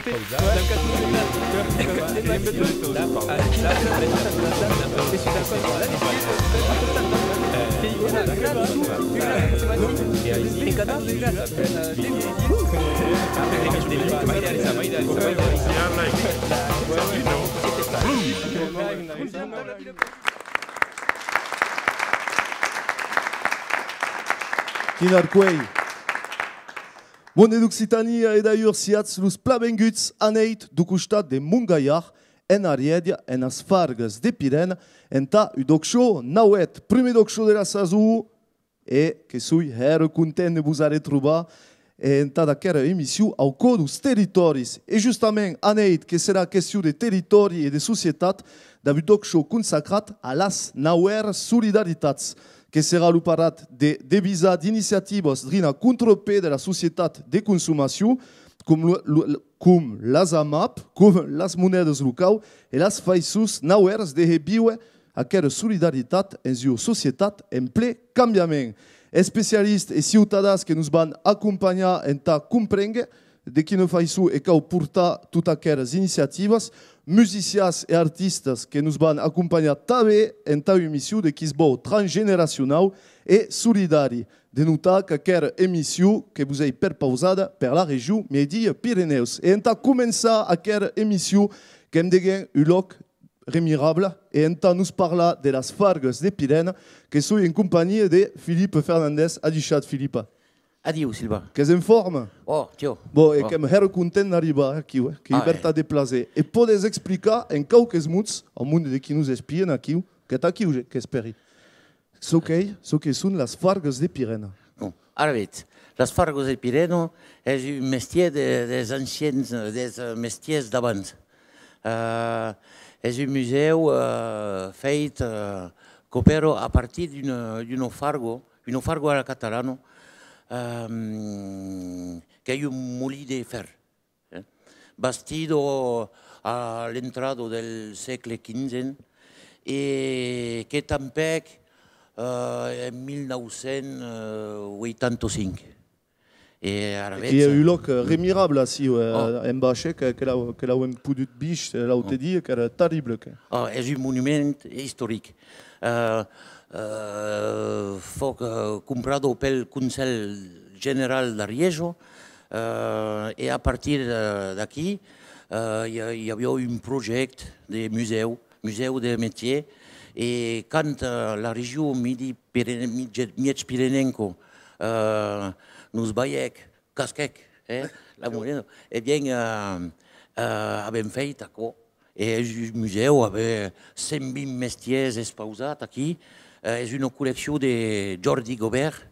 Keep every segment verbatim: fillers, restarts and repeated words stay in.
Quin arcuèi! Monde d'Occitània e d'alhors, siatz los plan venguts anèit deu costat de Montgalhard, en Arièja, enas Fargas de Pirena, entà un D'ÒC Show nauèth, prumèr D'ÒC Show de la sason, e que soi hèra content de vos arretrobar, e entad aquera emission au còr deus territòris. E justament, anèit, que serà question de territòri e de societat, dab un D'ÒC Show consacrat a las nauèras solidaritats, que serà lo parat de, de visar d'iniciativas drin a contrapè de la societat de consomacion, com lo, lo, com las AMAP, com las monedas locau e las faiçons nauèras de hèr víver aquera solidaritat en ua societat en plen cambiament. Especialistas e ciutadans que nos van acompanhar entà comprénguer de quina faiçon e cau portar tot aqueras iniciativas, musicians e artistas que nos van acompanhar tanben entà ua emission de qui es vòu transgeneracionau e solidari. De notar qu'aquera emission que vos ei perpausada per la region Miègjorn Pirenèus. E entà començar aquera emission, qu'èm degun un lòc remirable, e entà nos parlar de las Fargas de Pirena, que soi en companhia de Philippe Fernandez. Adishatz, Philippe. Adiu, Silvan. Qu'ès en forma? Oh, tio. Bon, e qu'èm hèra content d'arribar aquiu, eh, qu'ei vertat de plaser. E pòdes explicar en quauques mots au monde de qui nos espien aquiu, qu'ètz aquiu, qu'espèri. Çò qu'ei, çò que son las Fargas de Pirena. Bon, ara vetz, las Fargas de Pirena es un mestièr de, des ancians, des, eh, mestièrs d'abans. Eh, es un musèu, eh, fèit, eh, qu'opèra a partir d'una, d'una farga, una farga a la catalana, ehm, qu'ei un molin de fèr, eh, bastida a l'entrada del sègle quinze e que tanpèc, eh, en mil nau cents ueitanta cinc. E ara... Que i a un lòc, eh, remirable aciu, eh, en baish, que, que l'au-, que l'auem podut víder, eh, l'aute dia, qu'èra terrible, que... Ah, es un monument istoric. Eh, eh, fòc, eh, comprada pel Conselh General d'Arièja, eh, e a partir, eh, d'aquí, eh, i a, i aviá un projècte de musèu, musèu de metièr, e quand, eh, la region Midi Pirene-, Mièg-, Mièg Pirenenca, eh, nos balhèc, casquèc, eh, la moneda, e bien, eh, eh, avèm fèit aquò. E es un musèu, avèm cent vint mestièrs expausats aquí. Eh, es una colleccion de Jordi Gobert,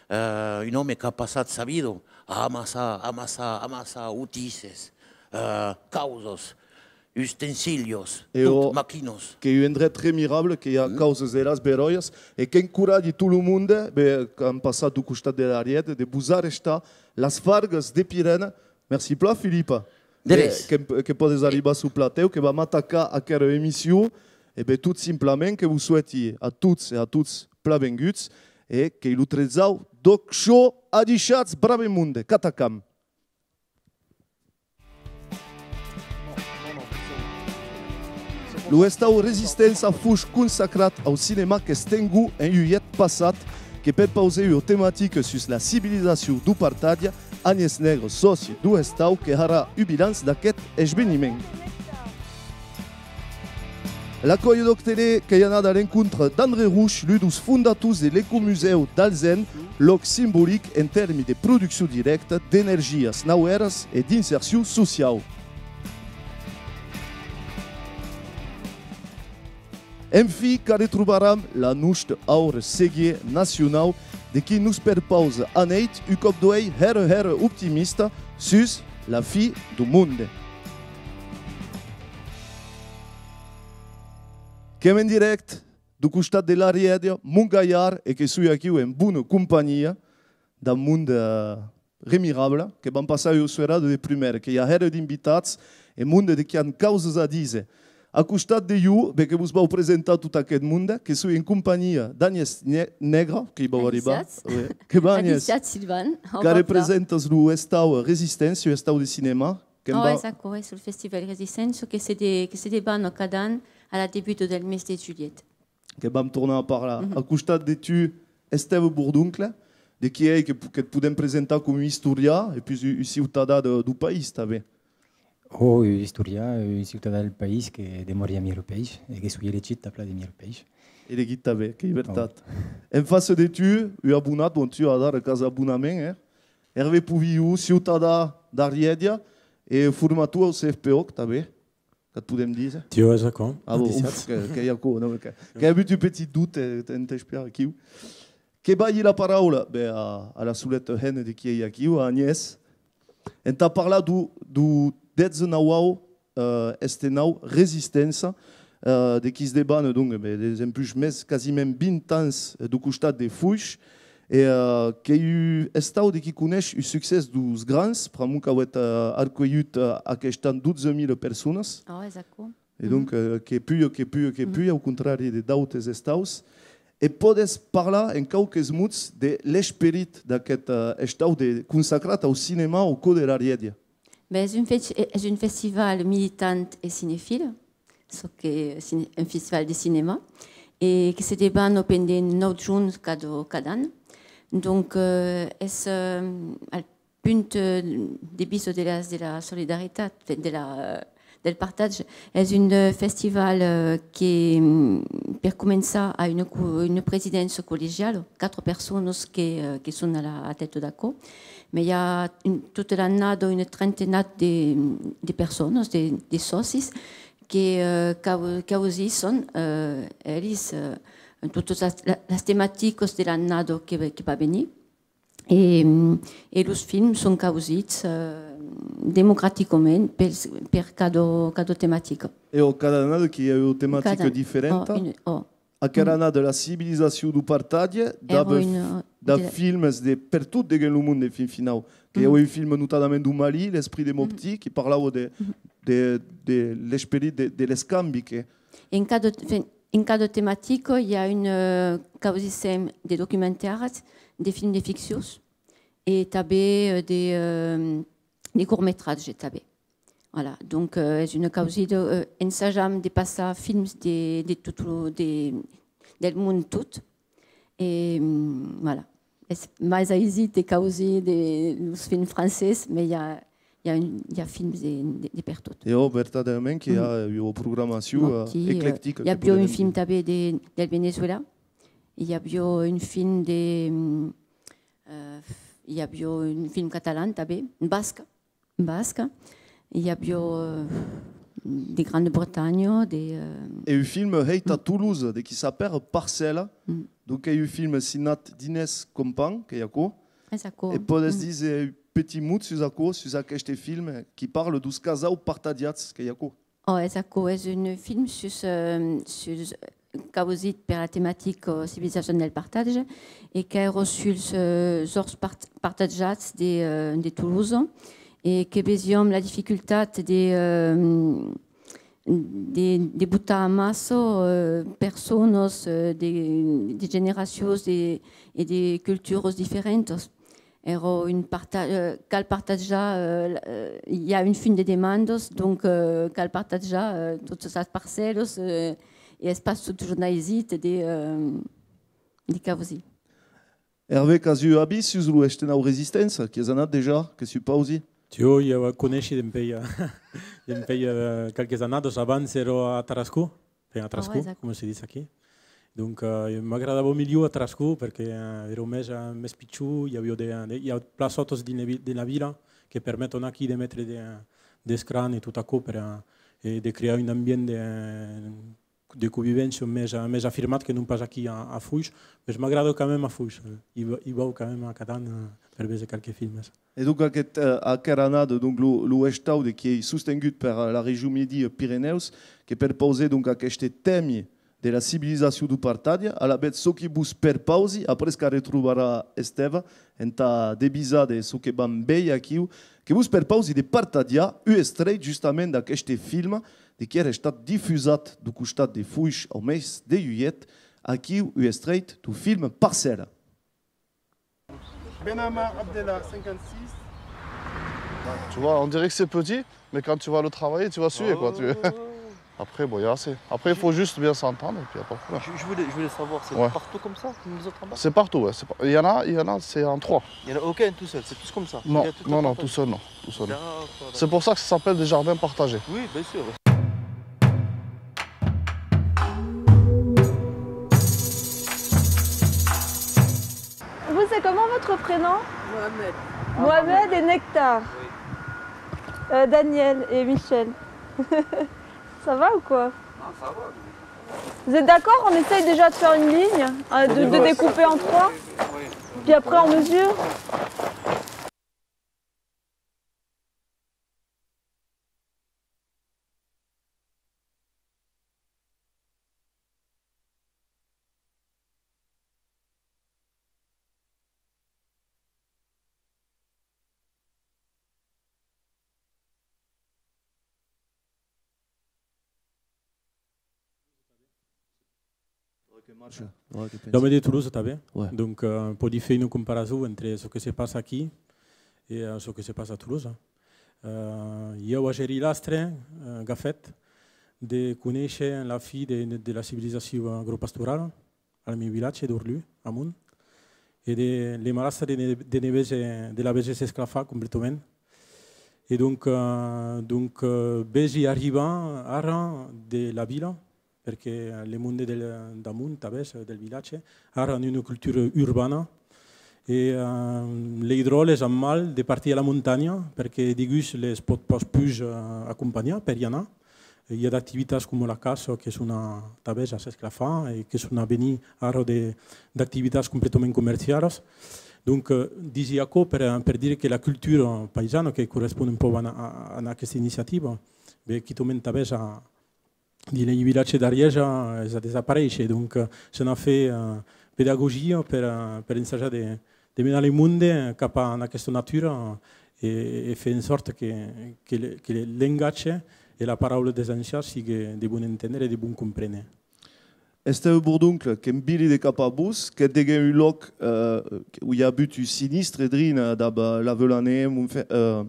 eh, un òme qu'a passat sa vida a amassar, amassar, amassar utisses, eh, causas, ustensilios, tot, maquinas. Qu'ei un endret remirable, que i a causas de las beròias, e qu'encoratgi tot lo monde, be, qu'an passat deu costat de l'Arièja, de vos arrestar las Fargas de Pirena. Merci plan, Philippe. De res. Que, que, que pòdes arribar suu platèu, que vam atacar aquera emission. E be, tot simplament, que vos soèti a tots e a tots plan venguts, e qu'ei lo tretzau D'ÒC Show. Adishatz, brave monde, qu'atacam. Lo hestau Resistença fuish consacrat au cinèma qu'estenguc en julhet passat, que perpausè ua tematica sus la civilizacion deu partatge. Agnès Negre, sòci deu hestau, que harà un bilanç d'aqueth esveniment. La còlha d'Òc Tele qu'ei anada a l'encontre d'André Rouch, l'un deus fondators de l'Ecomusèu d'Alzèn, lòc simbolic en tèrmi de produccion dirècta, d'energias nauèras e d'insercion sociau. Enfin, qu'arretrobaram la nosta aura seguier nacionau, de qui nos perpausa anèit un còp d'uèlh hèra, hèra optimista sus la fin deu monde. Qu'èm en dirècte deu costat de l'Arièja, Montgalhard, e que soi aquiu en bona companhia dab monde, eh, remirable, que vam passar ua soirada de prumèra, que i a hèra d'invitats e monde de qui an causas a díser. A costat de jo, be, que vos vau presentar tot aqueth monde, que soi en companhia d'Agnès Ne-, Negre, que i vau arribar. Adishatz. Oui. Que va, Agnès? Adishatz, Silvan. Au revoir. Qu'arrepresentas lo hestau Resisténcia, un hestau de cinèma. Que'n Oh, va es aquò, es lo festival Resistença que se de-, que se debana cada an a la debuta del mes de julhet. Que vam tornar a parlar. Mhm. A costat de tu, Estève Bourdoncle, de qui ei que, que t podem presentar com un istorian e puish un, un ciutadan de, deu país, tanben. Oh, un istorian, un ciutadan del país que demòri a Mirepèis e que soi elegit tà plan de Mirepèis. Elegit tanben, qu'ei vertat. Oh. En fàcia de tu, un abonat, bon, tu adara qu'as abonament, eh? Hervé Pouvilloux, ciutadan d'Arièdia e formator au C F P O C, tanben, qu'at podem díser. Tio, es aquò. Ah bon, uf, que, qu'ei aquò, non, que, qu'èi avut un petit doute, eh, en t'espiar aquiu. Que balhi la paraula, ben, a, a la soleta hemna de qui ei aquiu, a Agnès, entà parlar deu, deu dètz-e-nau, eh, estenau Resistença, eh, de qui se debana, donc, ben, desempuish mès quasiment vint ans, eh, deu costat de Foish, e, eh, qu'ei un estau de qui coneish un succès deus grans, pr'amor qu'avètz, eh, arcuelhut, eh, aqueste an dotze mila personas. Oh, es aquò. E donc, eh, que puja, que puja, que puja, au contrari de d'autes estaus. E pòdes parlar en quauques mots de l'esperit d'aqueth, eh, estau de, consacrat au cinèma au còr de l'Arièdia? Ben, es un fes-, es un festival militant e cinefil, çò que, cine-, un festival de cinèma, e que se debana pendent nòu jorns cada, cada an. Donc, eh, es, eh, al punt, eh, de vista de las, de la solidaritat, de la, del partatge. Es un, eh, festival, eh, que, mm, per començar, a una co-, una presidéncia collegiala, quatre personas que, eh, que son a la, a tèta d'aquò, mas i a un, tota l'annada una trentenat de, de personas, de, de sòcis, que, eh, cau-, causisson, eh, elis, eh, totas las, la, las tematicas de l'annada que, que va venir. E, e los films son causits, eh, democraticament pels, per cada, cada tematica. E ò, cada annada que i a ua tematica diferenta? Cada, ò, una, ò. Aquera annada, la civilizacion deu partatge, dab, dab films de pertot deguens lo monde, fin finau. Que i a un film notadament deu Mali, L'esprit de Mopti, qui parlava de, de, de l'esperit de, de l'escambi que... En cada, fin, En cada tematica, i a un, eh, causissèm de documentaris, de films de ficcions e tanben, eh, de, eh, de cortmetratges tanben. Voilà, donc, eh, es una causida, eh, ensajam de passar films de, de tot lo, de, del mond tot. E, mm, voilà. Es mai aisit de causir de los films francés, mas i a, i a un, i a films de, de, de pertot. E ò, vertadèrament que i a ua programacion, eh, eclectica, que podem dire. I aviá un film tanben de, del Venezuela, i aviá un film de, mm, eh, i aviá un film catalan tanben, basc, basc. I aviá, eh, de Grande Bretanha, de, eh... E un film hèit a Tolosa, de qui s'apèra Parcèla. Donc, ei un film signat d'Inès Compan, qu'ei aquò. Es aquò. E pòdes díser un petit mot sus aquò, sus aqueste film qui parla deus casaus partatjats, qu'ei aquò? Ò, es aquò, es un film sus, eh, sus, causit per la tematica civilizacion del partatge, e qu'èra suls, eh, òrts part-, partatjats de, eh, de Tolosa, e que vesiam la dificultat de, eh, de, de botar amassa, eh, personas, eh, de, de generacions de, e de culturas diferentas. Èra un parta-, eh, cal partatjar, eh, la, eh, i a un fum de demandas, donc, eh, cal partatjar, eh, totas las parcèlas, eh, e es pas totjorn aisit de, eh, de causir. Hervé, qu'as un avís sus lo estenau Resistença, qu'i es anat dejà, que supausi? Jo, jo coneishi dempèi, eh, dempèi, eh, qualques annadas. Abans èra a Tarascon. Enfin, a Tarascon, coma se ditz aquí. Donc, eh, m'agradava milhor a Tarascon, perque, eh, èra mès, eh, mès pichon, i aviá de, de, i a plaçòtas dins la vi-, dins la vila que permeton aquí de metre de, d'escran e tot aquò per, eh, e de crear un ambient de, de convivéncia mès, mès afirmat que non pas aquí a, a Foish, mès m'agrada quand même a Foish, eh. I va-, i vau quand même a cada an, eh, per véser qualques filmes. E donc, aqueth, eh, aquera annada, donc, lo, lo estau de qui ei sostengut per, eh, la Region Midi, eh, Pirenèus, que perpausè, donc, aqueste tèmi de la civilizacion deu partatge, alavetz çò qui vos perpausi, après qu'arretrobarà Estèva entà devisar de çò que vam veir aquiu, que vos perpausi de partatjar un estrèit justament d'aqueste film, de qui èra estat difusat deu costat de Foish au mes de julhet, aquiu un estrèit deu film Parcèla. Ben Ammar Abdellah, cinquante-six. Tu vois, on dirait que c'est petit, mais quand tu vas le travailler, tu vas suer, quoi. Tu... Après, bon, il y a assez. Après, il faut juste bien s'entendre, et puis il n'y a pas de problème. Je, je voulais, je voulais savoir, c'est partout comme ça, comme les autres endroits ? C'est partout, ouais. C'est pas... Il y en a, il y en a, c'est en trois. Il y en a aucun tout seul, c'est tous comme ça. Non, non, non, tout seul, non. Tout seul, non. D'accord, d'accord. C'est pour ça que ça s'appelle des jardins partagés. Oui, bien sûr. Vous, c'est comment votre prénom ? Mohamed. Mohamed et Nectar. Oui. Euh, Daniel et Michel. Ça va ou quoi ? Ah, ça va. Vous êtes d'accord ? On essaye déjà de faire une ligne, euh, de, de découper en trois. Oui, oui. Puis après, on mesure. L'òme de Tolosa tanben. Ouais. Donc, euh, pòdi faire una comparason entre çò que se passa aquí e, euh, çò que se passa a Tolosa. Euh, ieu agèri l'astre, euh, gafèt, de conéisher la fin de, de la civilizacion agropastorala al mieu vilatge d'Orlu, amont, e de l'embarassa de ne, de ne véser, de la véser s'esclafar completament. E donc, euh, donc, euh, vesi arribar ara de la vila, perque le monde del, d'amont, tanben, del vilatge, ara an una cultura urbana, e, euh, lei dròlles an mal de partir a la montanha, perque degús les pòt pas pus, euh, acompanhar per i anar. E i a d'activitats coma la caça que son a, tanben a s'esclafar e que son a venir ara de, d'activitats completament comercialas. Donc, euh, disi aquò per, per dire que la cultura païsana que correspond un pauc a, a, a aquesta iniciativa, ben, quitament tanben a, dins lei vilatges d'Arièja, es a desaparéisher. Donc, euh, se n'a fait, euh, pedagogia per, euh, per ensajar de, de menar le monde cap a, en aquesta natura, e, e fer en sòrta que, que le, que le lengatge e la paraula dels ancians sigue de bon entendre e de bon comprene. Estèu Bourdoncle, que'm viri de cap a vos, qu'ètz deguens un lòc, euh, ont i a avut un sinistre drin, euh, dab, euh, la Veulanée, Montfe-, euh,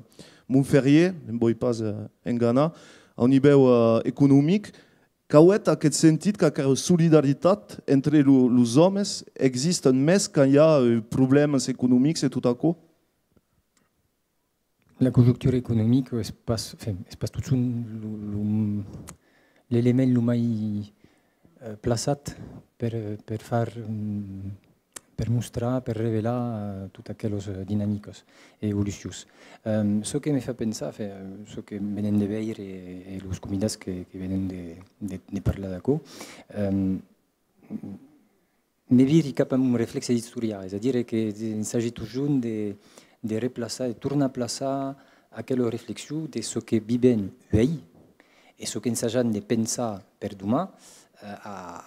Montferrier, ne'm voi pas, euh, enganar, au nivèu, euh, economic. Qu'auetz aqueth sentit qu'aquera solidaritat entre lo, los òmes existan mès quand i a, euh, problèmas economics e tot aquò? La conjoctura economica es pas, enfin, es pas totjorn lo, lo, l'element lo mai, eh, plaçat per, per far, mm, per mostrar, per revelar, eh, tot aquelas, eh, dinamicas e evolucions. Ehm, çò que me fa pensar, enfin, çò que venèm de veire e, e los convidats que, que venèm de, de, de parlar d'aquò, ehm, me viri cap a un reflèxe d'istorian, es a dire que ensagi totjorn de, de replaçar, de tornar plaçar aquela reflexion de çò que vivèm uèi e çò qu'ensajam de pensar per doman, eh, a,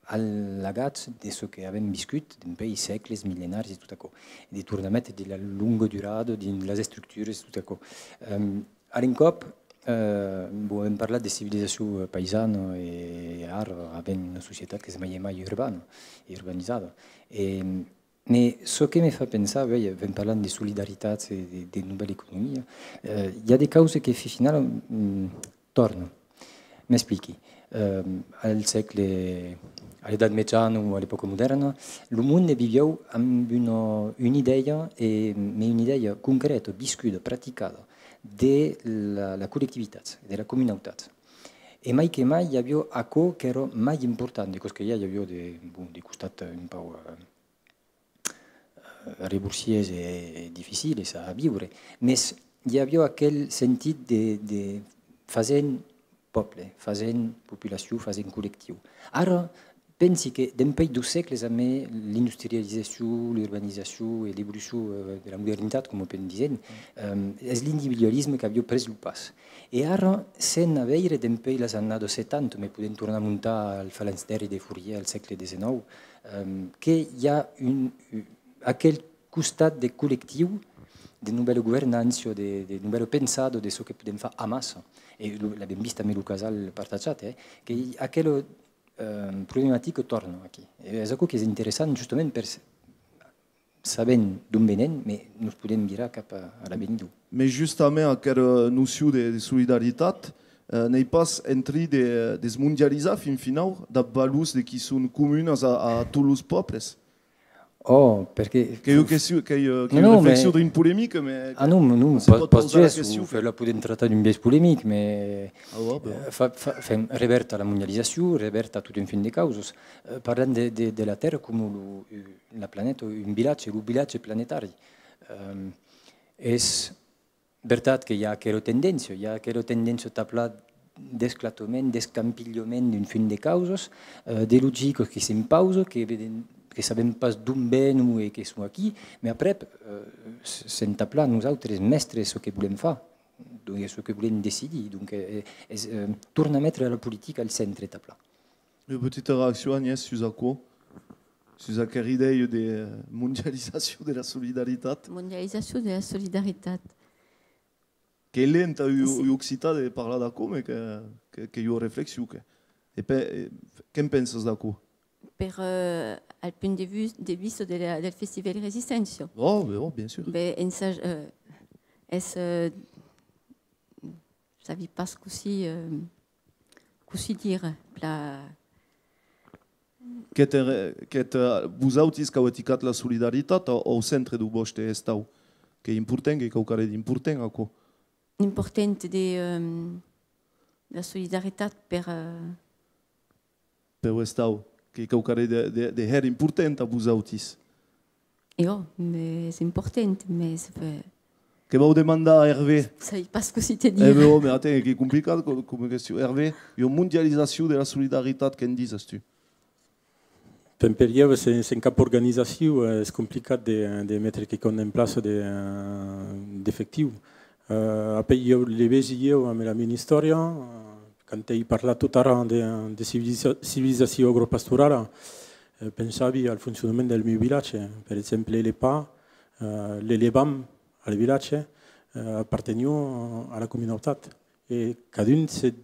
al lagatge de çò que avèm viscut dempuèi sègles, millenaris e tot aquò, e de tornar metre de la longa durada dins las estructuras e tot aquò. Ehm, A l'encòp, eh, bon, avèm parlat de civilizacion, eh, païsana e ara avèm una societat qu'es mai e mai urbana e urbanizada. E, mès çò que me fa pensar, uèi, avèm parlat de solidaritat e de, de novèla economia, eh, i a de causas que, fin finala, mm, tòrnan. M'expliqui. Eh, al sègle, a l'Edat Mejana o a l'epòca modèrna, lo monde viviá amb una, una idèia, e, mès una idèia concrèta, viscuda, practicada, de la, la collectivitat, de la comunautat. E mai que mai, i aviá aquò qu'èra mai important, de còps que i a, i aviá de, bon, de costats un pauc, eh, eh, reborsiers e, e dificiles a viure, mès i aviá aquel sentit de, de fasèm pòble, fasèm populacion, fasèm collectiu. Ara, pensi que dempuèi dos sègles, amé l'industrializacion, l'urbanizacion e l'evolucion, eh, de la modernitat, coma pòdem díser, ehm, es l'individualisme qu'aviá pres lo pas. E ara, sèm a veire, dempuèi las annadas setanta, mès podèm tornar montar al falànstèri de Fourier al sègle dètz-e-nòu, ehm, que i a un, aquel costat de collectiu, de novèla governança, de, de novèla pensada de çò que podèm far amassa. E lo, l'avèm vist amé lo casal partatjat, eh, que i, aquela, eh, problematica tòrna aquí. E es aquò qu'es interessant, justament, per s-, s-, sabèm d'on venèm, mès nos podèm virar cap a, a l'avenidor. Mès justament aquera nocion de, de solidaritat, eh, n'ei pas en trin de, de's mondializar fin finau, dab valors de qui son comunas a, a tots los pòbles? Oh, perque... Qu'ei ua question, qu'ei, eh, qu'ei ua reflexion drin polemica, mès... Ah non, non, pas, pas ges, la question, o, la podèm tractar d'un biais polemic, mès, eh, fa, fa, enfin, revèrta la mondializacion, revèrta tot un fum de causas. Eh, parlam de, de, de la Tèrra coma lo, eh, la planeta, un vilatge, lo vilatge planetari. Ehm, es vertat que i a aquela tendéncia, i a aquela tendéncia tà plan d'esclatament, d'escampilhament d'un fum de causas, eh, de logicas que s'impausan, que veden, que sabèm pas d'on venon e que son aquí, mès aprèp, eh, s-, sèm tà plan nosautres mèstres çò que volèm far, donc, e çò que volèm decidir. Donc, eh, es, eh, tornar metre la politica al centre tà plan. Ua petita reaccion, Agnès, sus aquò? Sus aquera idèia de, eh, mondializacion de la solidaritat? Mondializacion de la solidaritat. Qu'ei lent a un, un occitan de parlar d'aquò, mès que, que, qu'ei ua reflexion, que. E pe, e, que'n pensas d'aquò? Per, eh, al punt de vus-, de vista de la, del Festival Resisténcia. Oh, ben, oh, bien sûr. Ben, ensaj-, eh, es, eh, sabi pas cossí, eh, cossí dire, plan. Qu'ètz, qu'ètz, eh, vosautis qu'au eticat la solidaritat au, au centre deu vòste estau. Qu'ei important, qu'ei quauquarren d'important, aquò. Important de, eh, la solidaritat per, eh, Peu estau, qu'ei quauquarren de, de, de hèra important a vosautis. E ò, mès es important, mès, eh, Que vau demandar a Hervé. Sai pas cossí te dire. Eh, ben, ò, mès aten, qu'ei complicat com, com question. Hervé, ua mondializacion de la solidaritat, que'n dises tu? Ben, per ieu, sen, sen cap organizacion, eh, es complicat de, de metre quicòm en plaça de, eh, d'efectiu. Eh, apèi, ieu le vesi, ieu, amb la mia istòria, eh, quand ei parlat tot ara de, de civiliza-, civilizacion agropastorala, eh, pensavi al foncionament del mieu vilatge. Per exemple, le pas, eh, le lebam al vilatge, eh, aparteniá a la comunautat. E cadun se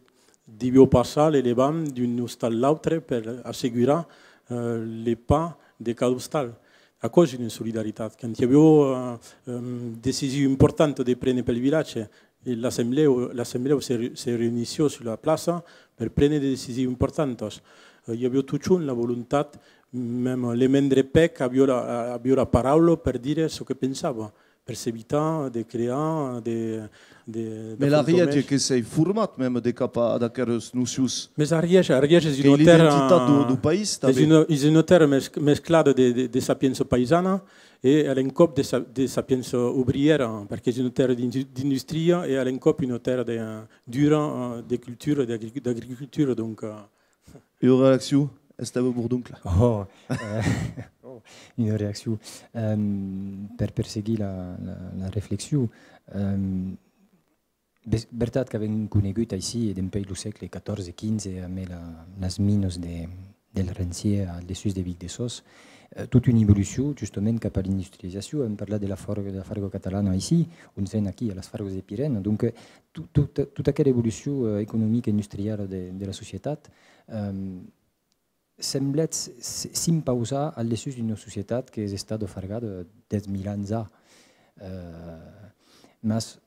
deviá passar le lebam d'un ostal a l'autre per assegurar, eh, le pas de cada ostal. Aquò es una solidaritat. Quand i aviá, eh, em, decision importanta de préner pel vilatge, e l'assemblèu, l'assemblèu se re-, se reunissiá sus la plaça per préner de decisions importantas. Eh, i aviá totjorn la volontat, mème le mendre pèc aviá la, aviá la paraula per dire çò que pensava, per s'evitar de crear de, de, Mès d'afrontaments. L'Ariège que s'ei format mème de cap a, ad aqueras nocions. Mès Ariège, Ariège es una tèrra, l'identitat deu, deu país, es tanben. Una, es una tèrra mes-, mesclada de, de, de sapiença païsana e a l'encòp de sa-, de sapiença obrièra, perque es una tèrra d'indu-, d'industria e a l'encòp una tèrra de, dura, eh, de cultura, d'agric-, d'agricultura, donc, eh. Ua reaccion, Estève Bourdoncle? Oh, eh, oh, una reaccion. Ehm, per perseguir la, la, la reflexion, ehm, Ves-, vertat qu'avèm conegut aicí, e dempuèi lo sègle catòrze quinze, amé la, las minas de, del Rencier al dessús de Vic de Sòs, eh, tota una evolucion, justament, cap a l'industrializacion. Avèm parlat de la farga, de la farga catalana aicí, on sèm aquí, a las fargas de Pirène. Donc, eh, to-, tota, tota aquela evolucion, eh, economica e industriala de, de la societat, ehm, semblètz s-, s'impausar al dessús d'una societat qu'es estada fargada dètz mila ans a. Eh, mas,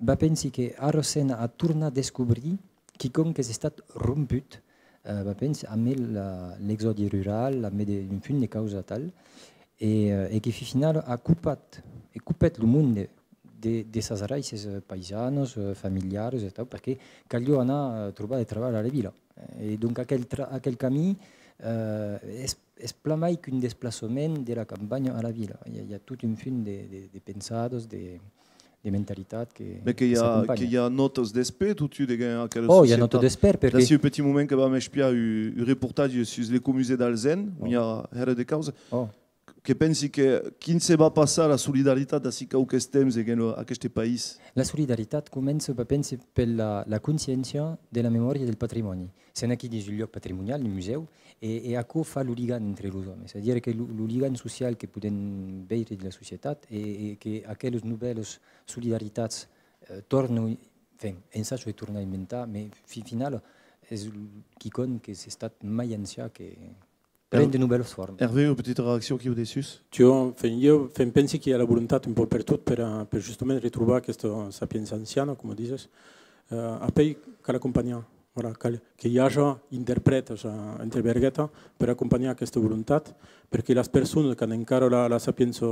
va pensi que ara sèm a tornar descobrir quicòm qu'es estat romput, eh, va pensi, amé la, l'exòdi rural, amé de, un fum de causa tal, e, eh, e que fin final a copat, e copèt lo monde de, de sas raices, eh, paisanas, eh, familiaras e tal, perque caliá anar, eh, trobar de trabalh a la vila. E donc aquel tra-, aquel camin, eh, es, es plan mai qu'un desplaçament de la campanha a la vila. I a, i a tot un fum de, de, de pensadas, de, de mentalitat que, Mès que i que a, s'acompanha. Que i a nòtas d'espèr, totun, de aquela societat. Oh, i a nòtas d'espèr, perque... D'ací un petit moment que vam espiar un, un reportatge sus l'ecomusèu d'Alzèn, on i a hèra de causas. Oh. Que pensi que, quin se va passar la solidaritat d'ací quauques temps en aqueste país? La solidaritat comença, va pensi, per la, la consciéncia de la memòria del patrimòni. Sèm aquí dins un luòc patrimonial, un musèu, e, e aquò fa lo ligam entre los òmes. Es a dire que lo, lo ligam social que podèm veire dins la societat e, e que aquelas novèlas solidaritats, eh, tornan, enfin, ensajan de tornar inventar, mès fin final es quicòm qu'es estat mai ancian que, pren de novèlas formas. Hervé, una petita reaccion aquiu dessús? Jo, enfin, jo, enfin, pensi qu'i a la volontat un pauc pertot per, eh, per justament retrobar aquesta sapiença anciana, coma dises. Eh, apèi, cal acompanhar, voilà, cal que i aja interprètas, eh, entre vergueta per acompanhar aquesta volontat, perque las personas qu'an encara la, la sapiença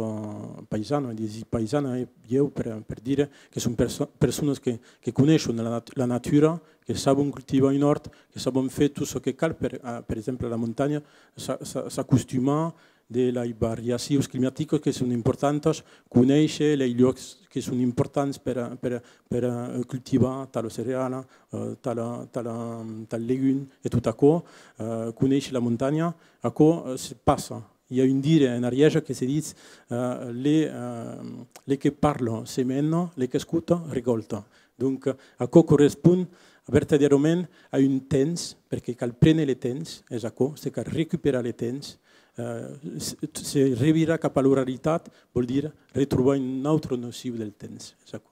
païsana, e disi païsana, eh, ieu per, per dire que son perso-, personas que, que coneishon la nat-, la natura, que sabon cultivar un òrt, que sabon fer tot çò que cal per, eh, per exemple, a la montanha, s'a-, s'a-, s'acostumar de las variacions climaticas que son importantas, conéisher les luòcs que son importants per, per, per, eh, cultivar tala cereala, eh, tala, tala, tal legum e tot aquò, eh, conéisher la montanha, aquò, eh, se passa. I a un dire en Arièja que se ditz, eh, le, eh, le que parla semena, le qu'escota recolta. Donc, eh, aquò correspond vertadièrament a un temps, perque cal prene le temps, es aquò, se cal recuperar le temps, eh, se, se revirar cap a l'oralitat, vòl dire retrobar una autra nocion del temps, es aquò.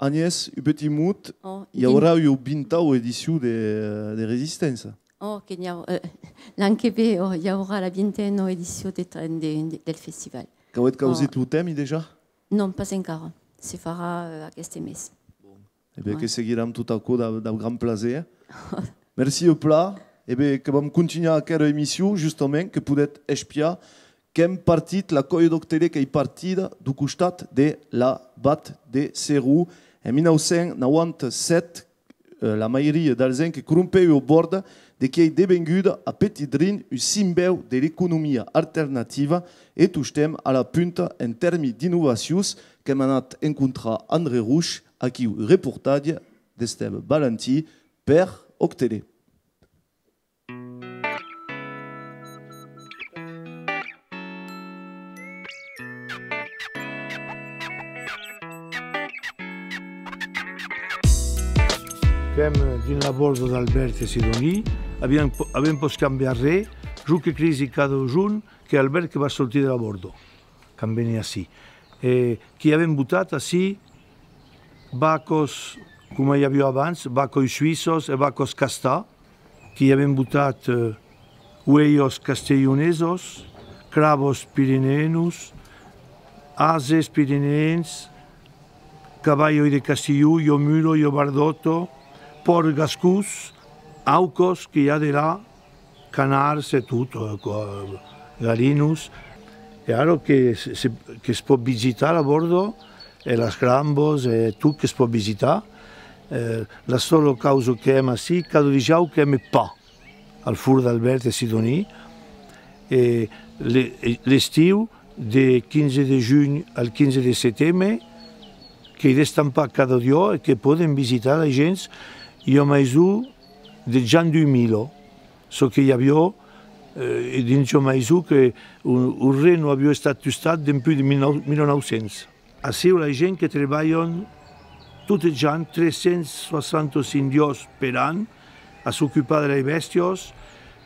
Agnès, un petit mot, oh, i aurà ua vintau edicion de, de Resisténcia. Oh, que n'i a, eh, l'an que ve, oh, i aurà la vintena edicion de, de, de, del festival. Qu'avètz causit lo tèmi dejà? Non, pas encara. Se farà, eh, aqueste mes. Bon. E ben, que seguiram tot aquò dab, dab grand plaser. Merci plan. E ben, que vam continuar aquera emission, justament, que podètz espiar qu'èm partit, la còlha d'Òc Tele qu'ei partida deu costat de la Vat de Seró. En mila nau cents nauanta sèt, eh, la mairia d'Alzens que crompèu ua bòrda de qui ei devenguda a petit drin un simbèu de l'economia alternativa e tostemps a la punta en tèrmi d'innovacions. Qu'èm anat encontrar André Rouch, aquiu reportatge d'Estève Valentin per Òc Tele. Qu'èm dins la bòrda d'Albèrt e Sidoní, aviam po-, avèm pas cambiat res, jo que crisi cada jorn que Albèrt que va sortir de la bòrda, quand veni ací. E qui avèm botat ací vacas, coma i aviá abans, vacas suissas e vacas castà, qui avèm botat, eh, oelhas castelhonesas, crabas pireneenas, ases pireneencs, cavalhas de Castilhon, ua mula, ua bardòta, pòrcs gascons, aucas que i a delà, canards e tot, eh, co-, galinos. E ara que se, se, que's pòt visitar la bòrda, e las crambas, e tot que's pòt visitar. Eh, la sola causa qu'èm ací, cada dijòus qu'èm eth pan al forn d'Albèrt e Sidoní, e le-, e l'estiu, de quinze de junh al quinze de seteme, qu'ei destampat cada diò e que pòden visitar las gents ua maison de Jan Dumilo, çò que i aviá, eh, dins ua maison que, on, on res non aviá estat tustat dempús de mil nau-, mila nau cents. Aciu, la gent que trebalhan tot eth an, tres cents soixante-cinc diòs per an, a s'ocupar de las bèstias,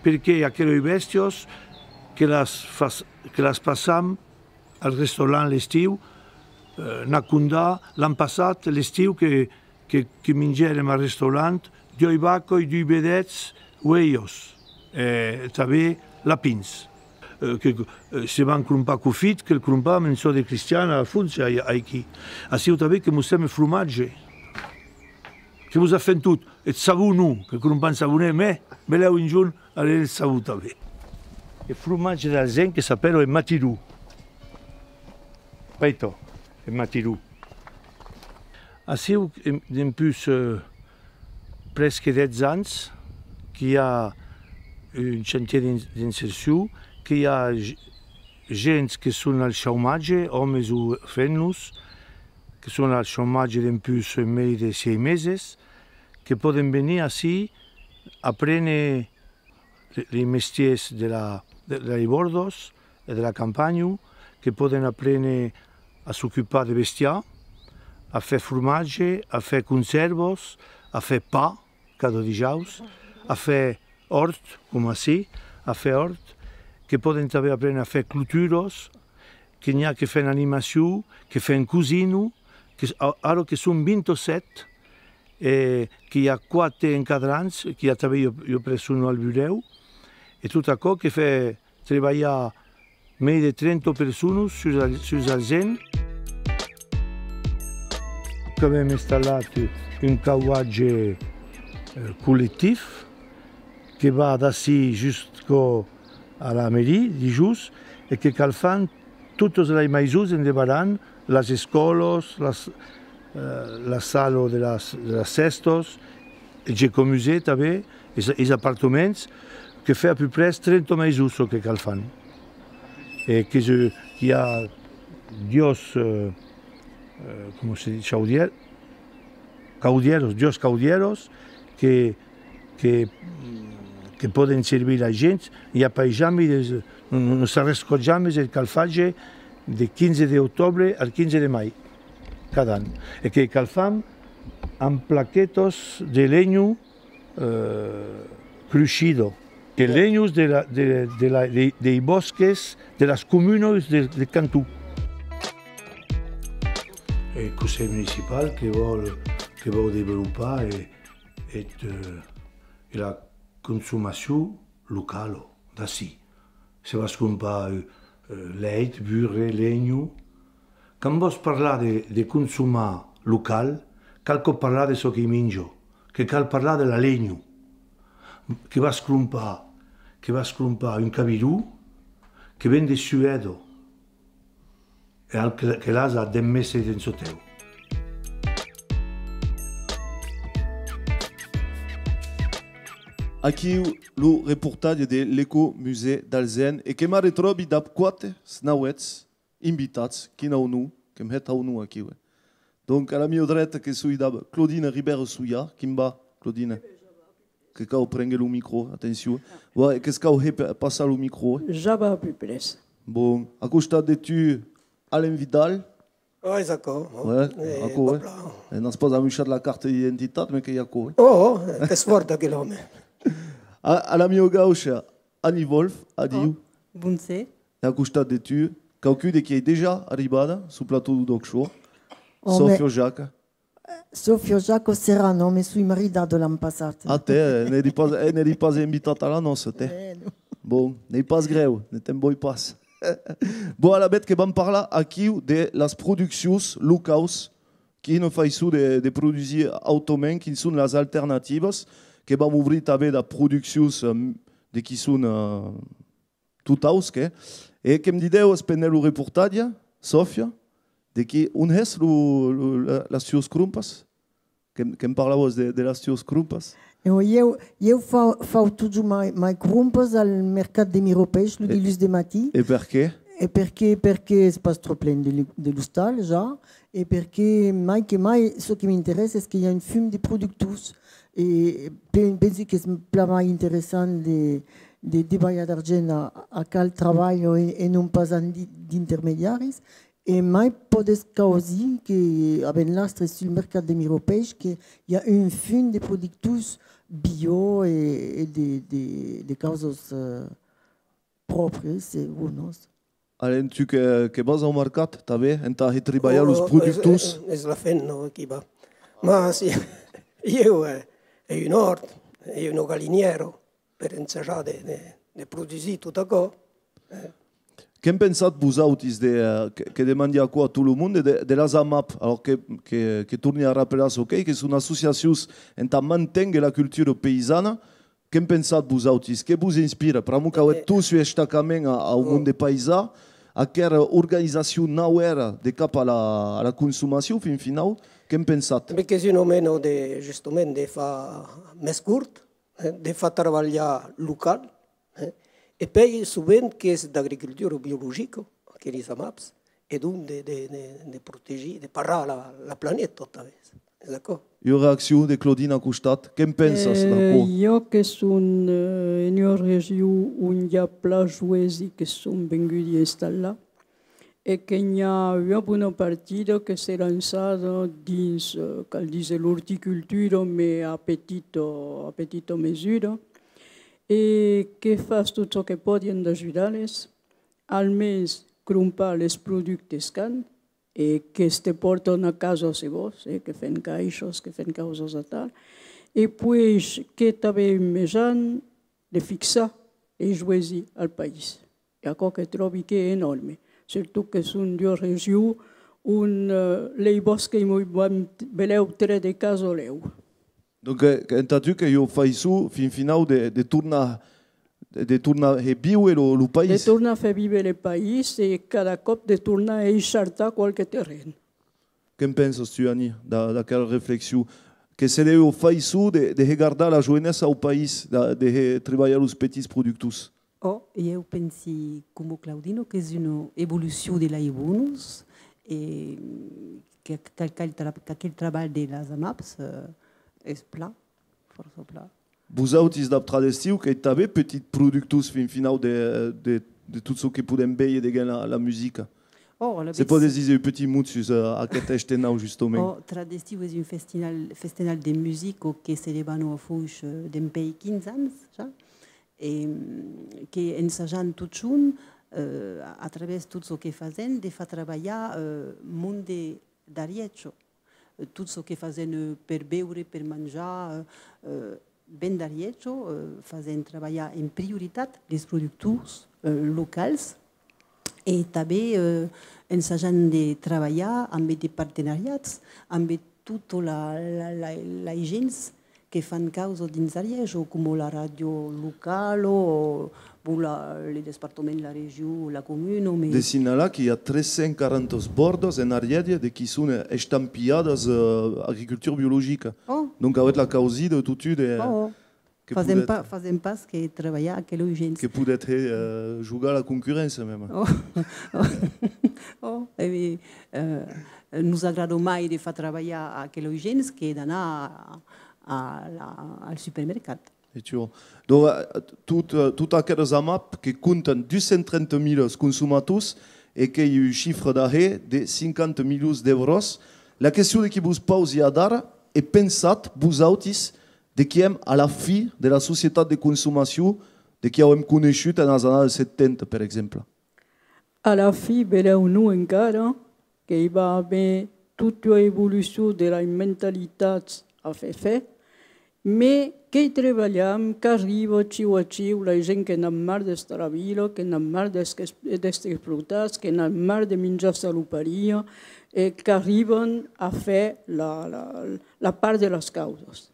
perque aquelas bèstias que las fas-, que las passam al restaurant l'estiu, eh, n'a condat l'an passat, l'estiu, que, que, que mingèrem al restaurant duas vacas, dus vedèths, oelhas, e tanben lapins. Eh, que, eh, se van crompar cofit, que crompam en çò de Cristian, a fons, ai-, aicí. Aciu tanben que mos hèm eth fromatge. Que mos a fèm tot. Eth savon non, que crompam sabonet, mès, belèu un jorn, aurem eth savon tanben. Eth fromatge d'Alzens que s'apèra eth matiron. Peita, eth matiron. Aciu, em, dempús, eh, presque dètz ans, qu'i a un chantièr d'in-, d'insercion, qu'i a g-, gents que son al chaumatge, òmes o femnas, que son al chaumatge dempús mei de sièis meses, que pòden venir ací aprene li, li mestièrs de la, de, de las bòrdas e de la campanha, que pòden aprene a s'ocupar de bestiar, a fèr fromatge, a fèr consèrvas, a fèr pan cada dijòus, a fèr òrt, coma ací, a fèr òrt, que pòden tanben aprene a fèr cloturas, que n'i a que fèn animacion, que fèn cosina, que s-, a-, ara que son vint-e-sèt, e que i a quate encadrans, que i a tanben ua, ua persona al burèu, E tot aquò que fè trebalhar mei de trenta personas sus Al-, sus Alzèn. Qu'avèm installat un cauatge, eh, collectif que va d'ací jusc'a la mairie, dijòus, e que cal far totas las maisons en devaran, las escòlas, las, eh, la sala de las, de las cèstas, e Geco Musée tanben, es, es apartaments, que fè a peu près trenta maisons çò que cal far. E que se, qu'i a duas, eh, eh, coma se ditz, chaudièr-, caudieras, duas caudieras que, que, que pòden servir la gent, i a pas jamai de, non, non s'arresca jamai, e cal fàger de quinze d'octobre al quinze de mai, cada an. E que cal far amb plaquetas de lenha, eh, cruixida, que lenhas de la, de, de la, de, dei bòsques de las comunas de, de canton. E Conselh Municipal que vòl, que vòl desvolopar e, e, eh, e la consomacion locala, d'ací. Se vas crompar, eh, eh, lèit, burre, lenha. Quand vòs parlar de, de consomar local, cal còp parlar de çò que minja, que cal parlar de la lenha. Que vas crompar, que vas crompar un cabiró que ven de Suèda, e al que, que l'as a dètz mètres dens çò teu. Aquiu lo reportatge de l'Ecomusée d'Alzèn e que m'arretròbi dab quate nauèths invitats, quina onor, que'm hèt onor aquiu, eh. Donc, a la mia dreta que soi dab Claudine Ribera-Soya, quin va, Claudine? Que cau prénguer lo micro, atencion. Ouais, que's cau hèr pa-, passar lo micro, eh. Ja va a peu près. Bon, a costat de tu, Alain Vidal. Ouais, es aquò, non? Ouais, aquò, eh. E n'as pas amuishat la carta d'identitat, mes qu'ei aquò, eh. Oh, oh, qu'es fòrt aquel òme. A, a la mia gaucha, Annie Wolf, adiu. Oh, bonser. E a costat de tu, quauqu'un de qui ei dejà arribada sul platò deu D'ÒC Show, Sofia Jaca. Sofia Jaco Serrano, me soi maridada l'an passat. Ah, tè, eh, n'èri pas, eh, n'èri pas invitat a la nòça, tè. Eh, non. Bon, n'ei pas grèu, ne te'n voi pas. Bon, alavetz que vam parlar aquiu de las produccions locaus, quina faiçon de, de produsir autament, quin son las alternativas, que vam obrir tanben de produccions, eh, de qui son, eh, tot aus, qué. E que'm didèu, pendent lo reportatge, Sofia, de qui, on hès lo, lo, la, las tuas crompas? Que'm, que'm parlavas de, de las tuas crompas. E ieu, ieu fau, fau totjorn mai, mai crompas al mercat de Miropèish, lo diluns de matin. E perqué? E perqué? Perque es pas tròp plen de, de l'ostal, ja. E perque mai que mai, çò que m'interèssa es que i a un fum de productors. E pen-, pensi qu'es plan mai interessant de, de, de balhar d'argent a, a qual trabalha e, e non pas amb di-, d'intermediaris. E mai pòdes causir que, avèm l'astre sul mercat de Miropèish, que i a un fum de productors bio e, e de, de, de causas, eh, pròpres e bonas. Alain, tu que, que vas au mercat, tanben, entà hèr tribalhar los productors? Oh, es, es, es la femna qui va. Mas ieu, eh, ei un òrt, ei una galinièra per ensajar de, de, de produsir tot aquò, eh. Que'm pensatz vosautis de, eh, que, que demandi aquò a tot lo monde, de, de las AMAP, alors que, que, que torni a rapelar çò qu'ei, que son associacions entà manténguer la cultura païsana, Que'm pensatz vosautis? Que vos inspira? Pr'amor qu'auetz tot sus estacament a, au monde païsan, aquera organizacion nauèra de cap a la, a la consomacion, fin finau, que'm pensatz? Mès qu'es una mena de, justament, de far mès cort, eh, de far trabalhar local, eh, e pèi sovent qu'es d'agricultura biologica, aquelis AMAPs, e donc de, de, de, de protegir, de parar la, la planeta, tanben. Es aquò. Ua reaccion de Claudine a costat. Que'n pensas, d'aquò? Eh, jo que son, eh, en ua region on i a plan joesi que son vengudi installar, e que n'i a ua bona partida que s'es lançada dins, eh, cal díser, l'orticultura, mès a petita, a petita mesura, e que fas tot çò que pòdi entà ajudar-les, almens crompar les productes qu'an, e que's te pòrtan a casa se vòs, e que fèn caishas, que fèn causas atal. E pueish que tanben un mejan de fixar e joesi al país. E aquò que tròbi qu'ei enòrme, surtot que som d'ua region on, eh, lei bòsques mos van belèu tre de casa lèu. Donc, eh, entà tu qu'ei ua faiçon, fin finau, de, de tornar, de, de tornar hèr víver lo, lo país. De tornar hèr víver le país e cada còp de tornar eishartar qualque terren. Que'n pensas tu, Annie, d'a-, d'aquera reflexion? Que seré ua faiçon de, de hèr gardar la joenessa au país, de, de hèr trebalhar los petits productors? Ò, ieu pensi, coma Claudino, qu'es una evolucion de las bonas e que, que, qu'aquel tra-, qu'aquel trabalh de las AMAPs, eh, es plan, fòrça plan. Vosautis, dab Tradestiu, qu'ei tanben petits productors, fin finau, de, de, de tot çò que podem veire deguens la, la musica. Ò, alavetz. Se pòdes díser un petit mot sus, eh, aqueth estenau, justament. Ò, Tradestiu es un festinal, festenal de musica que se debana a Foish, eh, dempuèi quinze ans, ja. E, mm, que ensajam totjorn, eh, a, a travèrs tot çò que fasem, de far trabalhar, eh, monde d'Arièja. Eh, tot çò que fasem, eh, per beure, per manjar, eh, eh, ven d'Arièja, eh, fasem trabalhar en prioritat les productors, eh, locals e tanben, eh, ensajam de trabalhar ambe de partenariats, ambe tota la, la, la, las gents que fan causa dins Arièja, coma la ràdio locala, o, bon, la, le despartament, la region, la comuna, mès... De signalar que i a tres cents quaranta bòrdas en Arièja de qui son, eh, estampilhadas, eh, agricultura biologica. Ò. Donc, auetz la causida, totun, de... Ò, ò. Que fasem podetz pas, fasem pas que trabalhar aquelas gents. Que podetz hèr, eh, jogar la concurréncia, mème. Ò, ò, ò, e ben, eh, nos agrada mai de far trabalhar aquelas gents que d'anar a, a la, al supermercat. E tu, donc, eh, tot, eh, tot aqueras AMAP que comptan dus cents trenta mila consomators e qu'ei un chifre d'ahèr de cinquanta milions d'èuros. La question de qui vos pausi adara, e pensatz, vosautis, de qui èm a la fin de la societat de consomacion de qui auem coneishut enas annadas setanta, per exemple? A la fin, belèu non encara, que i va aver tota ua evolucion de las mentalitats a fèr fèr, mès que i trebalham, qu'arriba chiu a chiu la gent que n'an marre d'estar a la vila, que n'an marre d'èsser, d'èsser explotats, que n'an marre de minjar saloparia, e qu'arriban a fèr la, la, la part de las causas.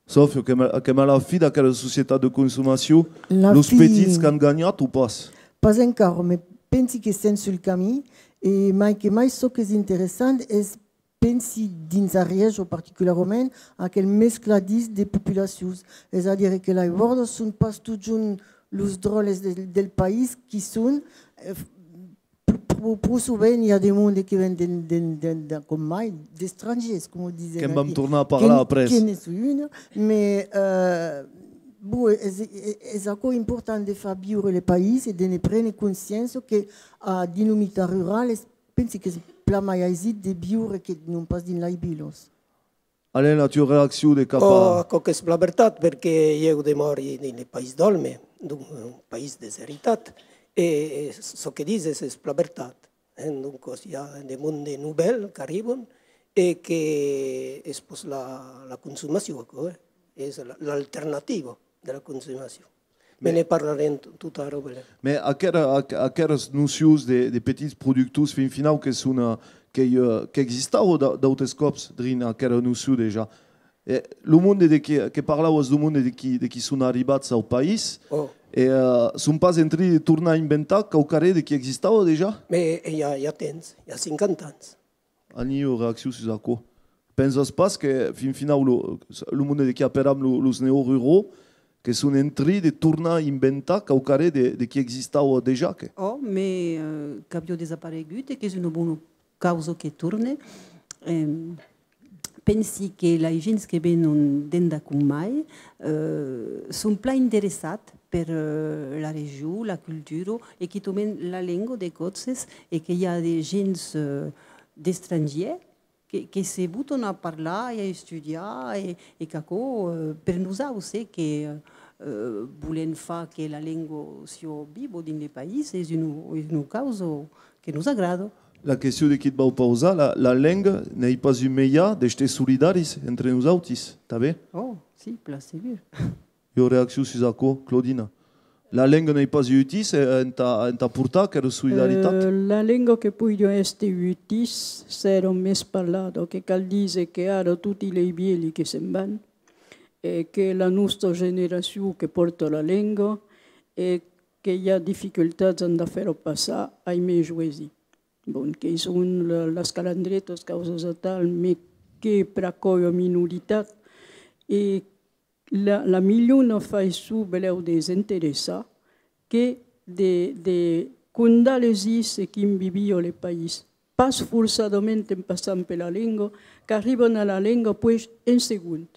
Sòfia, qu'èm a, qu'èm a la fin d'aquera societat de consomacion, los petits qu'an ganhat o pas? Pas encara, mès pensi que sèm sul camin, e mai que mai çò qu'es interessant es, pensi, dins Arièja particularament, aquel mescladís de populacions. Es a dire que las bòrdas son pas totjorn los dròlles del, del país qui son, eh, pro, pro, pro sovent i a de monde que ven de, de, de, de, com mai, d'estrangièrs, coma disen aquí. Que'n vam tornar a parlar après. Que, que ne soi una, mès, eh, bon, es, es, es aquò important de far viure le país e de ne prene consciéncia que, eh, dins lo mitan rural, es, pensi qu'es plan mai aisit de viure que non pas dins las vilas. Alain, la tua reaccion de cap a... Ò, aquò qu'es plan vertat, perque ieu demòri dins le país d'Olme, donc un país deseritat, e çò que dises es plan vertat, eh, doncas i a de monde novèl qu'arriban e que es pas la, la consomacion, aquò, eh, es la, l'alternativa de la consomacion. Mès ne parlarem t-, tot ara, belèu. Mès aquera, aqu-, aqueras nocions de, de petits productors, fin finau, que son, eh, que, eh, qu'existavan d'a-, d'autes còps drin aquera nocion dejà. E lo monde de qui, que parlauas lo monde de qui, de qui son arribats au país, e, eh, son pas en trin de tornar inventar quauquarren de qui existava dejà? Mès i a, i a temps, i a cinquanta ans. Annie, ua reaccion sus aquò? Pensas pas que, fin finau, lo, lo monde de qui aperam lo, los neoruraux, que son en trin de tornar inventar quauquarren de, de qui existava dejà, que? Ò, mès, eh, qu'aviá desaparegut e qu'es una bona causa que torne. Em, pensi que las gents que venon d'endacòm mai, eh, son plan interessats per, eh, la region, la cultura e quitament la lenga de còps, e que i a de gents, eh, d'estrangièrs que, que se botan a parlar e a estudiar, e, e qu'aquò, eh, per nosauts, eh, que, eh, volèm far que la lenga siá viva dins le país, es una, es una causa que nos agrada. La question de qui't vau pausar, la, la lenga n'ei pas un mejan d'èster solidaris entre nosautis, tanben? Ò, si, plan segur. Ua reaccion sus aquò, Claudina? La lenga n'ei pas utís, eh, entà, entà portar aquera solidaritat? Eh, la lenga que poiriá èster utís s'èra mès parlada, que cal díser que ara toti lei vielhi que se'n van, e que la nosta generacion que pòrta la lenga e que i a dificultats entà fèr passar ai mei joesi. Bon, que i son la, las calandretas, causas atal, mes que pr'aquò ua minoritat. E la, la milhona faiçon, belèu, de s'interessar que de, de condar les hits e quin vivia le país. Pas forçadament en passant per la lenga, qu'arriban a la lenga, puèi, en segond.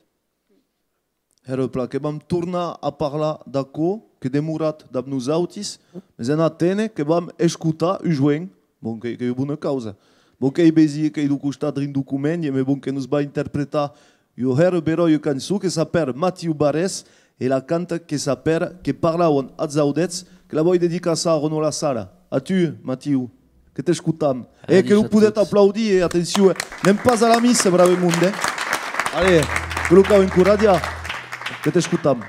Hèra plan, que vam tornar a parlar d'aquò, que demoratz dab nosautis, mes en aténer que vam escotar un joen, bon, que, qu'ei ua bona causa. Bon, qu'ei vesier, qu'ei deu costat drin deu Comèndia, mes bon, que nos va interpretar ua hèra beròia cançon que s'apèra Matiu Barrés e la canta que s'apèra Que parlavan as audèths, que la voi dedicaçar a Renaud Lassalle. A tu, Matiu. Que t'escotam. E que lo podetz aplaudir, e atencion, eh. Anem pas a la missa, brave monde, eh. Allez, que lo cau encoratjar. Que t'escotam.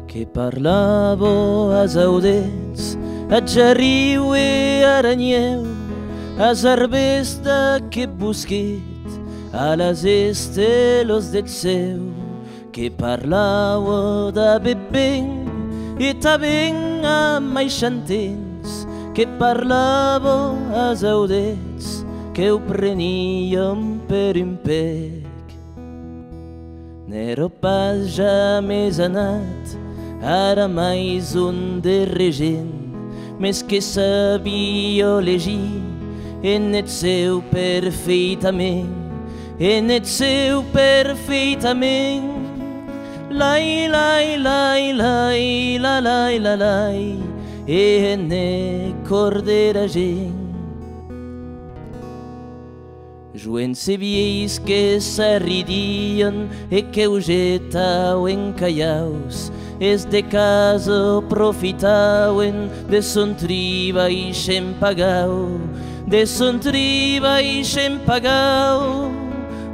Que parlava as audèths, ath jarriu e ara nhèu, as arbes d'aqueth bosquet, a las estelas deth cèu, que parlava dab eth vent e tanben a maishant temps, que parlava as audèths, que'u prenian per un pèc. N'èra pas jamès anat ara maison de regent, mes que sabia legir en eth cèu perfeitament, en eth cèu perfeitament. Lai, lai, lai, lai, la, lai, la, lai, e en eth còr dera gent. Joens e vielhs que s'arridian e que'u jetauen calhaus, es de casa profitauen de son tribalh sens pagau, de son tribalh sens pagau.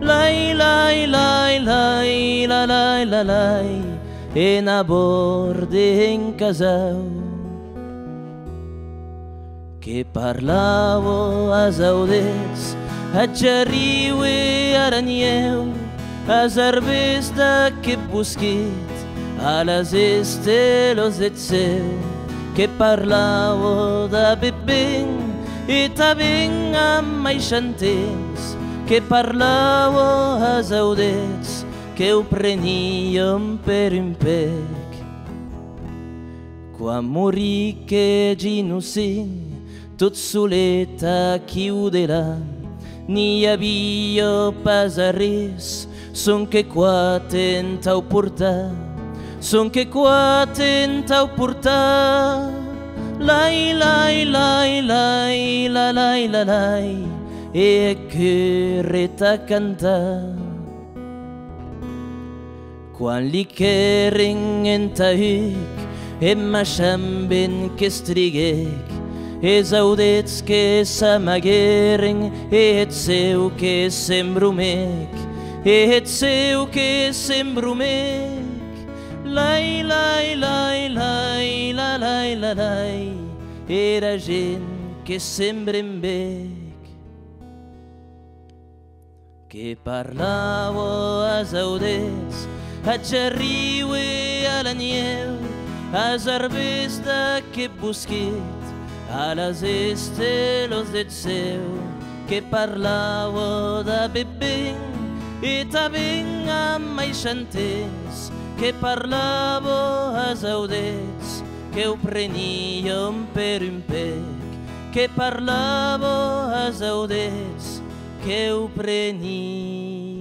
Lai, lai, lai, lai, la, lai, la, lai, en abòrd d'un casau. Que parlava as audèths, ath jarriu e ara nhèu, as arbes d'aqueth bosquet, a las estelas deth cèu, que parlava dab eth vent e tanben a maishant temps, que parlava as audèths, que'u prenian per un pèc. Quan moric eth innocent, tot solet aquiu delà, n'i avia pas arrés, sonque quate entau portar, sonque quate entau portar. Lai, lai, lai, lai, la, lai, la, lai, e eth cor entà cantar. Quan li quèrren entà huc, eth maishant vent qu'estriguèc, es audèths que s'amaguèren, e eth cèu que s'embromèc, e eth cèu que s'embromèc. Lai, lai, lai, lai, la, lai, la, lai, era gent que s'embrembèc. Que parlava as audèths, ath jarriu e a la nhèu, as arbes d'aqueth bosquet, a las estelas deth cèu, que parlava dab eth vent e tanben a maishant temps, que parlava as audèths, que'u prenian per un pèc, que parlava as audèths, que'u prenian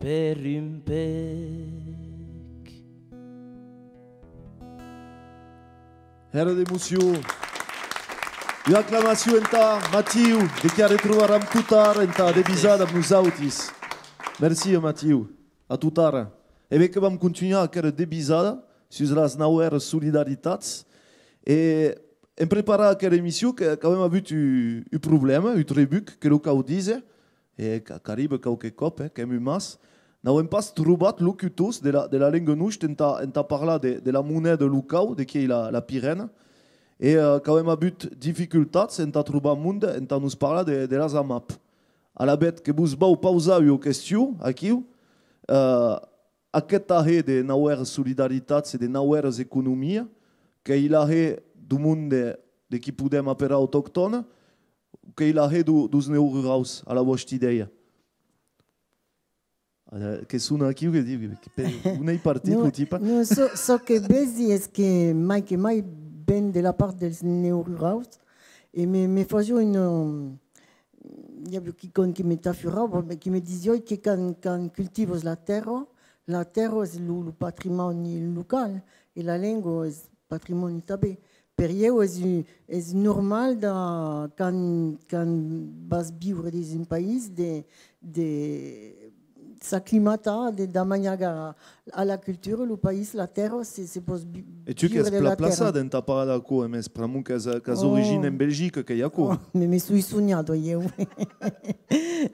per un pèc. Hèra d'emocion. Ua aclamacion entà Matiu, de qui arretrobaram totara entà Devisada dab nosautis. Merci, Matiu. A totara. E ben que vam contunhar aquera Devisada sus las nauèras solidaritats. E En preparar aquera emission, que, qu'avem avut un, un problèma, un trebuc, que lo cau díser, e qu'a-, qu'arriba quauque còp, eh, qu'èm umans, n'avem pas trobat locutors de la, de la lenga nosta entà, entà parlar de, de la moneda locau, de qui ei la, la pirèna, e, eh, qu'avem avut dificultats entà trobar monde entà nos parlar de, de las AMAP. Alavetz que vos vau pausar ua question, aquiu, eh, aqueth ahèr de nauèras solidaritats e de nauèras economias, qu'ei l'ahèr deu monde de qui podem aperar autoctòne, o qu'ei l'ahèr deu, deus neoruraus, a la vòsta idèia? Eh, que sona aquiu que di, que pe-, on ei partit, non, lo tipe? Non, çò, çò que vesi es que mai que mai ven de la part dels neoruraus, e me, me fasiá un, i aviá quicòm que me tafurava, qui me disiá que quand, quand cultivas la tèrra, la tèrra es lo, lo patrimòni local, e la lenga es patrimòni tanben. Per ieu es, un, es normal de, quand, quand vas viure dins un país de, de s'aclimatar, de, d'amanhagar a la cultura, lo país, la tèrra, se, se pòs vi-, viure de la tèrra. E tu qu'ès pla plaçat entà parlar d'aquò, e mès, pr'amor qu'as, qu'as origina en Belgica, qu'ei aquò. Oh, me, me soi sonhada, ieu.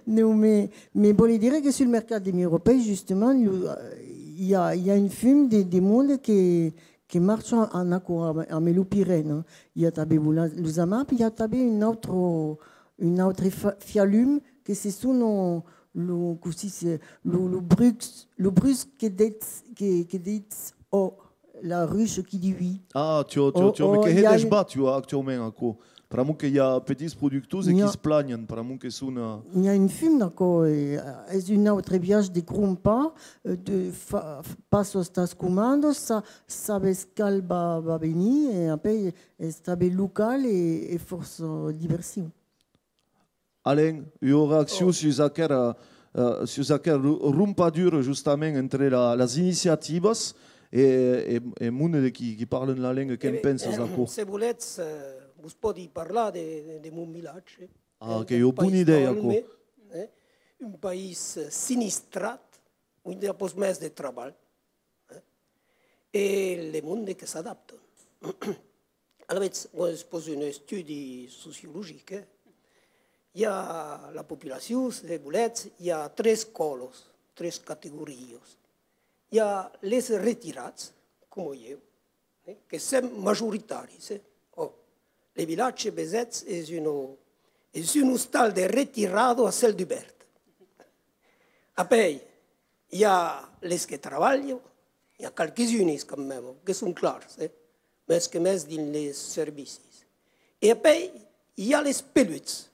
Non, me, me vòli dire que sul mercat de Miropèis, justament, lo, i a, i a un fum de, de monde que, que marcha en aquò amb, amb lo Pirèn, eh. I a tanben lo, los AMAP, i a tanben un autre, un autre fa-, fialum que se sona lo, cossí se, lo, lo brucs, lo brucs que ditz, que, que ditz, oh, la ruche qui dit oui. Ah, tu, tu, oh, tu, oh, me que i a hedèsh un bas, tu, actualament, aquò. Pr'amor que i a petits productors e qui's planhan, pr'amor que son, eh, n'i a un fum d'aquò, e, eh, es un autre biais de crompar, eh, de fa-, passas tas comandas, sa-, sabes qual va, va venir, e apèi es tanben local e, e fòrça diversion. Alain, ua reaccion sus aquera, eh, sus aquera ro-, rompadura justament entre la, las iniciativas e, e, e monde de qui, qui parlan la lenga, que'n pensas d'aquò? Se volètz, eh, vos pòdi parlar de, de, de mon vilatge, eh, qu'ei ua bona idèia, aquò. Eh, un país, eh, sinistrat, ont i a pas mès de trabalh, eh, e le monde que s'adaptan. Alavetz, vos pòs un estudi sociologic, eh. I a la populacion, se volètz, i a tres còlas, tres categorias. I a les retirats, coma ieu, eh, que sèm majoritaris, eh. Oh, le vilatge, vesètz, es un, es un ostal de retirado a cèl dubèrt. Apèi, i a les que trabalhan, i a qualques unis quand même, que son clars, eh, mès que mès dins les servicis. E apèi, i a les peluts.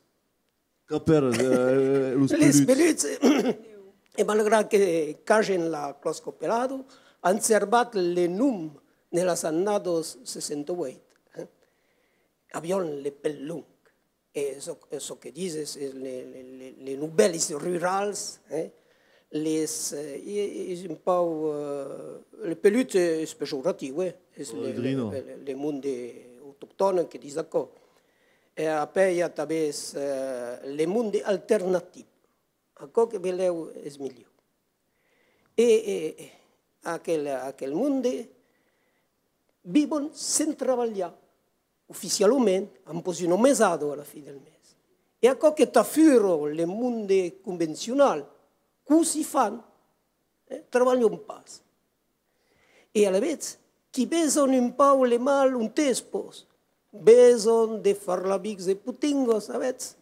Qu'apèras, eh, los peluts? Les peluts, e malgrat que cagen la clòsca pelada, an servat le nom de las annadas seissanta uèit, eh? Avián le pel long. E çò, e çò que dises, es le, le, le, les novèls rurals, eh? Les, eh, e, es un pauc, eh, le pelut es pejoratiu, eh? Es le, le, le, le monde autoctòne que dis aquò. E apèi i a tanben, eh, le monde alternatiu. Aquò que belèu es milhor. E, e, e aquel, aquel monde vivon sens trabalhar, oficialament, an pas una mesada a la fin del mes. E aquò que tafura le monde convencional, cossí fan, eh, trabalhan pas. E alavetz, qui beson un pauc le mal ont es, pos, beson de farlabics e potingas, sabètz?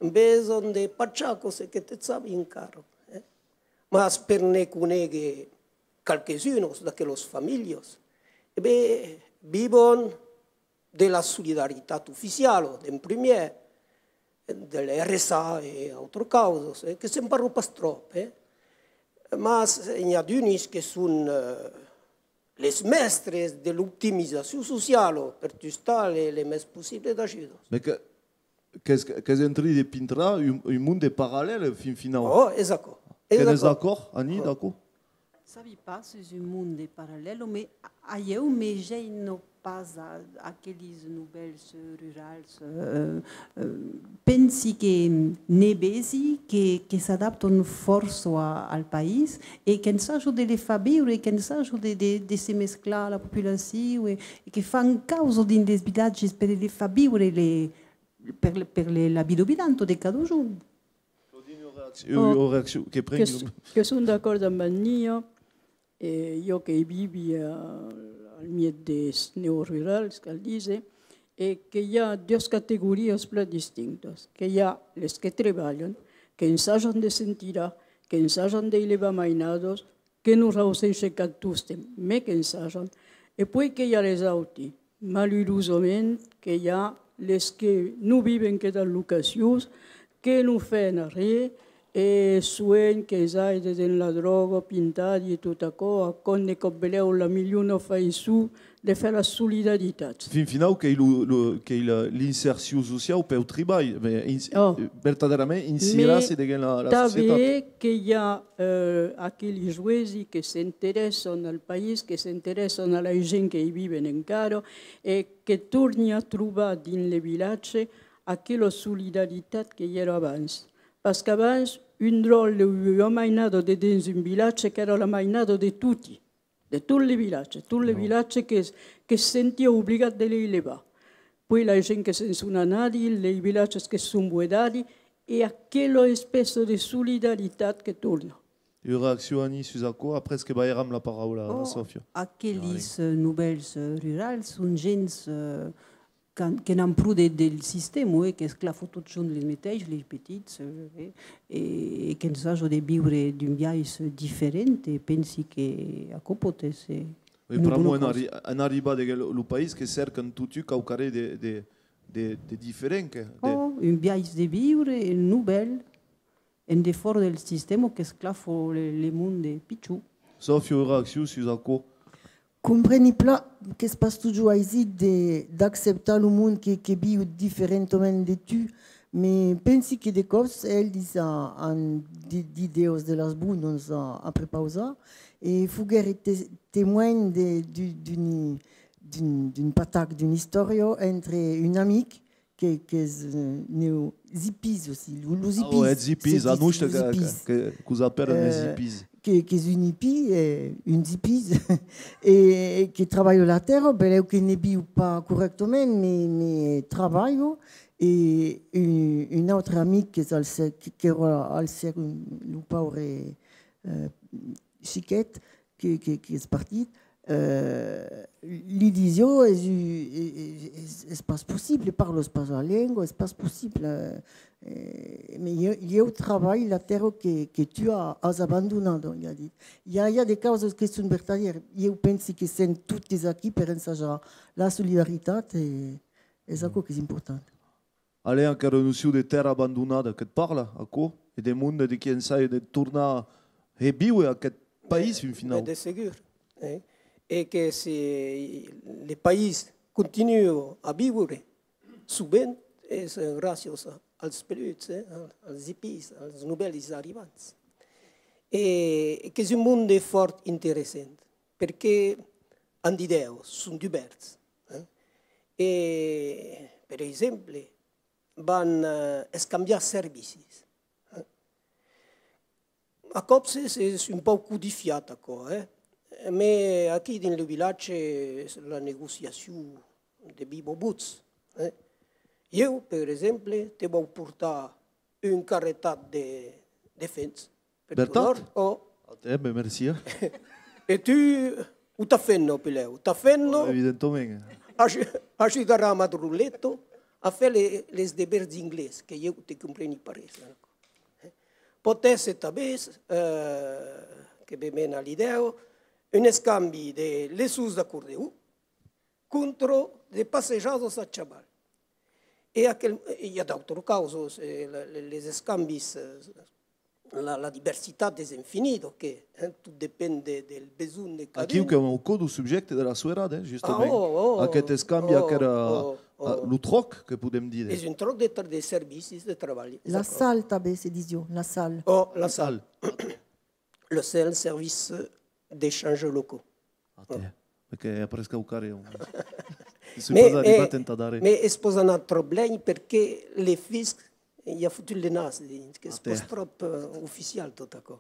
Beson de pachacos e que te sabi encara, eh? Mas per ne conéguer qualques unos d'aquelas familhas, e ben, vivon de la solidaritat oficiala, d'en primièr, de l'R S A e autras causas, eh, que se'n parla pas tròp, eh. Mas n'i a d'unis que son, eh, les mèstres de l'optimizacion sociala per tustar le, le mès possible d'ajudas. Mès que, qu'es, qu'es en trin de pintrar un, un monde parallèl, fin finau. Oh, es aquò. Que n'es d'acòrd, Annie, d'acòrd? Sabi pas s'es un monde parallèl, mès a, a ieu me gèina pas a, aquelis novèls, eh, rurals, eh, eh, pensi que ne vesi que, que s'adaptan fòrça a, al país e qu'ensajan de le far viure, qu'ensajan de, de, de se mesclar a la populacion e, e que fan causa dins les vilatges per le far viure le, per, per le, la vida vidanta de cada jorn. Claudine, ua reaccion, ua reaccion que pren... Que s-, que son d'acòrd amb Annia, e jo que vivi a, al mièg des neorurals, cal díser, e que i a duas categorias plan distinctas, que i a les que trebalhan, qu'ensajan de se'n tirar, qu'ensajan de levar mainadas, que non reüssishen cap tostemps, mès qu'ensajan. E puèi que i a les auti, malurosament, que i a les que non viven que dab locacions, que non fan arren, e soent que's aiden dens la dròga, pintar e tot aquò, aquò n'ei coma benlèu la milhona faiçon de far la solidaritat. Fin finau, qu'ei lo, lo, qu'ei la, l'insercion sociau peu tribalh, mès ins-, vertadèrament insirar-se deguens la, la societat. Tanben que i a, eh, aqueli joesi que s'interèssan al país, que s'interèssan a la gent que i viven encara, e que torni a trobar dins le vilatge aquela solidaritat que i èra abans. Pas qu'abans, un dròlle o ua mainada dedens un vilatge qu'èra la mainada de toti. De tot le vilatge, tot le vilatge que, que se sentia obligat de lei levar. Puèi la gent que se'n son anadi, lei vilatges que son buedadi, e aquela espèça de solidaritat que torna. Ua reaccion, Annie, sus aquò, après que balharam la paraula a Sòfia. Aquelis, eh, novèls, eh, rurals son gents, eh, qu'an, que n'an pro de, del sistèma, eh, qu'esclafan totjorn les meteis, les petits, eh, e, e qu'ensajan de viure d'un biais diferent, e pensi que aquò pòt èsser una bona causa. Oui, pr'amor en arri-, en arribar deguens lo, lo país que cèrcan totun quauquarren de, de, de, de diferent, que, de... Oh, un biais de viure novèl, en defòra del sistèma qu'esclafa le, le monde pichon. Sòfia, ua reaccion sus aquò? Compreni plan qu'es pas totjorn aisit de, d'acceptar lo mond que, que viu diferentament de tu, mès pensi que de còps elis a, an d'i-, d'idèas de las bonas a, a prepausar, e foguèri te-, temoin de, d'u-, d'un, d'un, d'un patac, d'una istòria entre un amic que, qu'es, eh, neus hippies aussi, lo, los hippies. Ah ouais, hippies, a nostre que, que, que, que'us apèran les hippies. Que, qu'es un hippie, eh, uns hippies, e, e que trabalha la tèrra, benlèu que ne viu pas corrèctament, mès, mès trabalha, e un, un autre amic qu'es al ser-, que, qu'èra al ser-, lo paure, eh, chiquet, que, que, qu'es partit, eh, li disiá, es, es, es, es pas possible, parlas pas la lenga, es pas possible, eh, mès ieu, ieu trabalhi la tèrra que, que tu a-, as abandonada, i a dit. I a, i a de causas que son vertadièras. Ieu pensi que sèm totes aquí per ensajar la solidaritat, e es aquò qu'es important. Alain, aquera nocion de tèrra abandonada, que't parla, aquò? E de monde de qui ensaja de tornar reviure aqueth país, fin finau? Ben, de segur, eh? E que se le país continua a viure, sovent es gràcias a, als peluts, eh? Als hippies, als novèls arribants. E qu'es un monde fòrt interessant, perque an d'idèas, son dubèrts, eh? E, per exemple, van, eh, escambiar servicis. A còps es, es un pauc codifiat, aquò, eh? Mès aquí, dins lo vilatge, la negociacion de viva votz, eh? Ieu, per exemple, te vau portar un carretat de, de fems. Vertat? Ò. A te, ben, mercí, eh. E tu, o ta femna, puslèu, ta femna... Evidentament. Aju-, ajudarà a madroleta a far le, les devèrs d'inglés, que ieu te compreni pas res, eh. Pòt èsser tanben, eh, que me mena a l'idèa, un escambi de leçons d'acordeon contra de passejadas a chaval. E aquel, i a d'autras causas, eh, la, le-, les escambis, eh, la, la diversitat es infinida, que, eh, tot depend de, del besonh de cadun. Aquiu qu'èm au còr deu subjècte de la soirada, eh, justament. Ah, ò, ò, ò. Aqueth escambi, aquera, eh, lo tròc, que podem díder. Es un tròc de tra-, de servicis, de trabalh. La sal, tanben, se disiá, la sal. Ò, la sal. Le sel, service d'échange locaux. A te, perque après quauquarren. Son pas arribat entà darrèr. Mès es pas anat tròp luènh perque le fisc i a fotut le nas dins, qu'es pas tròp, eh, oficial tot aquò.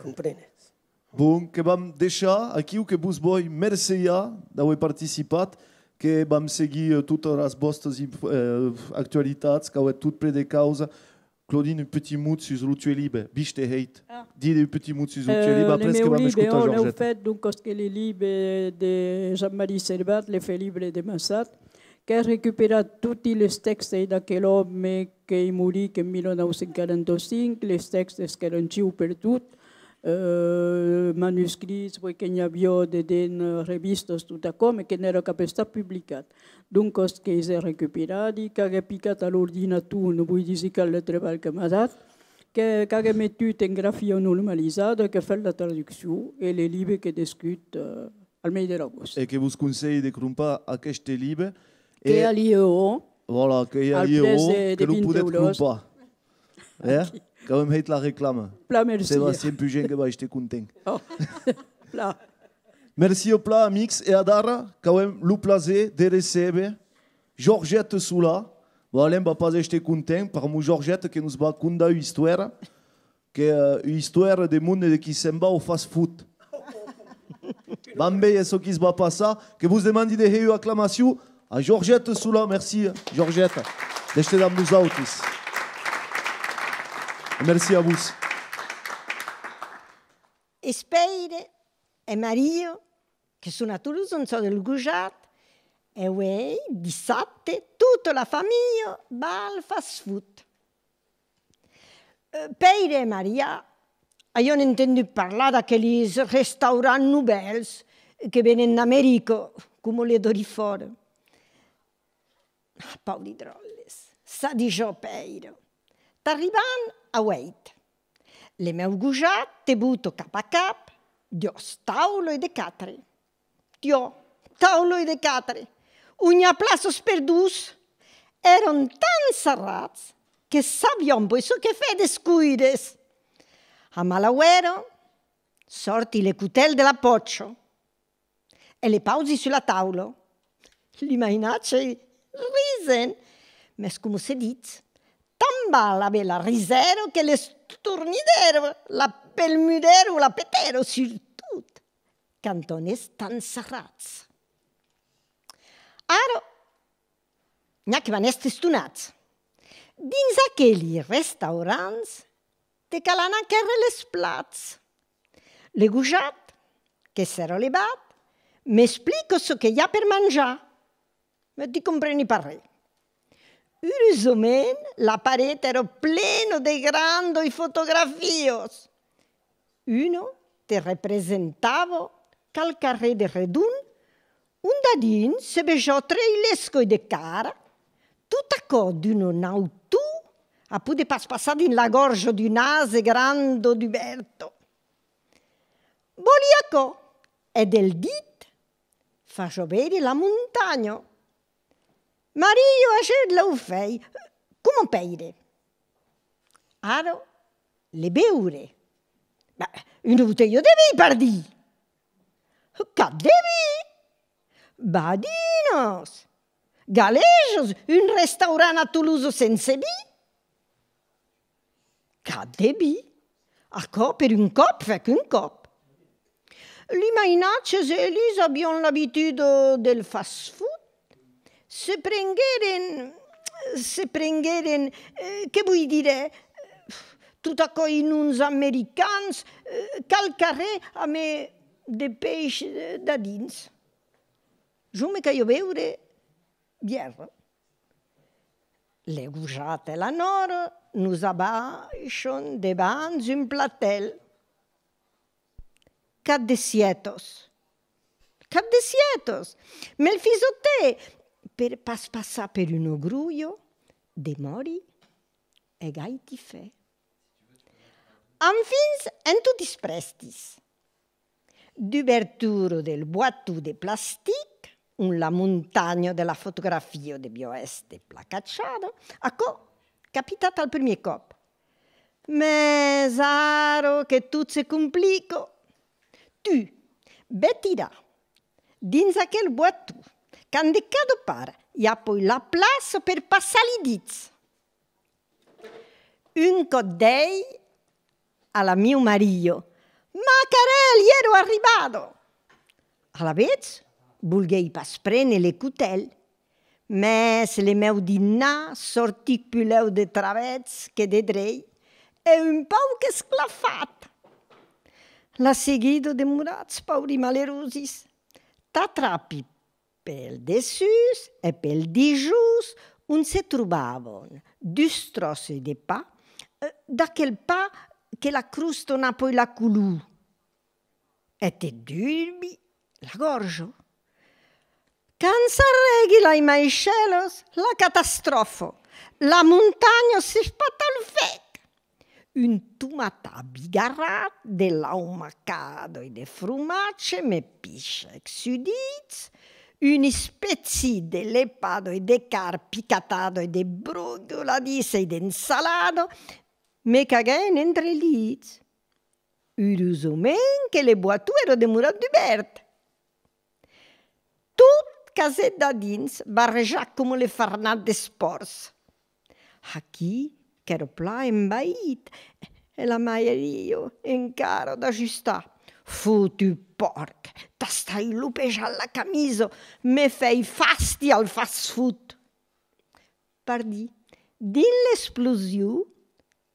Comprenes? Bon, que vam deishar aquiu, que vos voi mercejar d'aver participat, que vam seguir, eh, totas las vòstas inf-, eh, actualitats, qu'avètz tot plen de causa. Claudine, un petit mot sus lo tueu libe, viste hèit. Ah. Dide un petit mot sus lo tueu libe, après que vam escotar Georgette. Eh, le meu libe, ò, l'ai fèt, doncas, que le libe de Jean-Marie Servat, Le Felibre de Massat, qu'ai recuperat toti les tèxtes d'aquel òme qu'ei morit en mila nau cents quaranta-cinc, les tèxtes qu'èran chiu pertot, eh, manuscrits, puèi que n'i aviá dedens, eh, revistas, tot aquò, mès que n'èra cap estat publicat. Doncas, que's ai recuperadi, qu'aguèi picat a l'ordinator, non voi díser qual le trebalh que m'a dat, que, qu'aguèi metut en grafia normalizada, qu'ai fèt la traduccion, e le libe qu'ei descut, eh, al mes de l'agost. E que vos conselhi de crompar aqueste libe. Qu'ei a l'I E O. Voilà, qu'ei a l'I E O, que lo podètz crompar. Eh? Qu'avem hèit la reclama. Plan mercé. Sébastien Pugent que va èster content. Ò, plan. Mercé plan, amics. E adara, qu'avem lo plaser de recéber Georgette Solà. Bon, Alain va pas èster content, pr'amor Georgette que nos va condar ua istoèra. Que, eh, ua istoèra de monde de qui se'n va au fast-food. Vam véder çò qui's va passar. Que vos demandi de hèr ua aclamacion a Georgette Solà. Mercé, Georgette, d'èster damb nosautis. E mercé a vos. Es Pèire e Maria, que son a Tolosa, en çò del Gojat, e uei, dissabte, tota la familha va al fast-food. Eh, Pèire e Maria avián entendut parlar d'aquelis restaurants novèls que venen d'America, coma le Dorifòra. Ah, paudi dròlles, çò disiá Pèire. T'arribam a ueit. Le meu gojat te bota cap a cap, diòs, taula e de quatre. Tiò, taula e de quatre, on i a plaças per dos, èran tan sarrats que sabián pas çò que fèr des coires. A mala uèra, sòrti le cotèl de la pòcha e le pausi sus la taula. Lo mainatge risen, mès coma se ditz, tant val aver la risèra que l'estornidèra, la pelmudèra o la petèra, surtot quand òm es tan sarrats. Ara, n'i a que van èster estonats. Dins aqueli restaurants te cal anar quèrre les plats. Le gojat, que s'èra levat, m'explica çò que i a per manjar. Mès ti compreni pas ren. Urosament, la paret èra plena de grandoi fotografias. Una te representava qualquarren de redond, ont dadins se vesiá trei l'escoi de cara, tot aquò d'una nautor a poder pas passar dins la gòrja d'un ase granda dubèrta. Vòli aquò, e del dit fasiá veire la montanha. Maria aguèt l'aufèit, coma Pèire. Ara, le beure. Bah, una botelha de vin, pardí! Cap de vin! Badinas! Galejas, un restaurant a Tolosa sense vin? Cap de vin! Aquò per un còp, fèc un còp. Li mainatges, elis, avián l'abituda del fast-food. Se prengueren, se prengueren, eh, que voi dire, tot aquò, i noms americans, eh, qualquarren amé de peish, eh, dadins. Jo me caliá beure bièra. Le gojat e la nòra nos abaishan debans un platèl. Cap de sietas. Cap de sietas! Me'l fisotè, per pas passar per una grolha, demòri e gaiti fèr. Enfin, èm totis prèstis. Dubertura del boaton de plastic, ont la montanha de la fotografia deviá èster placatjada, aquò, capitat al primièr còp. Mès ara que tot se complica, tu, ve tirar dins aquel boaton, quand de cada part i a poi la plaça per passar li dits. Un còp dèi a la miu marilha: «Macarèl, i èro arribada!» Alavetz, volguèi pas prene le cotèl, mès le meu dit-nat sortic pulèu de travèrs que de drei e un pauc esclafat. La seguida: «Demoratz, pauri malerosis, t'atrapi pel dessús e pel dijós, ont se trobavan dus tròces de pan, eh, d'aquel pan que la crosta n'a poi la color, e te durbi la gòrja. Quand s'arregui lai maishèlas, la catastròfa, la montanha s'espata al fèc. Un tomatat bigarrat, de lau macada e de fromatge me picha ex sus dits, un especit de lepada e de carn picatada e de brogoladissa e d'ensalada me caguèn entre li dits. Urosament que le boaton èra demorat dubèrt. Tot casèt dadins, barrejat coma le farnat des pòrcs. Aquí qu'èra plan envaït, e la marilha encara d'ajustar. Fotut pòrc, t'as tai lopejat la camisa, me fèi fàstia al fast-food. Pardí, dins l'explosion,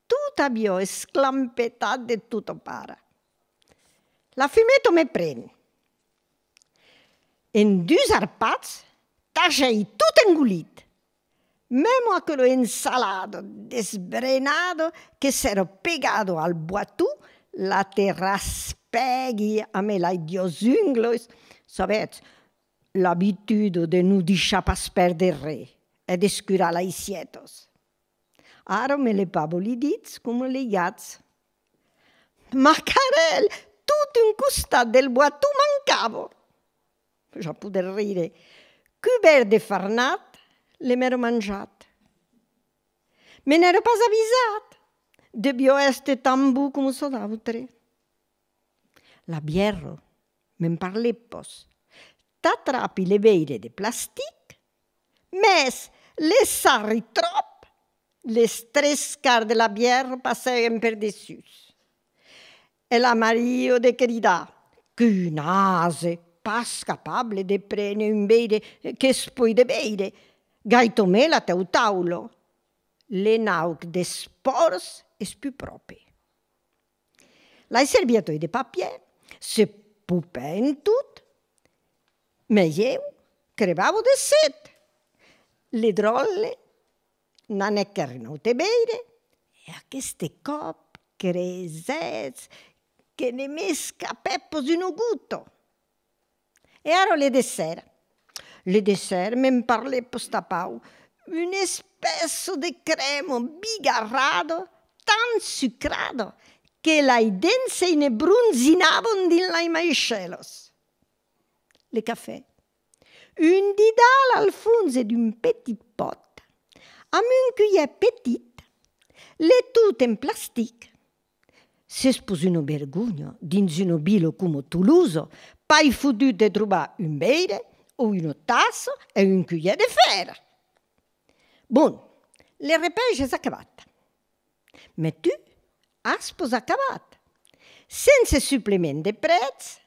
tot aviá esclampetat de tota part. La fumeta me pren. En dus arpats, t'agèi tot engolit. Mèma aquela ensalada desbrenada que s'èra pegada al boaton, la te raspègui amé lai duas unglas. Sabètz, l'abituda de non deishar pas pèrder res e d'escurar lai sietas. Ara me lepava li dits coma lai gats. Macarèl, tot un costat del boaton mancava! Ja podètz rire. Cubèrt de farnat, le m'èra manjat. Me n'èra pas avisat. Deviá èster tan bon coma çò d'autre. La bièra, me'n parlèt pas. T'atrapi le veire de plastic, mès le sarri tròp, les tres quarts de la bièra passèren per dessús. E la marilha de cridar: «Quin ase, pas capable de prene un veire qu'es poi de veire, gaita-me la teu taula. Le nauc des pòrcs es pus pròpe.» Lai servietas de papièr se popèn tot, mès ieu crebava de set. Le dròlle n'anèc quèrre un aute veire, e aqueste còp cresètz que ne m'escapèt pas una gota. E ara le dessèrt. Le dessèrt, me'n parlètz pas tanpauc. Una espèça de crèma bigarrada, tan sucrada, que lai dents se ne bronzinavan dins lai maishèlas. Le cafè. Un didal al fons d'un petit pòt, amb un culhèr petit, le tot en plastic. S'es pas una vergonha, dins una vila coma Tolosa, pas fotut de trobar un veire o una tassa e un culhèr de fèr. Bon, le repais es acabat. Mès tu as pas acabat. Sense suplement de prètz,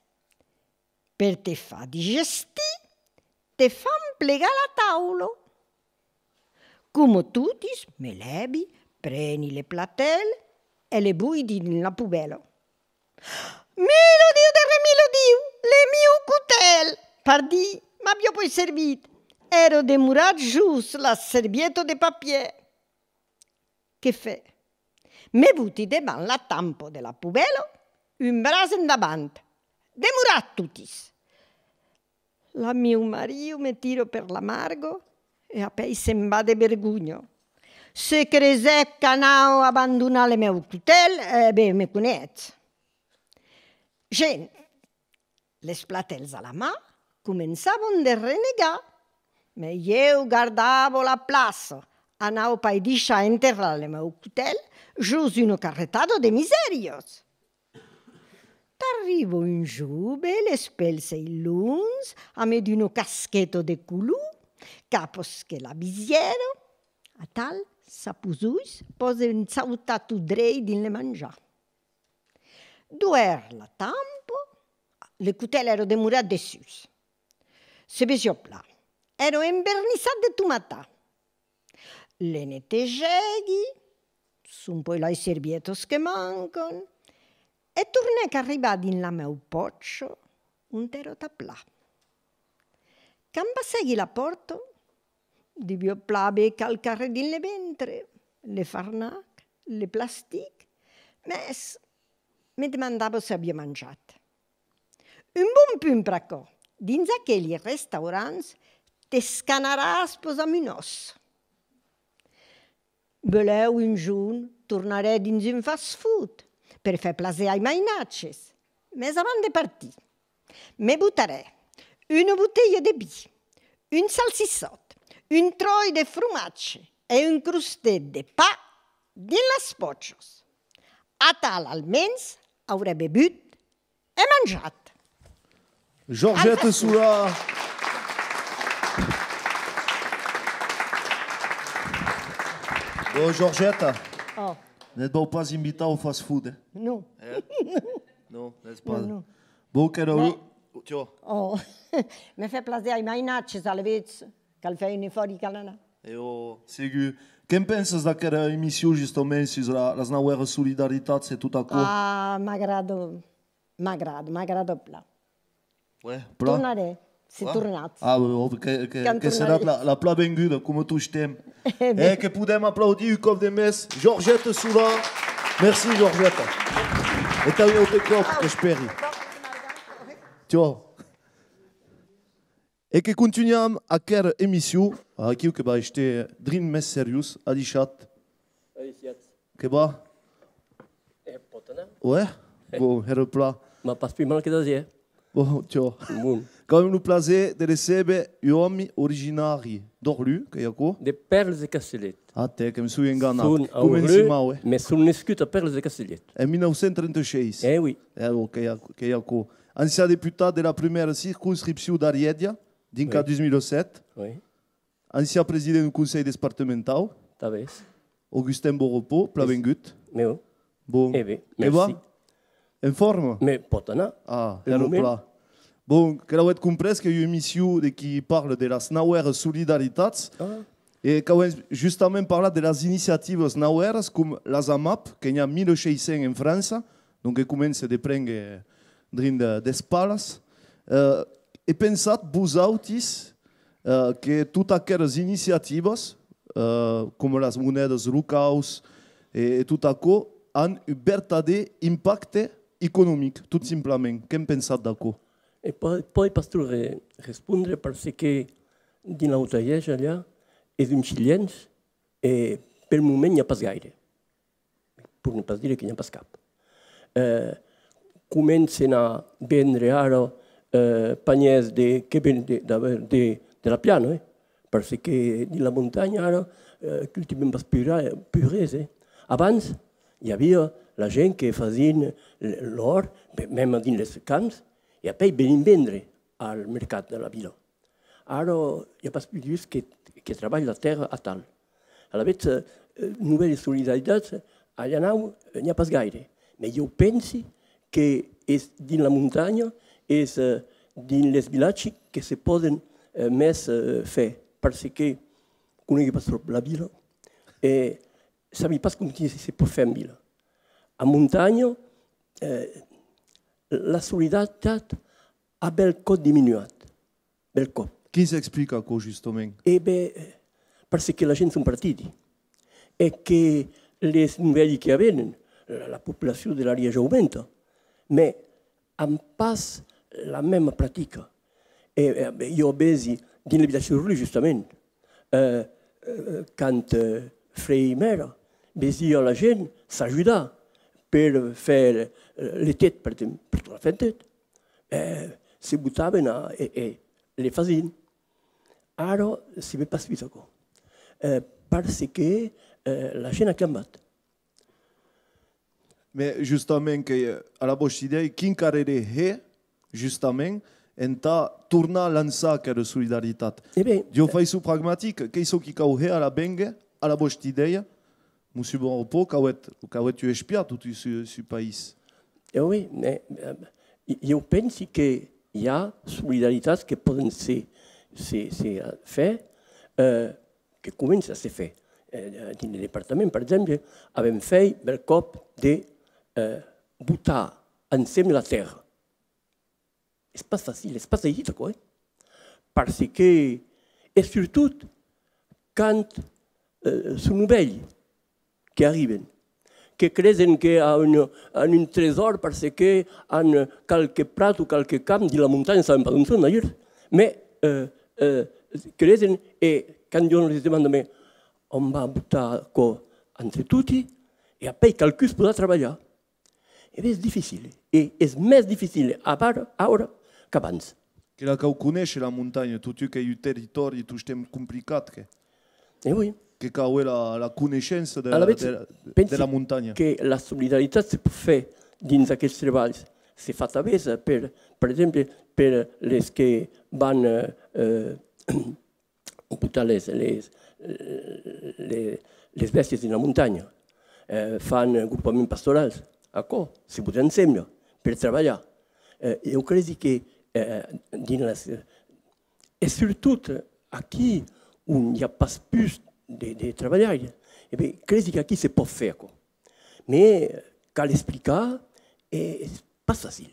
per te far digestir, te fan plegar la taula. Coma totis, me lèvi, preni le platèl e le boi dins la pobèla. Miladiu darrèr miladiu, le miu cotèl! Pardí, m'aviá poi servit. Èra demorat jos la servieta de papièr. Que fèr? Me boti davant la tampa de la pobèla, un braç endavant. Demoratz totis! La miu marilha me tira per la marga e apèi se'n va de vergonha. Se cresètz qu'anava abandonar le meu cotèl, e ben, me conètz. Gents, les platèls a la man, començavan de renegar. Mès ieu gardava la plaça, anava pas deishar enterrar le meu cotèl jos una carretada de misèrias. T'arriba un jove, les pèls ei longs, amé d'una casqueta de color, capes que la visièra, atal, s'apusuís, pòden sautar tot dreit dins le manjar. Duèrt la tampa, le cotèl èra demorat dessús. Se vesiá plan. Èra envernissat de tomatar. Le netejègui, son puèi las servietas que mancan, e tornèc arribar dins la meu pòcha, ont èra tà plan. Quand passègui la pòrta, deviá plan aver qualquarren dins le ventre, le farnac, le plastic, mès me demandava s'aviá manjat. Un bon punt pr'aquò, dins aqueli restaurants t'escanaràs pas amb un òs. Belèu un jorn tornarè dins un fast-food per far plaser ai mainatges, mès avant de partir, me botarè una botelha de vin, un salsissòt, un tròç de fromatge e un crostet de pan dins las pòchas. Atal almens aurè bevut e manjat. Georgette Soula. Bon, Georgette, oh, ne't vau pas invitar au fast-food, eh? Non. Eh? Non, n'es pas. Non, non. Bon, qu'èra... Mès, tiò, oh, me fai plaser ai mainatges, alavetz, cal far un efòrt, i cal anar. E ò, segur. Que'n pensas d'aquera emission, justament, sus la, las nauèras solidaritats e tot aquò? Ah, m'agrada. M'agrada, m'agrada plan. Ouais, plan. Tornarè, se tornatz. Ah, ouais, que, que, que serà la, la plan venguda, coma tostemps. Eh, que podem aplaudir un còp de mès Georgette Soula. Merci, Georgette. E tanben autre còp, qu'espèri. Tiò. E que contunham aquera emission, aquiu que va èster drin mès seriós, adishatz. Adishatz. Que va? E pòt anar. Ouais? Bon, hèra plan. M'a pas pus mal que d'asièr. Bon, tiò. Bon. Qu'avem lo plaser de recéber un òmi originari d'Orlu, qu'ei aquò? De Pèrles de Castellet. Ah, tè, que me soi enganat. Son a Orlu, mès son nescut a Pèrles de Castellet. En mil nau cents trenta-sheis. Eh oui. Eh, bon, qu'ei aquò, qu'ei aquò. Ancian deputat de la prumèra circonscripcion d'Arièja, dinc a dos mil sèt. Oui. Ancian president deu Conselh despartamentau. Tanben. Augustin Borrepò, plan vengut. Bon. E ben, que va? Merci. En forma? Mès pòt anar. Ah, hèra plan. Bon, que l'auetz comprés, qu'ei ua emission de qui parla de las nauèras solidaritats. Ah. E qu'avem justament parlat de las iniciativas nauèras, com las AMAP, que n'i a mila sheis cents en França, donc que comença de prénguer drin de, d'espalas. Eh, e pensatz, vosautis, eh, que tot aqueras iniciativas, eh, coma las monèdas locaus e, e tot aquò, an un vertadèr impacte economic, tot simplament. Que'n pensatz d'aquò? E pòi, pòi pas tot re-, respondre, parce que dins l'Auta Alièja, alà, es un chiliens, e pel moment n'i a pas gaire. Pour ne pas dire que n'i a pas cap. Eh, comencen a vendre ara, eh, panièrs de, que ven de, de, de, de la piana, eh? Parce que dins la montanha ara, eh, cultivem pas pus ra-, pus res, eh? Abans, i aviá la gent que fasián l-, l'òrt, me-, mèma dins les camps, e apèi venien vendre al mercat de la vila. Ara, i a pas pus dus que, que trabalh la tèrra atal. Alavetz, eh, novèli solidaritats, alà nau, eh, n'i a pas gaire. Mès ieu pensi que es dins la montanha, es, eh, dins les vilatgi que se pòden, eh, mès, eh, fèr, parce que conegui pas tròp la vila e sabi pas com se pòt fèr en vila. A montanha, eh, la solidaritat a bèlcòp diminuat. Bèlcòp. Quin s'explica aquò, justament? E ben, parce que la gent son partidi e que les novèli que avèn, la, la populacion de l'Arièja aumenta, mès an pas la mèma pratica. E, e, ieu vesi dins le vilatge d'Orlu, justament, eh, eh, quand, eh, frei mèra, vesia la gent s'ajudar per fèr, eh, le tet, per, per tornar fèr tet. Eh, se botaven a, e, e le fasián. Ara, se ve pas pus aquò. Eh, parce que, eh, la gent a clambat. Mès justament, que, a la vòsta idèia, quin caleré hèr, justament, entà tornar lançar aquela solidaritat? E ben, d'ua faiçon pragmatica, qu'ei çò qui cau hèr a la venga, a la vòsta idèia, Mossur Bonrepos, qu'auetz, qu'auetz un espiat tot su, su país? E oui, mès, eh, ieu pensi que i a solidaritats que pòden se, se, se, eh, fèr, eh, que comença a se fèr. Eh, dins le departament, per exemple, avèm fèit bèlcòp de, eh, botar ensemble la tèrra. Es pas facil, es pas aisit aquò, eh? Parce que, e surtot, quand, eh, son novèls que arriben, que cresen que an un, an un tresòr parce que an qualque prat o qualque camp dins la montanha, sabem pas ont son d'ailleurs, mès, eh, eh, cresen, e quand ieu les demande, mès on va botar aquò entre toti, e apèi qualqu'un podrà trabalhar. E ben, es dificil. E es mès dificil avar-, aura qu'abans. Que la cau conéisher, la montanha, totun qu'ei un territòri tostemps complicat, que, e oui, que cau aver la, la coneishença de, alavetz, de, de pensi la montanha. Que la solidaritat se pòt fèr dins aqueles trebalhs. Se fa tanben per, per exemple, per les que van, eh, eh, botar les, les, les, les bèstias dins la montanha, eh, fan gropaments pastorals, aquò, se botan ensemble per trabalhar. Eh, ieu cresi que, eh, dins las, e surtot aquí on i a pas pus de, de trabalhaires, e ben, cresi qu'aquí se pòt fèr aquò. Mès cal explicar, e es pas facil.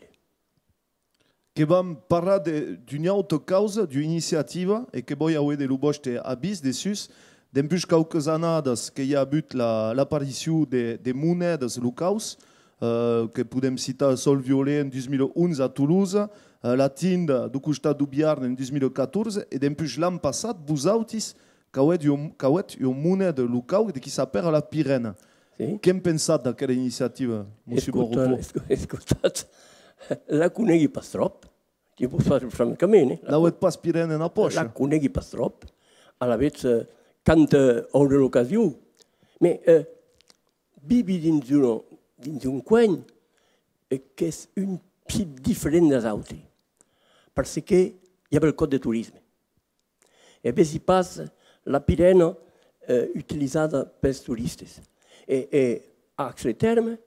Que vam parlar de, d'una auta causa, d'ua iniciativa, e que vòi aver de lo vòste avís dessús. Dempuish quauques annadas que i a avut la, l'aparicion de, de monèdas locaus, eh, que podem citar Sol Violet en dos mil onze a Tolosa, eh, la Tinda deu costat deu Biarn en dos mil catorze, e dempuish l'an passat, vosautis, qu'auetz ua, qu'auetz ua moneda locau de qui s'apèra la Pirena. Sí. Que'n pensatz d'aquela iniciativa, Mossur Bonrepos? Escota, esco-, escotatz, la conegui pas tròp, que vos parli francament, eh. La, n'auetz pas Pirena ena pòcha? La conegui pas tròp. Alavetz, eh, quand, eh, aurè l'ocasion. Mès, eh, vivi dins un, dins un coin, eh, qu'es un pic diferent des autres, parce que i a bèlcòp de torisme. E vesi pas la Pirena, eh, utilizada pels toristes. E, e a Axle Terme,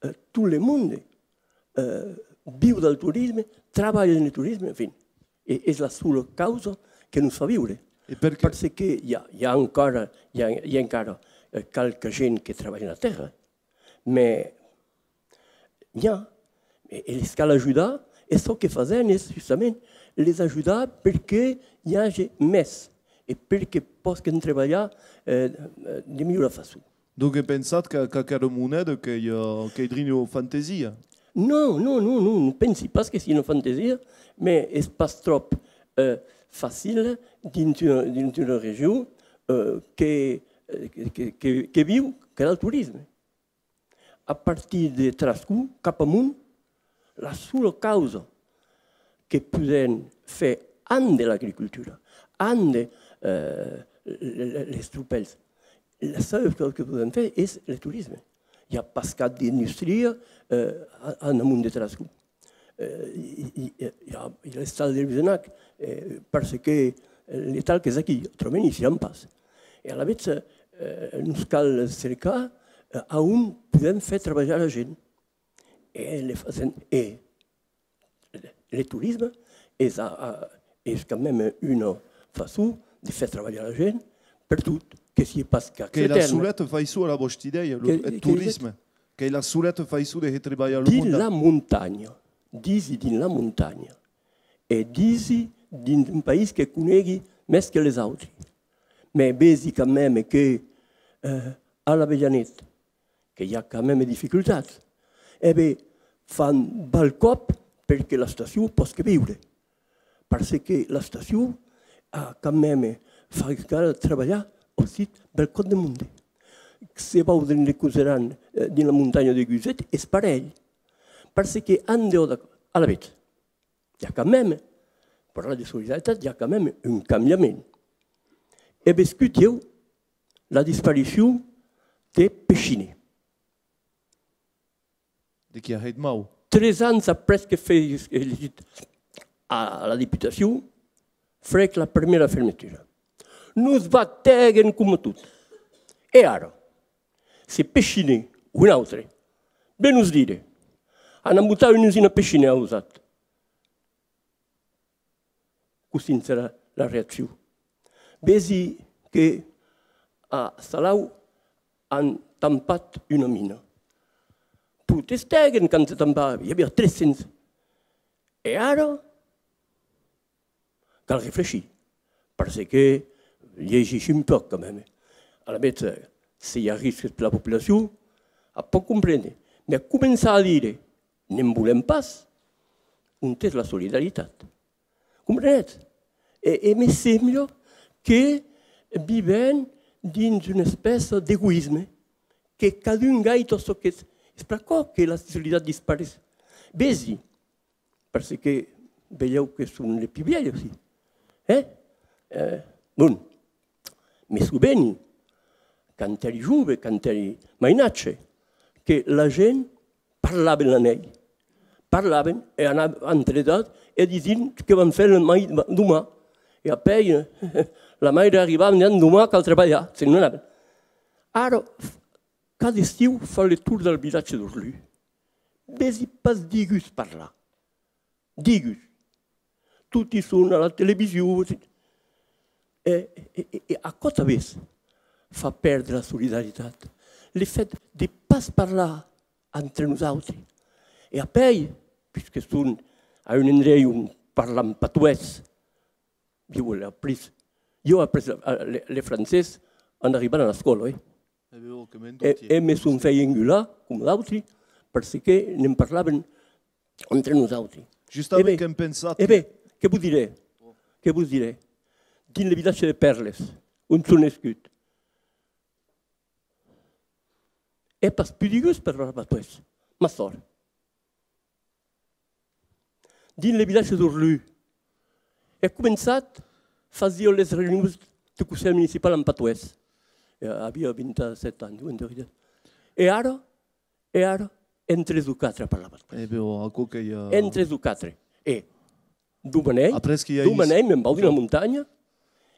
eh, tot le monde, eh, viu del torisme, trabalha dins le torisme, enfin, e es la sola causa que nos fa viure. E perqué? Parce que i a, i a encara, i a, i a encara, eh, qualque gent que trabalha la tèrra, mès n'i a, e, e les cal ajudar, e çò que fasèm es justament les ajudar per que i age mès, e per que pòsquen trabalhar, eh, de milhora façon. Donc, pensatz que, qu'aquera moneda qu'ei, eh, qu'ei drin ua fantasia? Non, non, non, non, non pensi pas que siá una fantasia, mès es pas tròp, eh, facil dins una, dins una region, eh, que, eh, que, que, que, que viu, qu'es del torisme. A partir de Trascon, cap amont, la sola causa que podèm fèr amb de l'agricultura, amb de, eh, le-, le-, les tropèls, la sola causa que podèm fèr es le torisme. I a pas cap d'industria, eh, a-, en amont de Trascon. Eh, i, i, i, i a, i a l'estal de Luzenac, eh, parce que, eh, l'estal qu'es aquí, autrament i seriam pas. E alavetz, eh, nos cal cercar, eh, a on podèm fèr trabalhar la gent. E le fasèm, e le torisme es, a, a, es quand même una façon de fèr trabalhar la gent pertot, que siá pas qu'Axle Terme. Qu'ei la soleta faiçon, a la vòsta idèia, lo, que, eth torisme, qu'ei la soleta faiçon de hèr trabalhar lo monde. Dins la montanha, disi dins la montanha, e disi dins un país que conegui mès que les autres. Mès vesi quand même que, eh, a l'Avelhanet, que i a quand même dificultats, e ben, fan bèlcòp per que l'estacion pòsque viure. Parce que l'estacion a quand même, fa, cal trabalhar aussi bèlcòp de monde. Se vau dins le Coseran, eh, dins la montanha de Guset, es parelh. Parce que en dehors de, alavetz, i a quand même, parlar de solidaritat, i a quand même un cambiament. È vescut ieu la disparicion de Pechiney. De qui a hèit mau? Tres ans après que fèi elegit a la deputacion, frèc la primièra fermetura. Nos batèguen coma tot. E ara, se Pechiney o un autre ven nos dire: «Anam botar una usina Pechiney a Ausat.» Cossí serà la reaccion? Vesi que a Salau an tampat una mina. Protestèguen quand se tampava, i aviá tres cents. E ara? Cal reflechir, parce que liegís un pauc quand même. Alavetz, se i a risques per la populacion, a pòt comprene. Mès començar a dire: «Ne'n volèm pas», ont es la solidaritat? Comprenètz? E, e me sembla que vivèm dins una espèça d'egoïsme, que cadun gaita çò qu'es. Es per aquò que la solidaritat dispareis. Vesi, parce que belèu que son le pus vièlh aussi. Eh? Eh, bon, me soveni, quand èri jove, quand èri mainatge, que la gent parlaven la nuèit, parlaven e anavan entre edat e disien: «Que vam fèr mai doman?» E apèi, la maire arribava en disent: «Doman cal trabalhar», se n'anavan. Ara, cada estiu, fa le torn del vilatge d'Orlús. Vesi pas digus parlar. Digus. Toti son a la television. E, e, e, e aquò tanben fa pèrdre la solidaritat. Le fèt de pas parlar entre nosautres. E apèi, puisque son a un endrech ont parlam patoès, ieu l'ai aprés, ieu ai aprés, eh, le, le francés en arribant a l'escòla, eh. E, e me son fèit engular, coma d'autri, parce que ne'n parlavan entre nosautres. Justament, qu'èm pensat... E ben, que vos dirè, que vos dirè, dins le vilatge de Pèrles, ont son nascut, es pas pus digus parlar patoès, mas sòrt. Dins le vilatge d'Orlús, ai començat, fasiá les reünions de conselh municipal en patoès. E aviá vint-e-sèt ans, vint-e-uèch. E ara, e ara, èm tres o quatre a parlar patoès. E ben, aquò qu'ei, eh... Èm tres o quatre. E domanèi, après que i a... domanèi, me'n vau dins la montanha,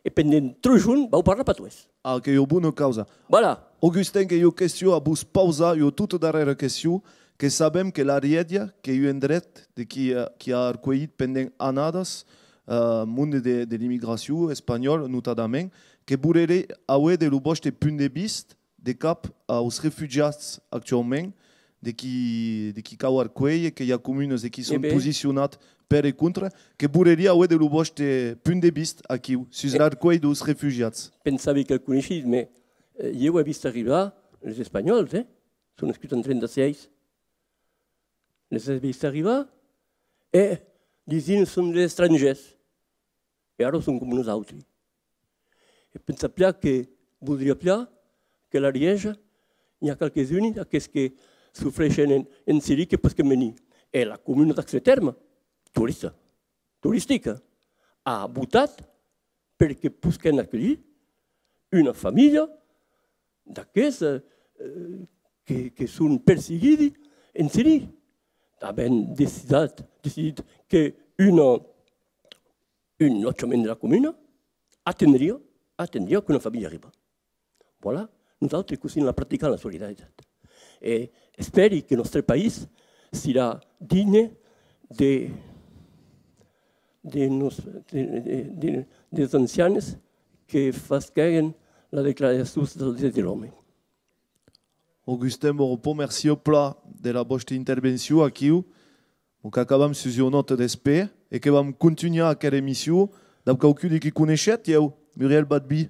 e pendent tres jorns vau parlar patoès. Ah, qu'ei ua bona causa. Voilà. Augustin, qu'ei ua question a vos pausar, ua tota darrèra question, que sabem que l'Arièja, qu'ei un endret de qui, eh, qui a arcuelhit pendent annadas, eh, monde de, de l'immigracion espanhòla, notadament, que volerí aver de lo vòste punt de vista de cap aus refugiats actuaument, de qui, de qui cau arcuélher, que i a comunas de qui son... E ben, posicionats per e contra, que volerí aver de lo vòste punt de vista aquiu, sus... E... l'arcuelh deus refugiats. Pensavi que lo coneishiatz, mès, eh, ieu ai vist arribar les espanhòls, eh? Son nascuts en trenta-sièis. Les ai vist arribar e disien: «Son de estrangèrs.» E ara son coma nosautres. E pensatz plan que voudriá plan que l'Arièja, n'i a qualques-uns, aqueths que sofreishen en, en Siria, que posquen venir. E la comuna d'Axe Tèrme, torista, toristica, a votat per que posquen aculhir una familha d'aqueths, eh, que, que son perseguidi en Siria. Avèm decidat, decidit que una, un lotjament de la comuna atendriá, atendriá qu'una familha arriba. Voilà, nosautres cossí la practicam, la solidaritat. E espèri que nòstre país serà digne de, de nos, de, de, de, dels ancians que fasquèren la Declaracion dels Drets de l'Òme. Augustin Borpon, mercí plan de la vòsta intervencion aquiu. Donc, acabam sus ua nòta d'espèr e que vam contunhar aquera emission dab quauqu'un de qui coneishetz, ieu, Muriel Badby,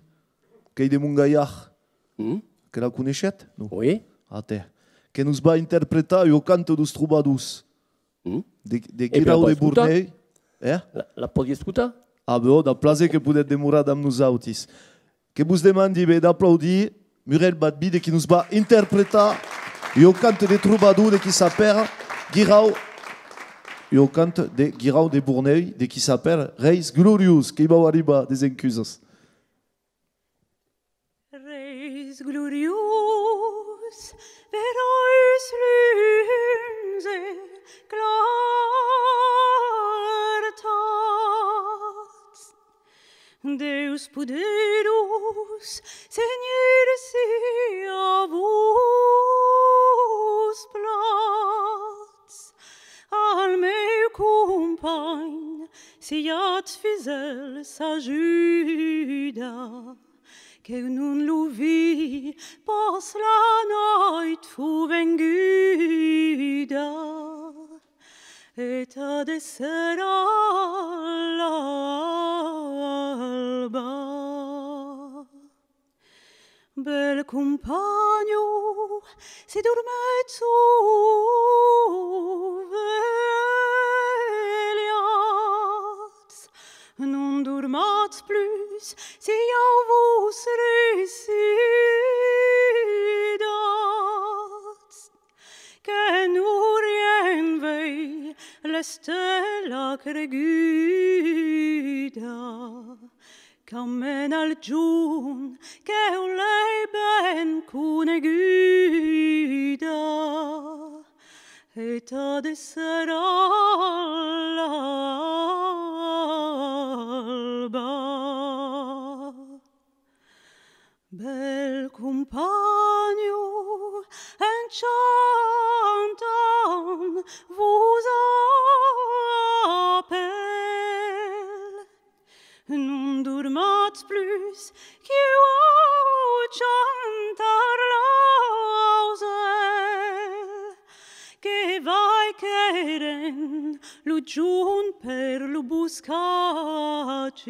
qu'ei de Montgalhard. Mm. Que la coneishetz? Non? Oui. Atè. Que nos va interpretar ua canta deus trobadors. Mm. De, de... E ben, Guirau de Bornei. Eh? La, la pòdi escotar? Ah, ben, dab plaser que podetz demorar damb nosautis. Que vos demandi, ben, d'aplaudir Muriel Badby, de qui nos va interpretar ua canta de trobador de qui s'apèra Guirau, ua canta de Guirau de Bornei, de qui s'apèra Reis Gloriós, que i vau arribar des encusas. Reis gloriós, verois lum clartats. Deus poderós, Senhor, si a vos platz, al meu companh, siatz fidèls, ajuda, que non lo vi pas la nòit fou venguda, e tà de ser a l'alba. Bèl companho, se dormetz o velhatz, non dormatz plus, siáu vos residatz, que non rien vei l'estela creguda, qu'amena al jorn que l'ei ben coneguda, e tà de ser a l'alba. Bèl companho, en chantant vos apèl, non dormatz plus, qui'u chantar l'ausèl, que vai querent lo jorn per lo boscatge,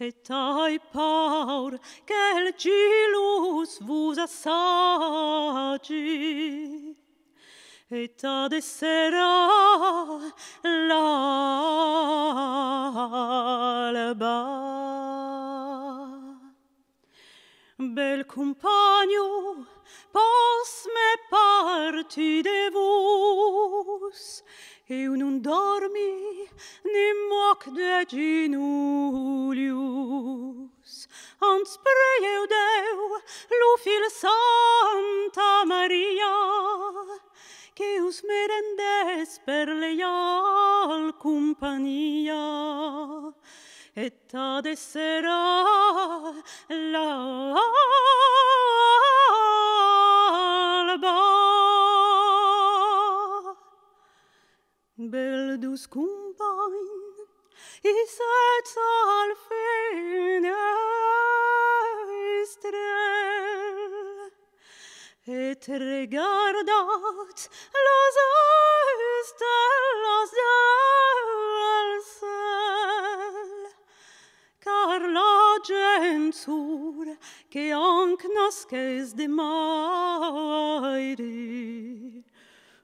e t'ai paur que'l gilós vos assagi, e tà de ser a l'alba. Bèl companho, pas me parti de vos, eu non dòrmi ni mòc de ginolhos. Ans preieu Deu, lo Filh, Santa Maria, que us me rendètz per leial companhia, e tà de ser a l'alba. Bèl doç companh, i sètz al fenestrèl, e te regardatz las estelas del cèl, car la gent sord que anc nasquètz de maire.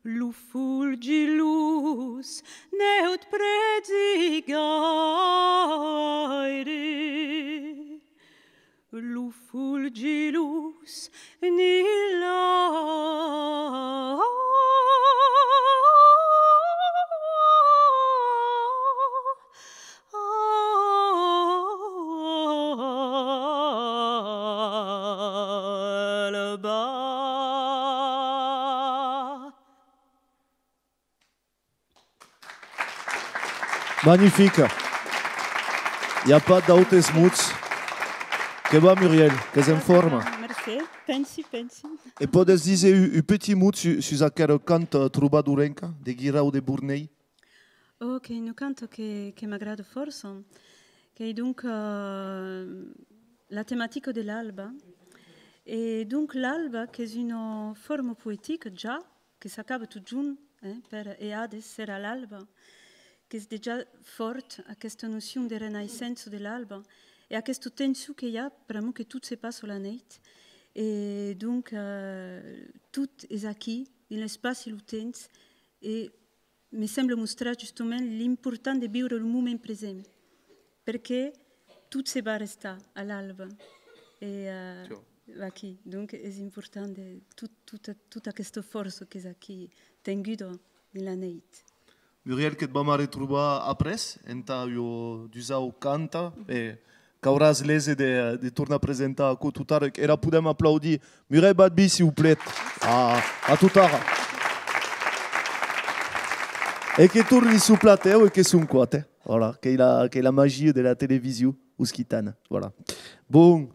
Lo fol gilós ne'ut prètzi gaire. Lo fol gilós ni la Magnifique. I a pas d'autes mots. Que va, Muriel? Qu'es en forma? Mercé. Pensi, pensi. E pòdes díser un, un petit mot su-, sus aquel cant, eh, trobadorenca de Guirau de Bornei? Oh, qu'ei una canta que, que m'agrada fòrça. Qu'ei donc, eh, la tematica de l'alba. E donc l'alba, qu'es una forma poetica ja, que s'acaba totjorn, eh, per e a de ser a l'alba, qu'es dejà fòrt aquesta nocion de renaissença de l'alba, e aquesta tension que i a, pr'amor que tot se passa la neit, e donc, eh, tot es aquí, dins l'espaci e lo temps, e me sembla mostrar justament l'important de viure lo moment present, perque tot se va restar a l'alba. E, eh, vaquí, donc es important de tot, tota, tota aquesta fòrça qu'es aquí tenguda dins la neit. Muriel, que't vam arretrobar après, entà ua dusau canta, e qu'auràs l'aise de, de tornar presentar aquò totara. Era podem aplaudir Muriel Badby, s'il vous plaît. A, a totara. E que torni sul platèu e que son quate. Voilà, qu'ei la, qu'ei la magia de la television occitana. Voilà. Bon,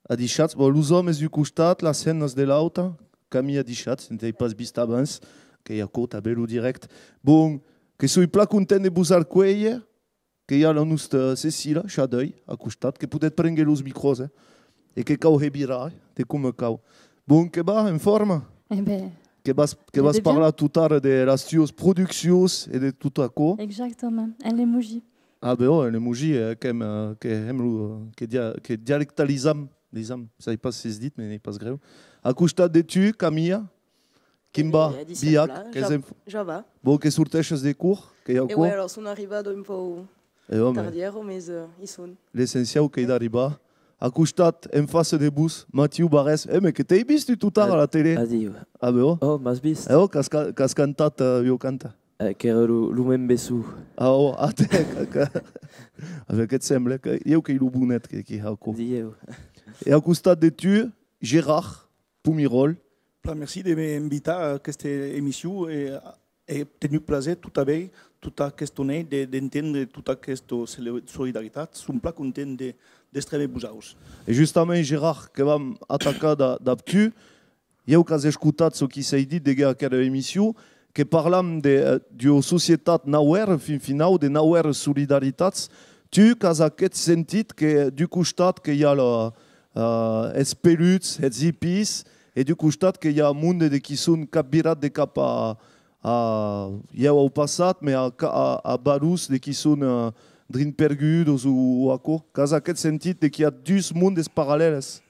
adishatz, bon, los òmes d'un costat, las hemnas de l'auta, Camille, adishatz, ne t'èi pas vist abans, qu'ei aquò tanben lo dirècte. Bon, que soi plan content de vos arcuélher, que i a la nosta Cecila Chadeuil a costat, que podètz prénguer los micròs, eh, e que cau revirar, eh, de coma cau. Bon, que va, en forma? E ben, Que vas, que vas de bien. Parlar totara de las tuas produccions e de tot aquò. Exactament, en Lemogi. Ah ben, ò, en Lemogi, eh, qu'èm, eh, que hèm lo, que dia-, que dialectalizam, disam, sai pas s'es dit, mès n'ei pas grèu. A costat de tu, Camilla, quin va? Eh, Biac, qu'es en... Ja va. Bon, que sorteixes de cors, que i a... E cors? Ouais, alors, son arribada un pauc... E òme. Tardièra, mès, eh, i son. L'essenciau qu'ei d'arribar. A costat, en fàcia de vos, Matiu Barrés. Eh, mès que t'èi vist tu totara a la tele. Adiu. Ah ben, ò. Ò, m'as vist? E ò, qu'as ca-, qu'as cantat, eh, ua canta. Eh, qu'èra lo, lo men besson. Ah, ò, ah, te, ca, ca. Ah ben, que't semble, que, ieu qu'ei lo bonet que, que ha aquò. Dilhèu. E a costat de tu, Gérard Pomirol. Plan, merci de m'invitar a aquesta emission e, e tenut plaser tot aver, tot aquesta neit, de, d'entendre tota aquesta soli-, solidaritat. Son plan content de, d'èstre amb vosaus. E justament, Gérard, que vam atacar da-, dab tu. Ieu qu'as escotat çò qui s'ei dit degué aquera emission, que parlam de, eh, d'ua societat nauèra, fin finau, de nauèras solidaritats. Tu qu'as aqueth sentit que, d'un costat, que i a la, eh, eths peluts, eths hippies, e d'un costat que i a monde de qui son capvirats de cap a, a, ieu au passat, mès a ca-, a, a valors de qui son, eh, drin pergudos o, o aquò. Qu'as aqueth sentit de qu'i a dus mondes parallèls.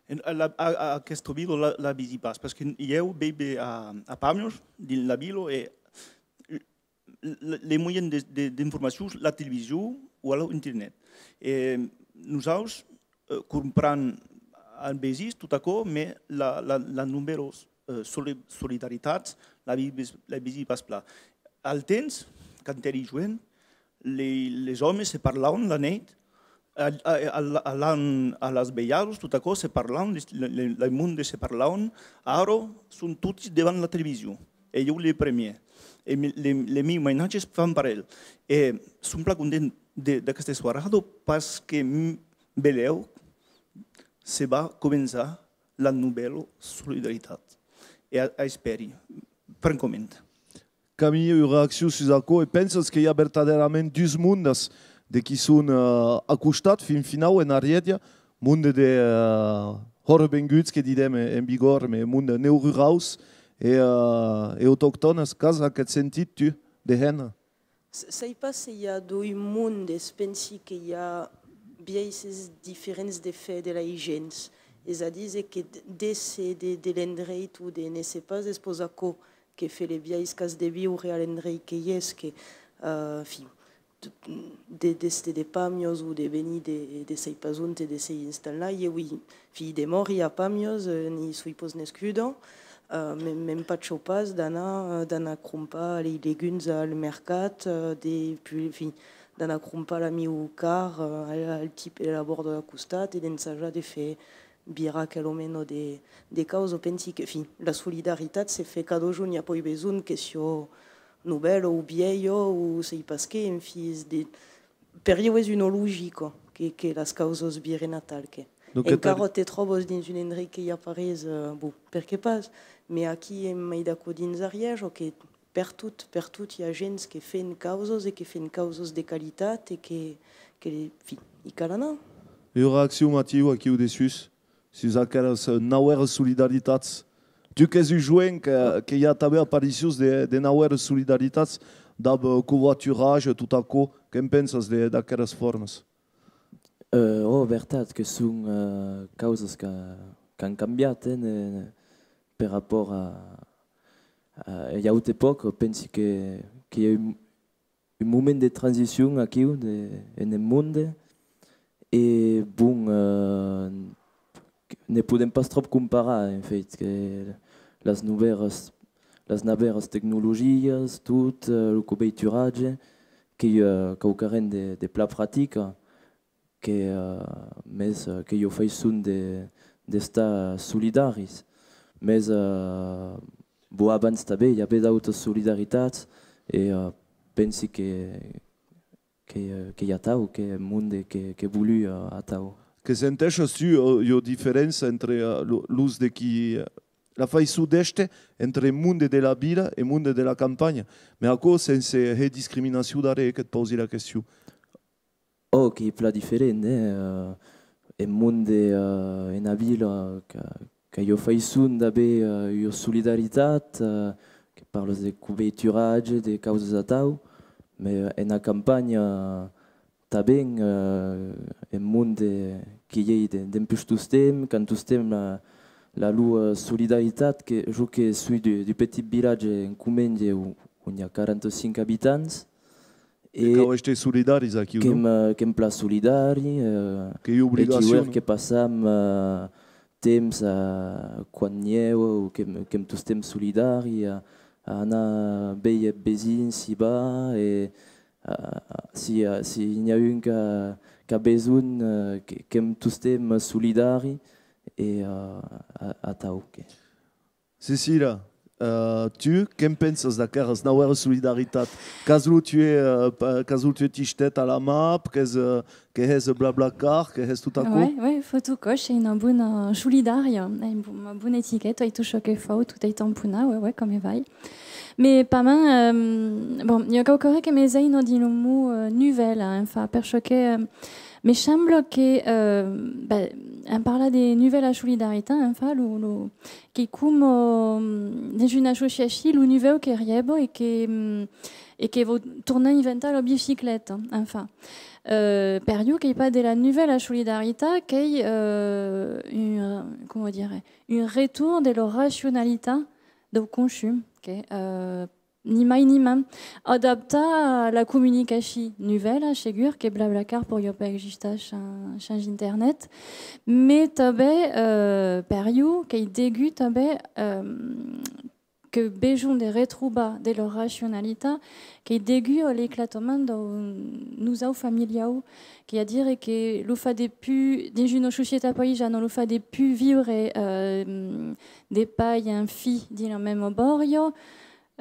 En, a, la, a, a, aquesta vila la, la visi pas, parce que ieu vivi a, a Pamias, dins la vila, e l-, l-, les moyens de, de, d'informacion, la television o alors internet. E nosaus, eh, compran al vesins tot aquò, mès la, la, la novèla, eh, soli-, solidaritat, la vi-, la visi pas plan. Al temps, quand èri joen, les, les òmes se parlavan la neit, a, a, a, alant a las velhadas, tot aquò, se parlavan, les, le, le, le monde se parlavan, ara son totis davant la television, e ieu le premier, e mi, le, le mius mainatges fan parelh, e son plan content de, d'aquesta soirada, parce que, mm, belèu se va començar la novèla solidaritat, e a, a espèri, francament. Camille, ua reaccion sus aquò, e pensas que i a vertadèrament dus mondes de qui son, eh, a costat, fin finau, en Arièja, monde de, eh, hòrrevenguts, que didem en, en Bigòrra, mès monde neoruraus e, eh, e autoctònes? Qu'as aqueth sentit, tu, de hèn? S-, sai pas se i a doi mondes, pensi que i a biaisses diferents de fèr de las gents, es a díser que d-, d'èsser de, de l'endreit o de ne sai pas, es pas aquò que fè le biais qu'as de viure a l'endreit que i es, que, eh, enfin, t-, de, d'èster de Pamias o de venir de, de sai pas onte, de se installar. Ieu i, enfin, i demòri a Pamias, eh, n'i soi pas nescuda, eh, m'en, m'empacha pas d'anar, d'anar crompar les legums al mercat, eh, de, pu-, enfin, d'anar crompar la miu car, eh, al, al tipe de la bòrda d'a costat e d'ensajar de fèr virar aquela mena de, de causa. Pensi que, enfin, la solidaritat se fè cada jorn, i a pas besonh que siá novèla o vièlha o sai pas qué, enfin, es de, per ieu es una logica que, que las causas viren atal que. Donc, encara te tròbas dins un endreit que i a pas res, eh, bon, perqué pas, mès aquí èm mai d'aquò dins Arièja, que pertot, pertot i a gents que fèn causas e que fèn causas de qualitat e que, que, enfin, i cal anar. Ua reaccion, Matiu, aquiu dessús, sus aqueras, eh, nauèras solidaritats? Tu qu'ès un joen, que, que i a tanben aparicions de, de nauèras solidaritats dab, eh, covoituratge, tot aquò. Que'n pensas de, d'aqueras formas? Eh, ò, vertat que son, eh, causas qu'a-, qu'an cambiat, eh, ne-, per rapòrt a, a, a auta epòca. Pensi que, que i a un, un moment de transicion aquiu de, en eth monde. E, bon, eh, ne podem pas tròp comparar, en fèit, que las novèras, las navèras tecnologias, tot, eh, lo covoituratge, qu'ei, eh, quauquarren de, de plan pratica, que, eh, mès, eh, qu'ei ua faiçon de, d'estar solidaris. Mès, eh, bon, abans tanben i avè d'autas solidaritats E, eh, pensi que, que, eh, qu'ei atau, qu'ei un monde que, que voliá, eh, atau. Que senteixes tu, eh, ua diferéncia entre, eh, lo, los de qui, eh, la faiçon d'èster entre monde de la vila e monde de la campanha? Mès aquò sense hèr discriminacion darrèr, que't pausi la question. Ò, qu'ei plan diferent, eh? Eh, en monde, eh, ena vila, qu'a, qu'a ua faiçon d'aver, eh, ua solidaritat, eh, que parlas de coveituratge, de causas atau, mès ena campanha tanben, eh, en monde que i ei de, dempús tostemps, qu'an tostemps la, la lor solidaritat, que jo que soi du, du petit vilatge en Comenge, on, on i a quaranta-cinc abitants, E cau èster solidaris aquiu, qu'èm, non? Eh, qu'èm plan solidari, eh, qu'ei obligacion, non? Que passam, eh, temps a, quan nieu, o qu'èm, qu'èm tostemps solidari a, a anar veir eth vesin, s'i va, e, a, a, si, a, si n'i a un qu'a, qu'a besonh, eh, que, qu'èm tostemps solidari, e, eh, a, atau que. Cecilia, eh, tu, que'n pensas d'aqueras nauèras solidaritat? Qu'as lo tué, eh, pa-, qu'as lo tué tistèt a la map, qu'ès, eh, que hès Blablacar, que hès tot aquò? Ouais, ouais, Fotocòsh, ei una bona solidària, ei bo-, una bona etiqueta, ei tot çò que fau, tot ei tamponat, ouais, ouais, com e vai. Mès pasmens, eh, bon, i a quauquarren que m'es aina dins lo mot, eh, novèla, enfin, per çò que, eh, me sembla que, eh, ben, en parlar de novèla solidaritat, enfin, lo, lo, qu'ei coma, mm, dins una associacion, lo novèu que rieba e que, mm, e que vòu tornar inventar la bicicleta, enfin. Euh, per jo, qu'ei pas de la novèla solidaritat, qu'ei, euh, un, coma dire, un retorn de la racionalitat deu consum, que, euh, ni mai ni mens. Adaptat a la comunicacion novèla, segur que Blablacar poiriá pas existar sans, sans Internet, mès tanben, euh, per jo, qu'ei degut tanben, euh, que besonh de retrobar de la racionalitat, qu'ei degut a l'eclatament deu nosau familiau, qu'ei a dire que lo fat de pus, dins una societat païsana, lo fat de pus viure, euh, de pair en filh dins la mèma bòria,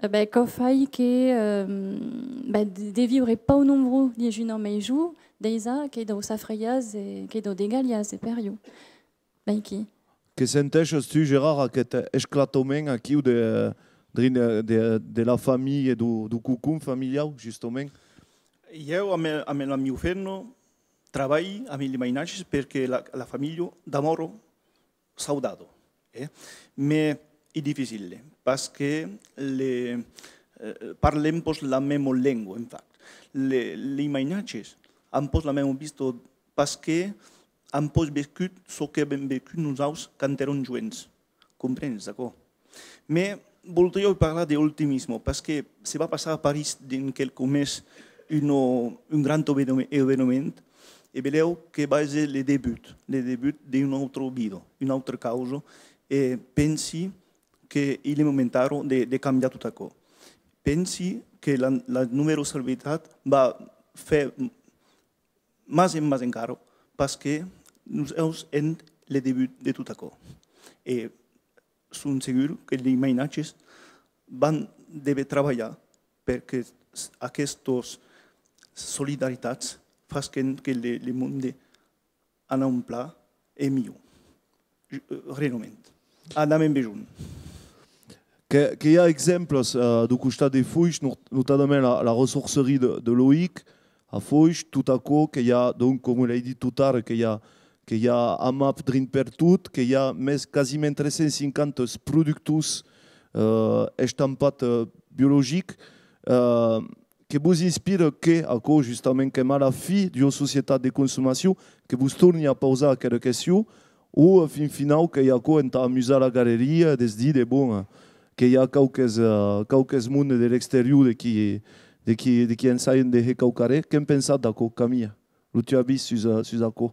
eh ben, quò fai que, eh, ben, de, de viure pauc nombrós dins una maison, dejà, qu'ei deu safriatge, qu'ei deu degalhatge per jo. Veiquí. Que senteixes tu, Gerard, aqueth esclatament aquiu de, de, de, de la familha e deu, deu cocon familiau, justament? Ieu, amb, amb la mieu femna, trabalhi amb li mainatges perque la, la familha damòra saudada, eh? Mès ei dificile, parce que le, eh, parlem pas la mèma lenga, en fact. Le, li mainatges an pas la mèma vista, parce que an pas vescut çò qu'avem vescut nosaus quand èram joens. Comprenes aquò? Mès voldriái parlar de l'optimisme, parce que se va passar a París dins qualques mes un, un grand eveneme-, eveniment, e belèu que va èsser le debut, le debut d'una autra vida, una autra causa, e pensi que ei le moment ara de, de cambiar tot aquò. Pensi que la, la novèla solidaritat va far mas e mas encara, parce que nosaus èm le debut de tot aquò. E son segur que li mainatges van dever trabalhar per que s-, aquestas solidaritats fasquen que le, le monde anam plan e milhor. Ju-, eh, realament. Anam en besonh. Que, que i a exemples, eh, deu costat de Foish, not-, notadament la, la ressourcerie de, de Loïc, a Foish, tot aquò, que i a, donc, coma l'ai dit tot ara, que i a, que i a AMAP drin pertot, que i a mès quasiment tres cents cinquanta productors, eh, estampats, eh, biologics, eh, que vos inspira qué, aquò, justament, qu'èm a la fin d'ua societat de consomacion, que vos torni a pausar aquera question, o, a fin finau, qu'ei aquò entà amusar la galeria, de's díder, bon, eh, que i a quauques, eh, quauques monde de l'exterior de qui, de qui, de qui ensajan de hèr quauquarren. Que'n pensatz d'aquò, Camille? Lo teu avís sus, eh, sus aquò?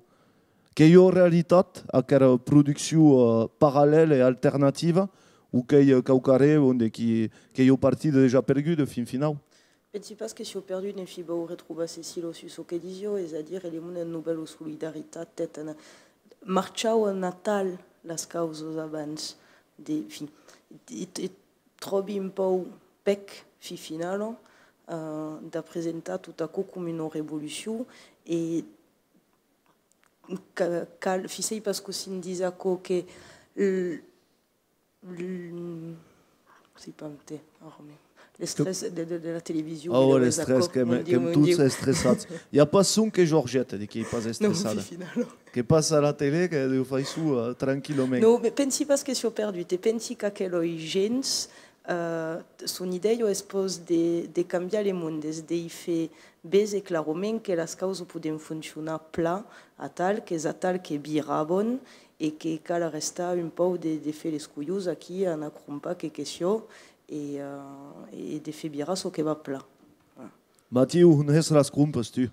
Qu'ei ua realitat, aquera produccion, eh, parallèla e alternativa, o qu'ei, eh, quauquarren, bon, de qui, qu'ei ua partida dejà perguda, fin finau? Pensi pas que siá perdut, enfin, vau retrobar Cecile sus çò que disiá, es a dire, le monde en novèla solidaritat, tèt en, marchavan atal las causas abans, de, fin, e, e tròbi un pauc pèc, fin finala, eh, d'apresentar tot aquò coma una revolucion e ca-, cal, fisèi pas cossí dise aquò que l-, l-, sei pas, te, ara, l'estrès de, de, de la television, oh, l'estrès, qu'èm, qu'èm tots estressats. I a pas sonque Georgette de qui ei pas estressada. Que passa a la tele, que deu far çò, eh, tranquillament. Non, pensi pas que siá perdut, e pensi qu'aquelei gents, eh, son idèia es pas de, de cambiar le monde, es de i fer véser clarament que las causas pòden foncionar plan atal, qu'es atal que vira bon, e que cal arrestar un pauc de, de fer les colhons aquí, anar crompar que que siá, e, eh, e de fer virar çò que va plan. Voilà. Matiu, on hès las crompas, tu?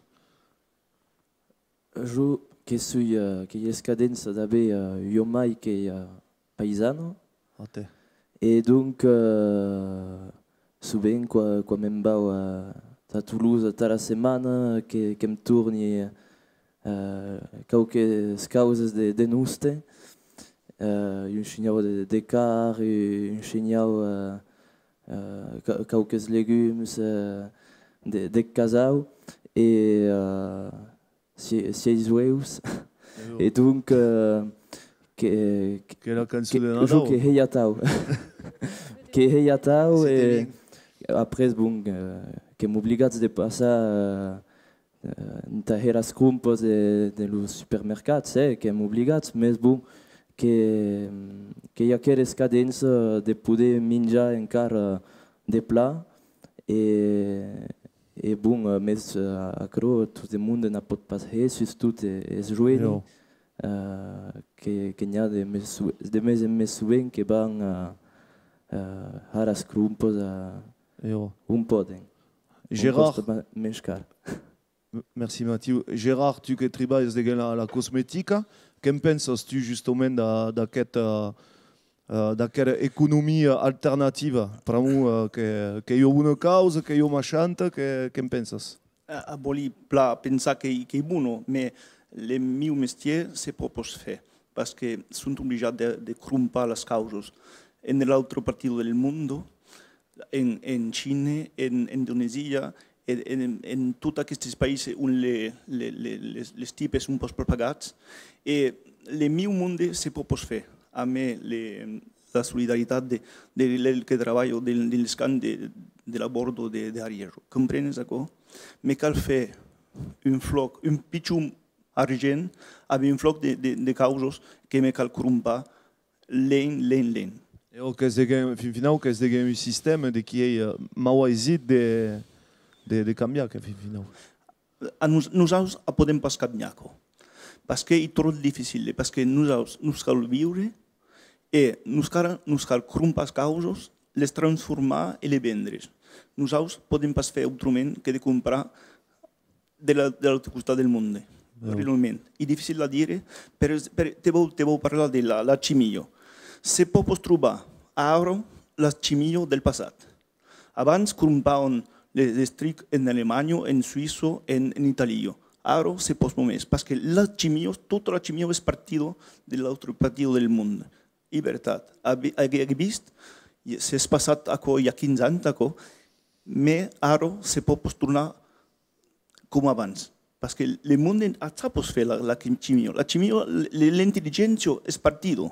Jo que soi, eh, qu'ei escadença d'aver, eh, ua mair qu'ei, eh, païsana. E donc, eh, sovent, quan, quan me'n vau a, a Tolosa tà la setmana, que, que'm torni, eh, quauques causas de, de noste, eh, un shinhau de, de carn, un shinhau, eh, eh, ca-, quauques legums, eh, de, de casau, e, eh, sie-, sièis ueus. E donc, eh, que, que, que la cançon de Nadau. Que hèi atau. Que hèi atau e après, bon, eh, qu'èm obligats de passar, eh, eh, entà hèr las crompas de, de los supermercats, eh, qu'èm obligats, mes bon, que, que i a aquera escadença de poder minjar encara de plan e, e bon, eh, mes, eh, aquerò, tot le monde n'a pòt pas hèr, sustot, eh, es joeni, eh, que, que n'i a de mes, de mes en mes sovent que van, eh, eh, har las crompas, eh, on pòden. Gérard. Còsta ma-, mens car. M-, merci, Matiu. Gérard, tu que tribalhes deguens la, la cosmetica, que'n pensas, tu, justament, d'a-, d'aqueth, eh, eh, d'aquera economia alternativa, pr'amor, eh, que, qu'ei ua bona causa, qu'ei ua maishanta, que, que'n pensas? A, a vòli plan pensar qu'ei, qu'ei bona, mes le miu mestièr se pòt pas fèr, parce que son oblijats de, de crompar las causas en l'autra partida del monde, en, en China, en Indonesia, en, en, en tots aquestes païses on le, le, le, les, les tipes son pas pagats, e le miu monde se pòt pas fèr. Amé le, la solidaritat de, de l'el que trabalha de, de l'escamp de, de la bòrda de, de Arièja. Comprenes aquò? Me cal fèr un flòc, un pichon argent, amé un flòc de, de, de causas que me cal crompar, len, len, len. E ò, qu'es deguens, fin finau, qu'es deguens un sistèma de qui ei, eh, mauaisit de, de, de cambiar, que fin finau. A nos-, nosaus a podem pas cambiar, aquò. Parce que ei tròp dificile, parce que nosaus, nos cal viure e nos cal, nos cal crompar causas, les transformar e les vendre. Nosaus podem pas fèr autrament que de crompar de la, de l'autre costat del monde, realament. Es dificil a dire, per, per, te vau, te vau parlar de la, la chimia. Se pòt pas trobar ara la chimia del passat. Abans crompavan le, les trics en Alemanha, en Suïssa, en, en Itàlia. Ara se pòt pas mès, parce que la chimia, tota la chimia es partida de l'autre partida del monde. Ei vertat. Aguí, aguí, aguí vist, s'es passat aquò i a quinze ans, aquò, mès ara se pòt pas tornar coma abans. Parce que le monde a ja pas fèt la, la chimia. La chimia, le, l'intelligéncia es partida.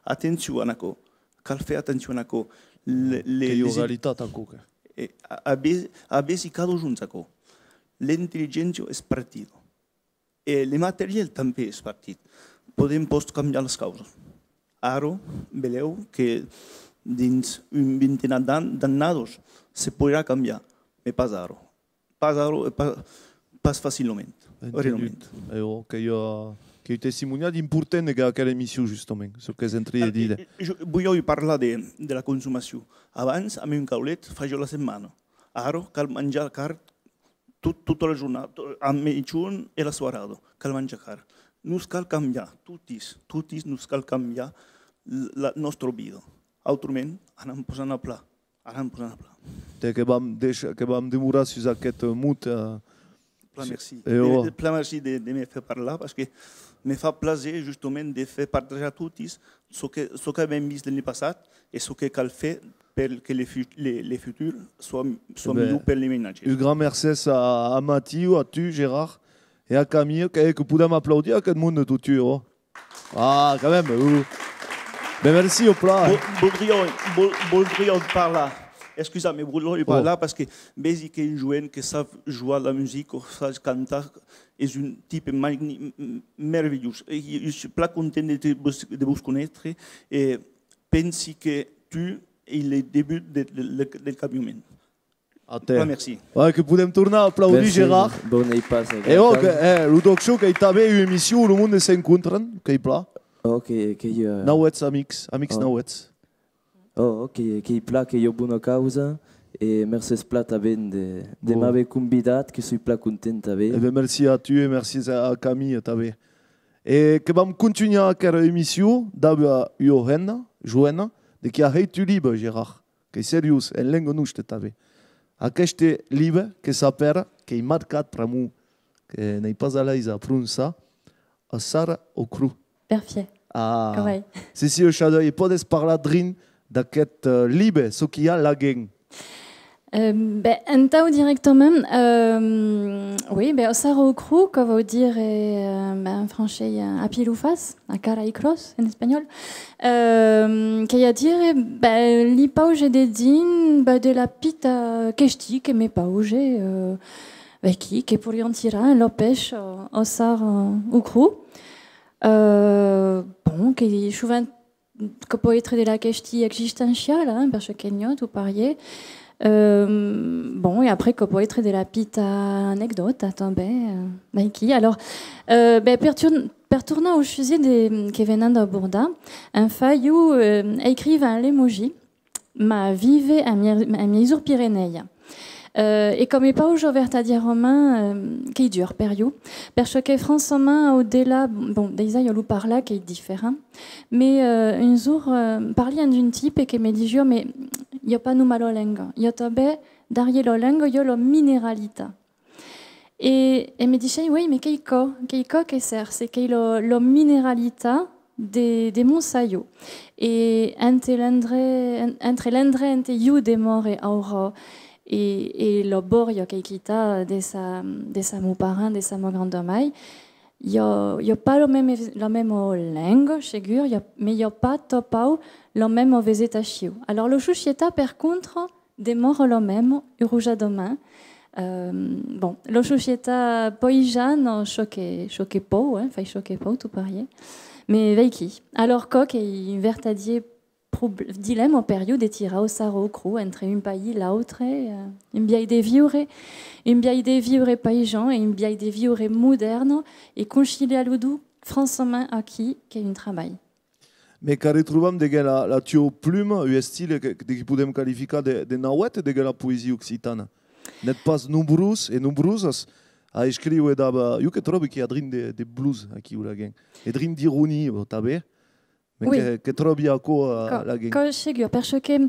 Atencion a aquò. Cal fèr atencion a aquò. Le, le, qu'ei ua realitat, aquò, que. E a, a ve-, a vesi cada jorn, aquò. L'intelligéncia es partida. E le material tanben es partit. Podem pas cambiar las causas. Ara, belèu que dins un vintenat d'an-, d'annadas se poirà cambiar, mès pas ara. Pas ara e pas, pas facilament, realament. Entendut. E ò, qu'ei, eh, qu'ei un testimoniatge important de qu'aquera emission, justament, çò qu'ès en trin de díder. Eh, eh, jo volia parlar de, de la consomacion. Abans, amb un caulet, fasiá la setmana. Ara, cal manjar car tot, tota la jornada, to-, a miègjorn e la soirada, cal manjar car. Nos cal cambiar, totis, totis nos cal cambiar l-, la nòstra vida. Autrament, anam pas anar plan. Anam pas anar plan. Te, que vam deishar, que vam demorar sus aqueth mot, eh, plan merci. E ò. De, de, plan merci de, de me fèr parlar, parce que me fa plaser, justament, de fèr partatjar a totis çò que, çò qu'avèm vist l'an passat, E çò que cal fèr per que le fu-, le, le futur soi, soi, e ben, milhor per le menatges. Un grand mercés a, a Matiu, a tu, Gérard, e a Camille, que, que podem aplaudir aqueth monde totun, ò. Ah, quand même, euh. Ben, merci, au plat. Vo-, voldriá, vol-, voldriá parlar. Excusatz-me, voldriá parlar parce que vesi qu'un joen que sap jogar la musica, sap cantar, es un tipe magni-, m-, m-, mervelhós. E jo, jo soi plan content de te, vos, de vos conéisser e pensi que tu es le debut de, de, de, del cambiament. A te. Plan merci. Ouais, que podem tornar aplaudir, merci, Gérard. Bon, ei pas. E ò, que, eh, lo D'ÒC Show qu'ei tanben ua emission on lo monde s'encontran, qu'ei plan. Ò, que, que, euh, nauèths amics, amics nauèths. Ò, ò, que, qu'ei plan, qu'ei ua bona causa, e mercés plan tanben de, de m'aver convidat, que soi plan content tanben. E ben, merci a tu e mercés a, a Camille tanben. E que vam contunhar aquera emission dab ua hemna, joena, de qui a hèit un libe, Gérard. Qu'ei seriós, en lenga nosta tanben. Aqueste libe que s'apèra, qu'ei marcat pr'amor que n'èi pas a l'aise a prononçar, Òssara au crop. Perfièr. Ah. Corrècte. Cécile Chadeuil, e pòdes parlar drin d'aqueth, eh, libe, çò qu'i a laguens? Euh, ben, entau directament, euh, oui, ben, Òssara au crop, que vòu dire, euh, ben, en francés, euh, à pile ou face. A cara e cròs, en espanhòl, euh, qu'ei a dire, ben, li pauge dedins, ben, de la pita questí que me pauge, euh, ben, qui, que poirián tirar en lo pèsh, euh, Òssara, euh, au crop. Euh, bon, que sovent que pòu èstre de la questí existenciala, hein, per çò que n'i a, tot parièr. Euh, bon, e après, que pòu èstre de la pita anecdòta, tanben, euh, vaiquí. Alors, euh, ben, per tur-, per tornar au sujet de, que venèm d'abordar, enfin, jo, euh, escrivi en lemosin, mas vivi en Mier-, en Miègjorn-Pirenèia. Euh, e coma pauge vertadièrament, euh, qu'ei dur per jo, per çò que, franchament, au delà, bon, dejà, jo lo parlar qu'ei diferent, mas, euh, un jorn, euh, parli amb un tipe que me disiá, mas i a pas nonmàs la lenga, i a tanben darrièr la lenga, i a la mineralitat. E, e me dishèi, oui, mas qu'ei quò, qu'ei quò que cèrci, qu'ei la, la mineralitat de, de mon sajo. E entre l'endrech, en-, entre l'endrech ente jo demòri aura e, e la bòria qu'èi quitada de sa, de sa mon parent, de sa mon granda mair, i a, i a pas la mèma, la mèma lenga, segur, i a, mas i a pas tanpauc la mèma vegetacion. Alors, la societat, per contra, demòra la mèma, urosament. Euh, bon, la societat païsana, çò que, çò que pòu, hein, fai çò que pòu, tot parièr. Mas vaiquí. Alors, quò qu'ei un vertadièr prob-, dilèma per jo de tirar Òssara au crop entre un país e l'autre, euh, un biais de viure, un biais de viure païsan e un biais de viure modèrne, e conciliar los dos, franchament, aquí, qu'ei un trabalh. Mas qu'arretrobam deguens la, la tua pluma, un estile que, de qui podem qualificar de, de nauèth deguens la poesia occitana. N'ètz pas nombrós e nombrosas a escríver dab, jo que tròbi qu'i a drin de, de blues aquiu laguens, e drin d'ironia, tanben, mas que, que tròbi aquò, eh, laguens. Quò, quò segur, per çò que,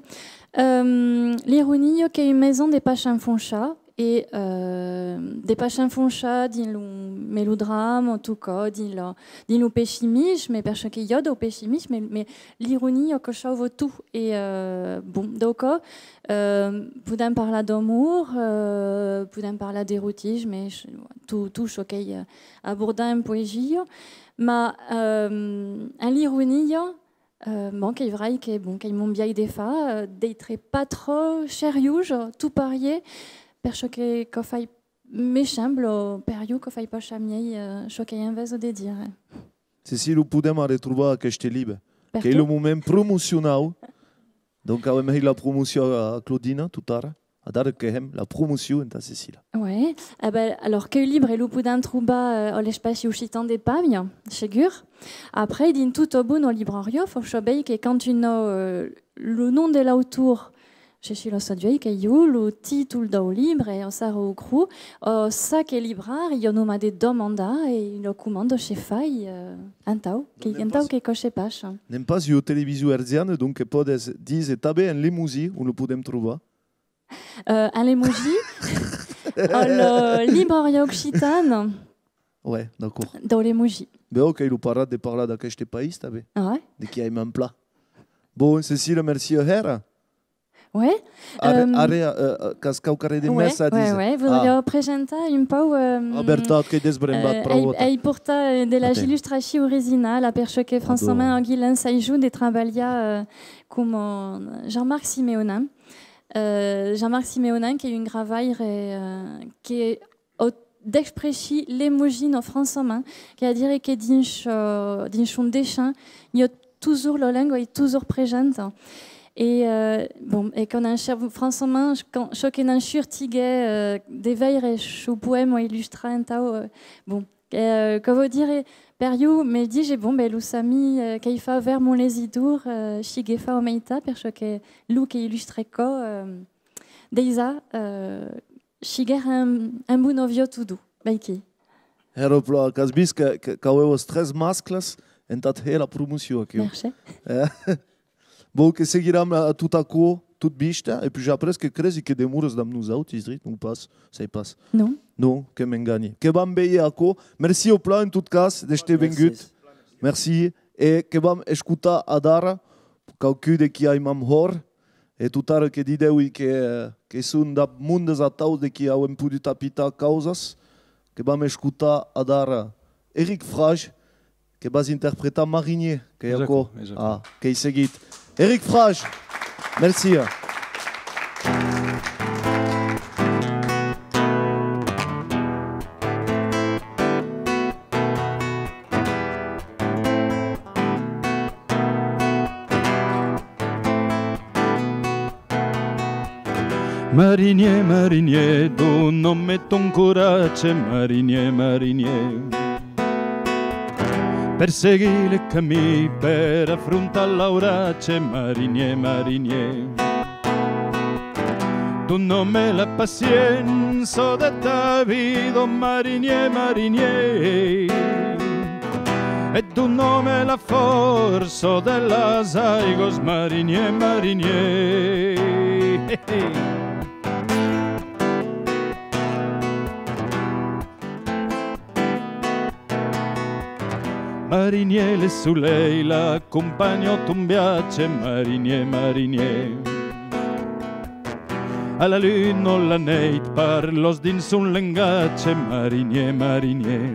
euh, l'ironia qu'ei un mejan de pas s'enfonchar, e, euh, de pas s'enfonchar dins lo melodrama, en tot cas, dins lo, dins lo pessimisme, per çò que i a dau pessimisme, mas l'ironia que sauva tot. E, euh, bon, donc, euh, podem parlar d'amor, euh, podem parlar d'erotisme, e tot, tot çò qu'ei, euh, abordat en poesia, mas, euh, en l'ironia, Euh, bon, qu'ei vrai que, bon, qu'ei mon biais de far, euh, d'èstre pas tròp seriosa, tot parièr, per çò que, quò fai, me sembla, per jo, quò fai pas çò miei, euh, çò qu'èi enveja de dire. Cécile, lo podem arretrobar aqueste libe? Qu'ei lo moment promocionau. Donc, avem hèit la promocion a Claudina, totara. Adara que hèm la promocion entà Cécile. Ouais. Ah ben, alors, queu libre lo podem trobar, euh, a l'Espaci Occitan de Pavia, segur. Après, dins tota bona librariá, fau saber que quand un a, euh, lo nom de l'autor, Cécile Chadeuil, qu'ei jo, lo títol dau libre, Òssara au crop, euh, çaque librari i a nonmàs de demandar e la comanda se fai, euh, entau, que, entau que quò se passa. N'èm pas ua television hertziana, donc que pòdes díser tanben en lemosin on lo podem trobar. Euh, en lemosin, a la librariá occitana. Ouais, d'accord. Dau Lemosin. Ben, ok, lo parat de parlar d'aqueste país, tanben. Ah ouais? De qui aimam plan. Bon, Cecília, merci hèra. Ouais. Ara, euh, ara, euh, qu'as quauquarren de mès a díser? Ouais, ouais, voudria presentar un pauc, euh, ah, vertat, qu'ei desbrembat, euh, pr'aquò. Ai, ai portat, euh, de las illustracions originala, per çò que, francament, agui l'ensajo de trabalhar, euh, coma Jean-Marc Simeonin. Euh, Jean-Marc Simeonin, qu'ei un gravaire, euh, que o d'expressir l'emojina francament, qu'ei a dire que dins, euh, dins son dessin, i a totjorn la lenga, ei totjorn presenta. E, euh, bon, e quand en cer-, francament, quand, çò que ne'n surtiguèt, euh, de veire son poèma illustrat entau, euh, bon, euh, que vau dire, per ieu, me dise, bon, ben, lo Sami, euh, qu'ei fa vèrs mon lesitor, euh, siguet fa a meitat, per çò que lo que illustrèt quò, euh, dejà, euh, siguèt un, un bon avion tot doç, veiquí. Hèra plan, qu'as vist que, que, qu'avèvas tres mascles entà hèr la promocion, aquiu. Mercé. Eh? Bon, que seguiram a, a tot aquò, tot viste, e puish après que cresi que demoras damb nosautis, drin, o pas, sai pas. Non. Non, que m'enganhi. Que vam veir aquò. Merci au plan, en tot cas, d'èster vengut. Merci. E que vam escotar adara quauqu'un de qui aimam hòrt, e totara que didèvi que, que son dab mondes ataus de qui auem podut apitar causas, que vam escotar adara Eric Fraj, que vas interpretar Marinier, qu'ei aquò? Exacte, exacte. Ah, qu'ei seguit. Eric Fraj, merci. Marinier, marinier, dona-me ton coratge, marinier, marinier. Per seguir le camí, per afrontar l'auratge, marinier, marinier. Dona-me la paciença de ta vida, marinier, marinier. E dona-me la fòrça de las aigas, marinier, marinier. Marinier, le solelh l'acompanha a ton viatge, marinier, marinier. A la luna la neit parlas dins son lengatge, marinier, marinier.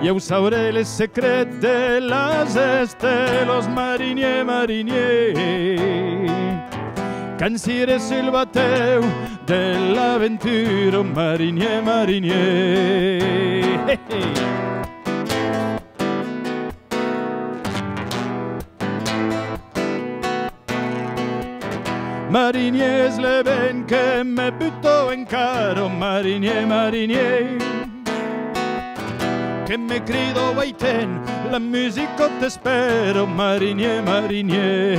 Ieu sauré le secret de las estèlas, marinier, marinier. Quand siré sul batèu de l'aventura, marinier, marinier. Marinier, es le vent que me buta encara, marinier, marinier. Que me crida: vai-te'n, la musica t'espèra, marinier, marinier.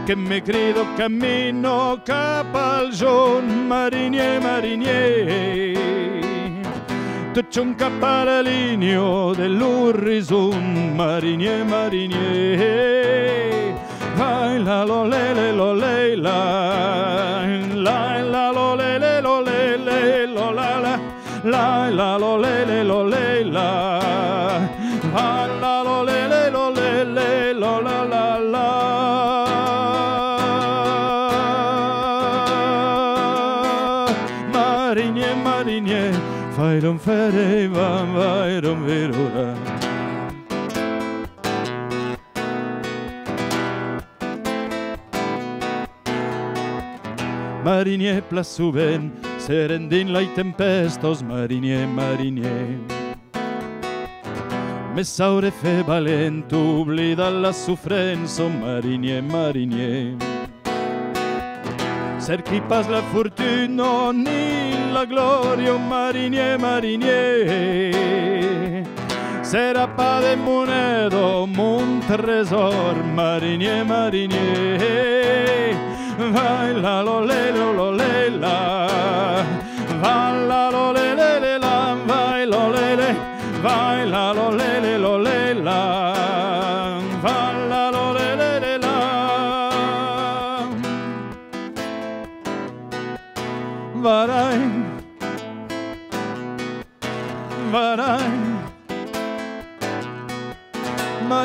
Que me crida: camina cap al jorn, marinier, marinier. Totjorn cap a la linha de l'orizont, marinier, marinier. Vai la lo le le lo le la, la la lo le le lo le le lo la la, la la lo le le lo le la, vai la lo le le lo le le lo la la la. Marinier, marinier, fai l'on fere, va, vai l'on virura. Marinier, plan sovent serem dins las tempèstas, marinier, marinier. Me sauré fer valent, oblidar la sofrença, marinier, marinier. Cerqui pas la fortuna ni la glòria, marinier, marinier. Serà pas de moneda mon tresòr, marinier, marinier. Vai la lo le lo lo le la. Va la lo le le le la, vai lo le le. Vai la lo le le lo le la. Va la lo le le le la. Varai. Varai.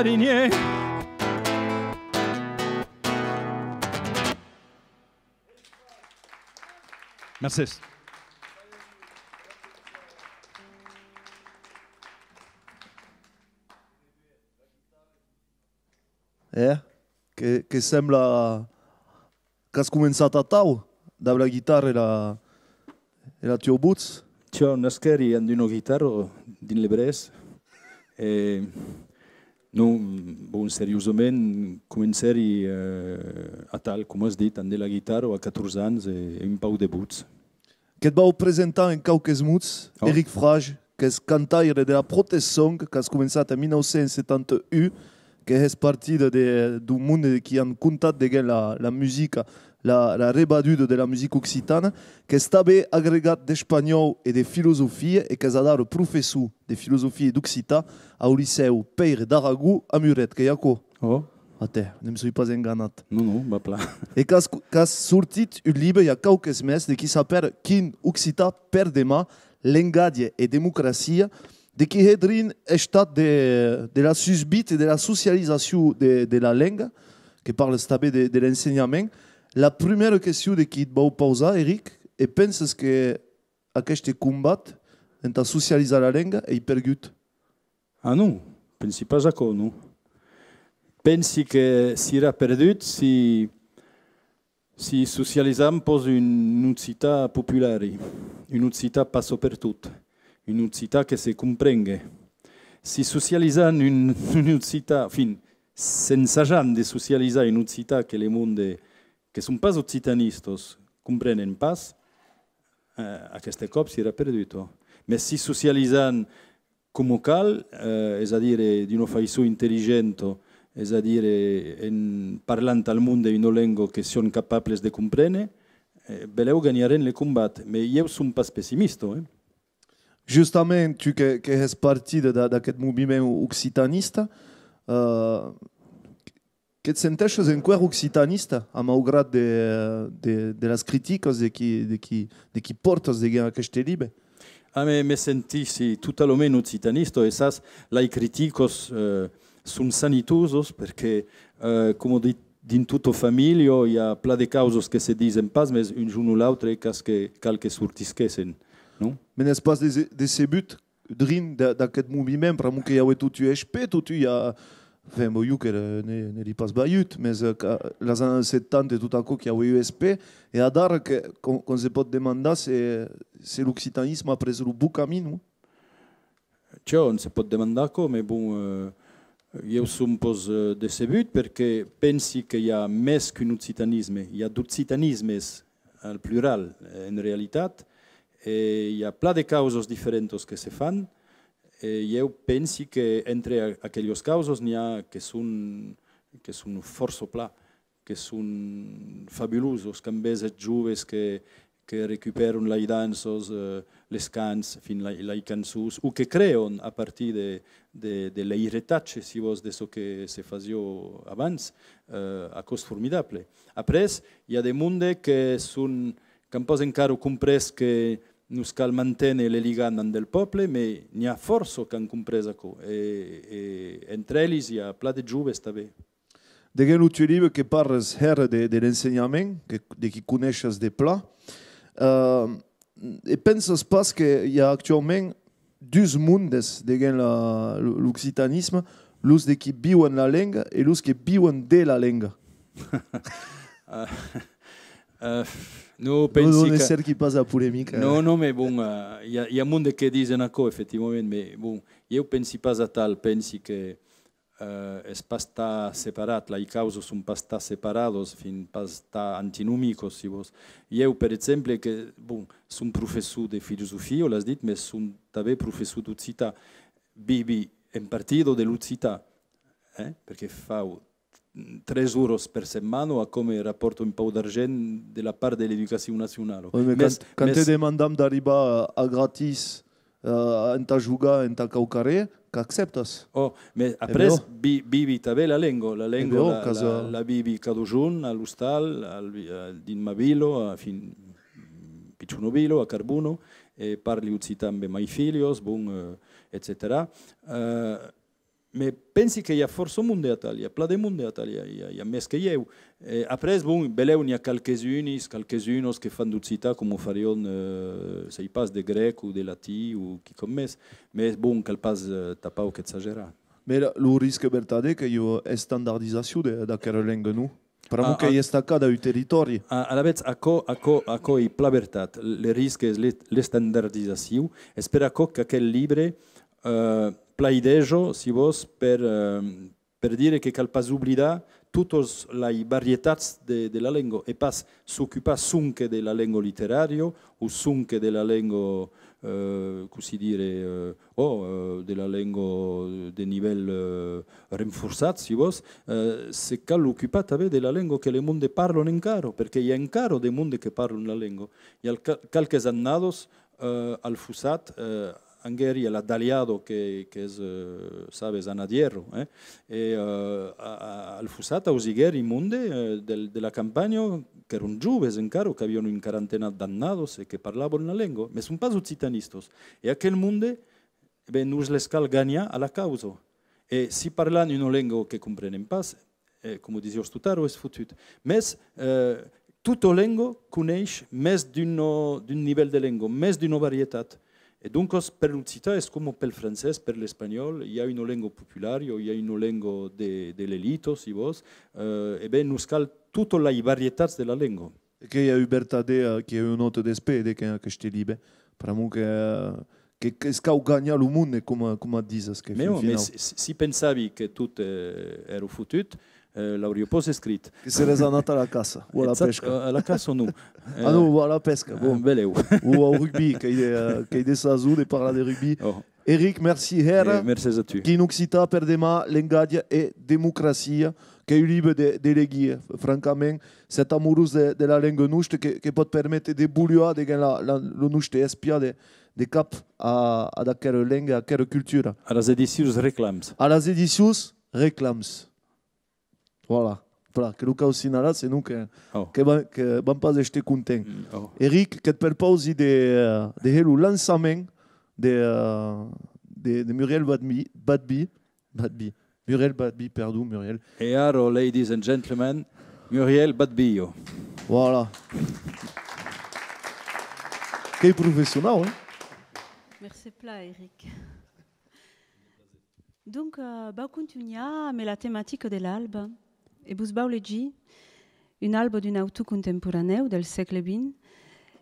Rinier. Mercés. Eh? Que, que sembla qu'as començat atau, dab la guitarra e la, e la tua votz? Tiò, nasquèri amb una guitarra dins le brèç. E non, bon, seriosament, comencèri, eh, atal, coma as dit, amb de la guitarra a catorze ans e, e un pauc de votz. Que't vau presentar en quauques mots, oh, Eric Frage, qu'es cantaire de la Protest Song, qu'as començat en mil nau cents setanta un, que hès partida de, d'un monde de qui an comptat deguens la, la musica, la, la rebaduda de la musica occitana, qu'es tanben agregat d'espanhòu e de filosofia e qu'es adara professor de filosofia e d'occitan au licèu Pèire d'Aragon a Muret, qu'ei aquò? Oh. Atè, ne me soi pas enganat. Non, non, va plan. E qu'as, qu'as sortit un libe i a quauques mes de qui s'apèra Quin occitan per deman, lengatge e democracia, de qui hè drin estat de, de la susvita e de la socializacion de, de la lenga, que parles tanben de, de l'ensenhament. La prumèra question de qui't vau pausar, Eric, e penses que aqueste combat entà socializar la lenga ei pergut? Ah non, pensi pas aquò, non. Pensi que sirà perdut si, si socializam pas un occitan populari, un occitan passa pertot, un occitan que se comprengue. Si socializam un, un occitan, enfin, s'ensajam de socializar un occitan que le monde, que son pas occitanistas, comprenen pas, eh, aqueste còp sirà perdut, ò. Mès si socializam coma cal, eh, es a dire d'una faiçon intelligenta, es a dire en parlant al monde una lenga que sián capables de comprene, eh, belèu ganharem le combat. Mès ieu son pas pessimista, eh. Justament, tu que, que hès partida d'a-, d'aqueth moviment occitanista, eh, que't senteixes enqüèra occitanista, a maugrat de, de, de las criticas de qui, de qui, de qui pòrtas deguens aqueste libe? Ah, me, me sentissi totalament occitanista, e sas, las criticas, eh, son sanitosas, perque, eh, coma di-, dins tota familha, i a plan de causas que se disen pas, mès un jorn o l'autre cal que, cal que sortisquèssen, non? Me n'ès pas dece-, decebut drin d'a-, d'aqueth moviment, pr'amor que i aué tot un hèsper, tot un, i a, enfin, bon, jo que ne, ne li pas balhut, mès, eh, que las annadas setanta e tot aquò, qu'i aué un hèsper, e adara que, com, com se pòt demandar se, se l'occitanisme a pres lo bon camin, non? Tiò, on se pòt demandar aquò, mès bon, eh, ieu son pas, eh, decebut, perque pensi que i a mès qu'un occitanisme, i a d'occitanismes al plural, eh, en realitat, e i a plan de causas diferentas que se fan, e ieu pensi que entre a-, aquelas causas n'i a que son, que son fòrça plan, que son fabulosas, quand ves eths joves que, que recupèran las danças, eh, les cants, enfin, la-, las cançons, o que crean a partir de, de, de l'eiretatge, si vòs, de çò que se fasiá abans, eh, aquò's formidable. Après, i a de monde que son, qu'an pas encara comprés que nos cal manténer le ligam amb del pòble, mès n'i a fòrça qu'an comprés aquò, e, e entre elis i a plan de joves tanben. Deguens lo tuo libe que parles hèra de, de l'ensenhament, que, de qui coneishes de plan, eh, e pensas pas que i a actuaument dus mondes deguens la, lo, l'occitanisme, los de qui viuen la lenga e los que viuen de la lenga? Ah, eh, non, non, pensi non, ne que cerqui pas la polemica, non, eh. Non, mès bon, eh, i a, i a monde que disen aquò, efectivament, mès bon, ieu pensi pas atal, pensi que, eh, es pas tan separat, las causas son pas tan separadas, fin, pas tan antinomicas, si vòs. Ieu, per exemple, que, bon, son professor de filosofia, l'as dit, mès son tanben professor d'occitan. Vivi en partida de l'occitan, eh? Perque fau tres oras per setmana, aquò me rapòrta un pauc d'argent de la part de l'Educacion Nacionala. Oui, mès quand, quand te demandam d'arribar a, a gratis, eh, entà jogar, entà quauquarren, qu'accèptas. Oh, mès après, vi-, vivi tanben la lenga. La lenga, la, la, la vivi cada jorn a l'ostal, al vi-, eh, dins ma vila, enfin, pichona vila, a Carbona, e parli occitan amb mai filhas, bon, eh, etcetèra. Eh, Me pensi que i a fòrça monde atal, i a plan de monde atal, i a, i a, i a mès que ieu. E après, bon, belèu n'i a qualques unis, qualques unos que fan d'occitan coma farián, eh, sai pas, de grèc o de latin o quicòm mès. Mes bon, cal pas, eh, tanpauc exagerar. Mes la, lo risque vertadèr qu'ei ua estandardizacion de, d'aquera lenga, non? Pr'amor qu'ei estacada au territòri. A, alavetz, aquò, aquò, aquò ei plan vertat. Le risque es l'e-, l'estandardizacion. Es per aquò qu'aquel libre, eh, plaideja, si vòs, per, eh, per dire que cal pas oblidar totas las varietats de, de la lenga, e pas s'ocupar sonque de la lenga literària o sonque de la lenga, eh, cossí dire, eh, ò, eh, de la lenga de nivèl, eh, renforçat, si vòs, eh, se cal ocupar tanben de la lenga que le monde parlan encara, perque i a encara de monde que parlan la lenga. I a ca-, qualques annadas, eh, al Fossat, eh, anguèri a la Dalhada, que, qu'es, eh, sabes, a Nadièra, eh? E, eh, a, a, al Fossat ausiguèri monde, eh, del, de la campanha, qu'èran joves encara, qu'avián un quarantenat d'annadas e que parlavan la lenga, mes son pas occitanistas. E aquel monde, e ben, nos les cal ganhar a la causa. E si parlam una lenga que comprenem pas, eh, coma disiás totara, es fotut. Mes, eh, tota lenga coneish mès d'un, d'un nivèl de lenga, mès d'una varietat. E doncas, per l'occitan es coma pel francés, per l'espanhòl, i a una lenga populara, i a una lenga de, de l'elita, si vòs, eh, e ben, nos cal totas las varietats de la lenga. E qu'ei un vertadèr, eh, qu'ei un òte d'espèr de qu'ei aqueste libe, pr'amor que, eh, que, que's cau ganhar lo monde, coma, coma dises, que fin finau. Mes si, si, si pensavi que tot, eh, èra fotut, eh, l'auriá pas escrit. Que seres anat a la caça, o a la pesca. Exact, a la caça, non. Ah non, o a la pesca, bon. Eh, belèu. O au rugbi, qu'ei de, eh, qu'ei de sason de parlar de rugbi. Ò. Eric, mercí hèra. E mercés a tu. Quin occitan per deman, lengatge e democracia, qu'ei un libe de, de legir, francament, s'ètz amorós de, de la lenga nosta, que, que pòt perméter d'evoluar deguens la, la, lo noste espiar de, de cap a, ad aquera lenga, a aquera cultura. A las edicions Reclams. A las edicions Reclams. Voilà. Voilà, que lo cau signalar, senon que, que van, que van pas èster contents. Mm, ò. Eric, que't perpausi de, eh, de hèr lo lançament de, eh, de, de Muriel Badby, Badby, Badby. Muriel Badby, perdon, Muriel. E ara, ladies and gentlemen, Muriel Badby. Voilà. Qu'ei professionau, eh? Mercé plan, Eric. Donc, eh, vau contunhar amb la tematica de l'alba e vos vau legir un alba d'un autor contemporanèu del sègle vint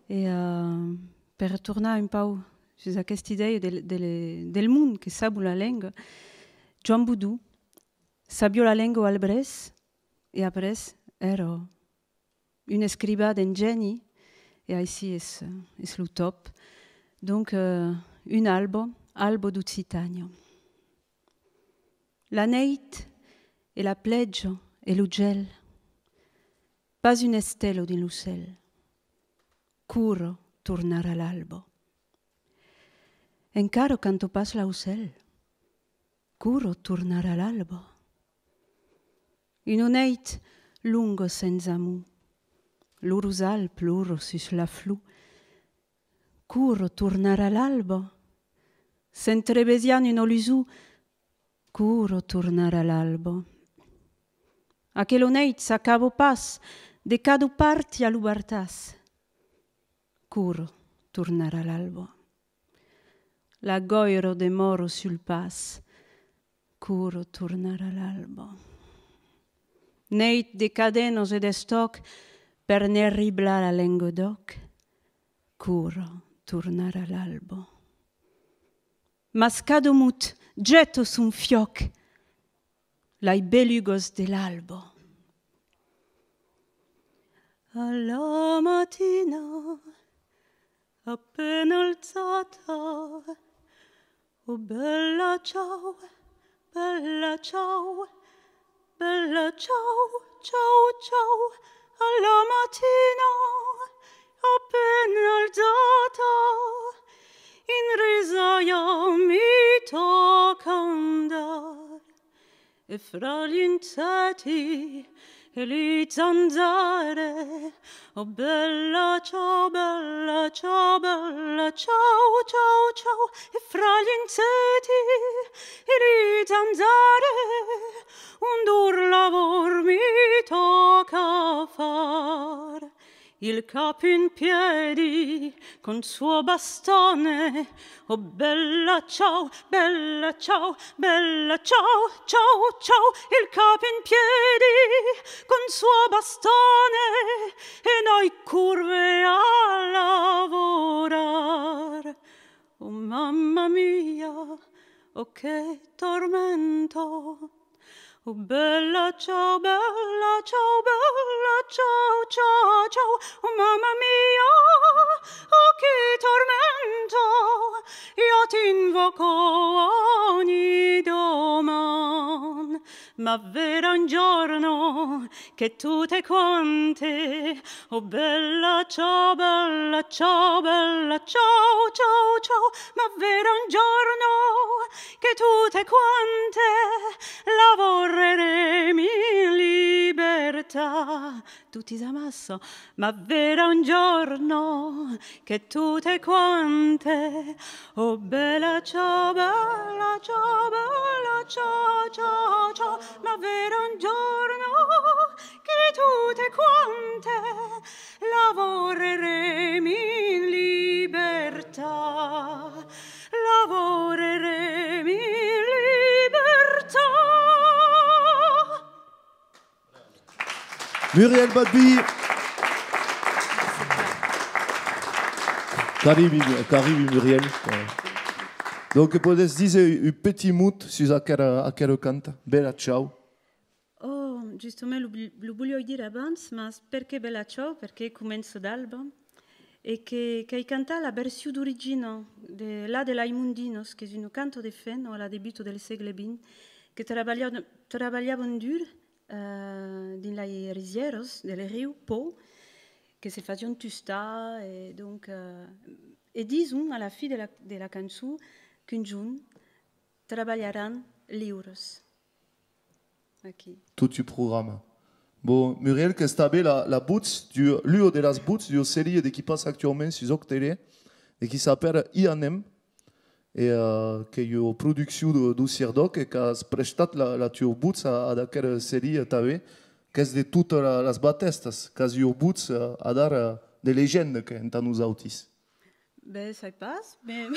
e, eh, per tornar un pauc sus aquesta idèia del, del, del mond que sabon la lenga, Joan Bodon sabiá la lenga al brèç e après èra un escrivan d'engèni, e aicí es, es lo tòp. Donc, eh, un alba, alba d'Occitània. La nèit e la plèja e lo gèl, pas una estèla dins lo cèl. Quora tornarà l'alba? Encara canta pas l'aucèl. Quora tornarà l'alba? Una nèit longa sens amor. Lo rosal plora sus la flor. Quora tornarà l'alba? S'entrevesiam una lusor. Quora tornarà l'alba? Aquela nèit s'acaba pas, de cada part i a lo bartàs. Quora tornarà l'alba? La gòira demòra sul pas. Quora tornarà l'alba? Nèit de cadenas e d'estòc per ne riblar la lenga d'òc. Quora tornarà l'alba? Mas cada mot geta son fiòc, las belugas de l'alba. A la matina, a pena alçada, ò bèla, ciao, bèla, ciao, bèla, ciao, ciao, ciao, a la matina, a pena alçada, in risa ja mi tòca andar. E fra l'incèti E li zanzare, oh bella ciao, bella ciao, bella ciao, ciao, ciao, e fra gli insetti, e li zanzare, un dur lavor mi tocca far. Il cap in piedi col suo bastone, oh bella ciao, bella ciao, bella ciao, ciao, ciao, il cap in piedi col suo bastone e noi curve a lavorar. Oh mamma mia, oh che tormento. Oh bella ciao, bella ciao, bella ciao, ciao, ciao. Oh mamma mia, oh che tormento. Io ti invoco ogni doman. Ma verrà un giorno che tutte quante, oh bella ciao, bella ciao, bella ciao, ciao, ciao, ma verrà un giorno che tutte quante lavoreremo in libertà. Tutti amassa, ma verrà un giorno che tutte quante, oh bella ciao, bella ciao, bella ciao, ciao, ciao, ma verrà un giorno che tutte quante lavoreremo in libertà, lavoreremo in libertà. Muriel Badby. Qu'arribi, qu'arribi, Muriel. Donc, pòdes díser un petit mot sus aquera, aquera canta, Bella Ciao? Oh, justament, lo, lo voliái dire abans, mas perqué Bella Ciao? Perqué comença d'alba, e que, qu'ai cantat la version d'origina de la de las Mondinas, qu'es una canta de femnas a la debuta del sègle vint, que trabalha-, trabalhavan dur, eh, dins las risièras del riu Pò, que se fasián tustar, e donc, eh, e dison a la fin de la, de la cançon qu'un jorn trabalharàn liuras. Aquí. Tot un programa. Bon, Muriel, qu'es tanben la, la votz, du, l'ua de las votz d'ua seria de qui passa actuaument sus Òc Tele, e qui s'apèra I Anem, e, eh, qu'ei ua produccion de, deu CIRDÒC e qu'as prestat la, la tua votz a, ad aquera seria tanben, qu'es de totas la, las batèstas, qu'as ua votz, eh, adara, eh, de legenda que entà nosautis. Ben, sai pas, ben...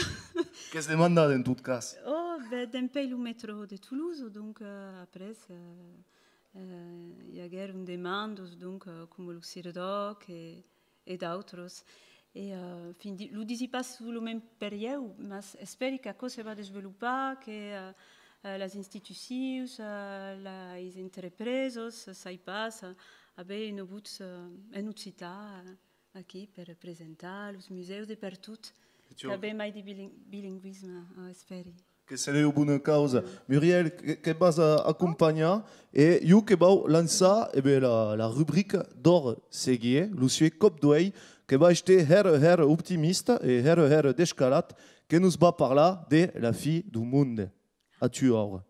Qu'es demandat en tot cas. Oh, ben, dempuèi lo metrò de Tolosa, donc, eh, après, eh, eh, i aguèron demandas, donc, eh, coma lo CIRDÒC e, e d'autras. E, eh, enfin, di-, lo disi pas solament per ieu, mas espèri qu'aquò se va desvelopar, que, eh, eh, las institucions, eh, las entrepresas, sai pas, eh, aver una votz, eh, en occitan, eh, aquí per presentar los musèus de pertot, qu'avem mai de bilin-, bilingüisme, eh, espèri. Que seré ua bona causa. Muriel, que, que vas a acompanhar, e jo que vau lançar, e ben, la, la rubrica d'Òc Seguier, lo sué còp d'uèlh, que va èster hèra, hèra optimista e hèra, hèra descalat, que nos va parlar de la fin deu monde. A tu, Aura.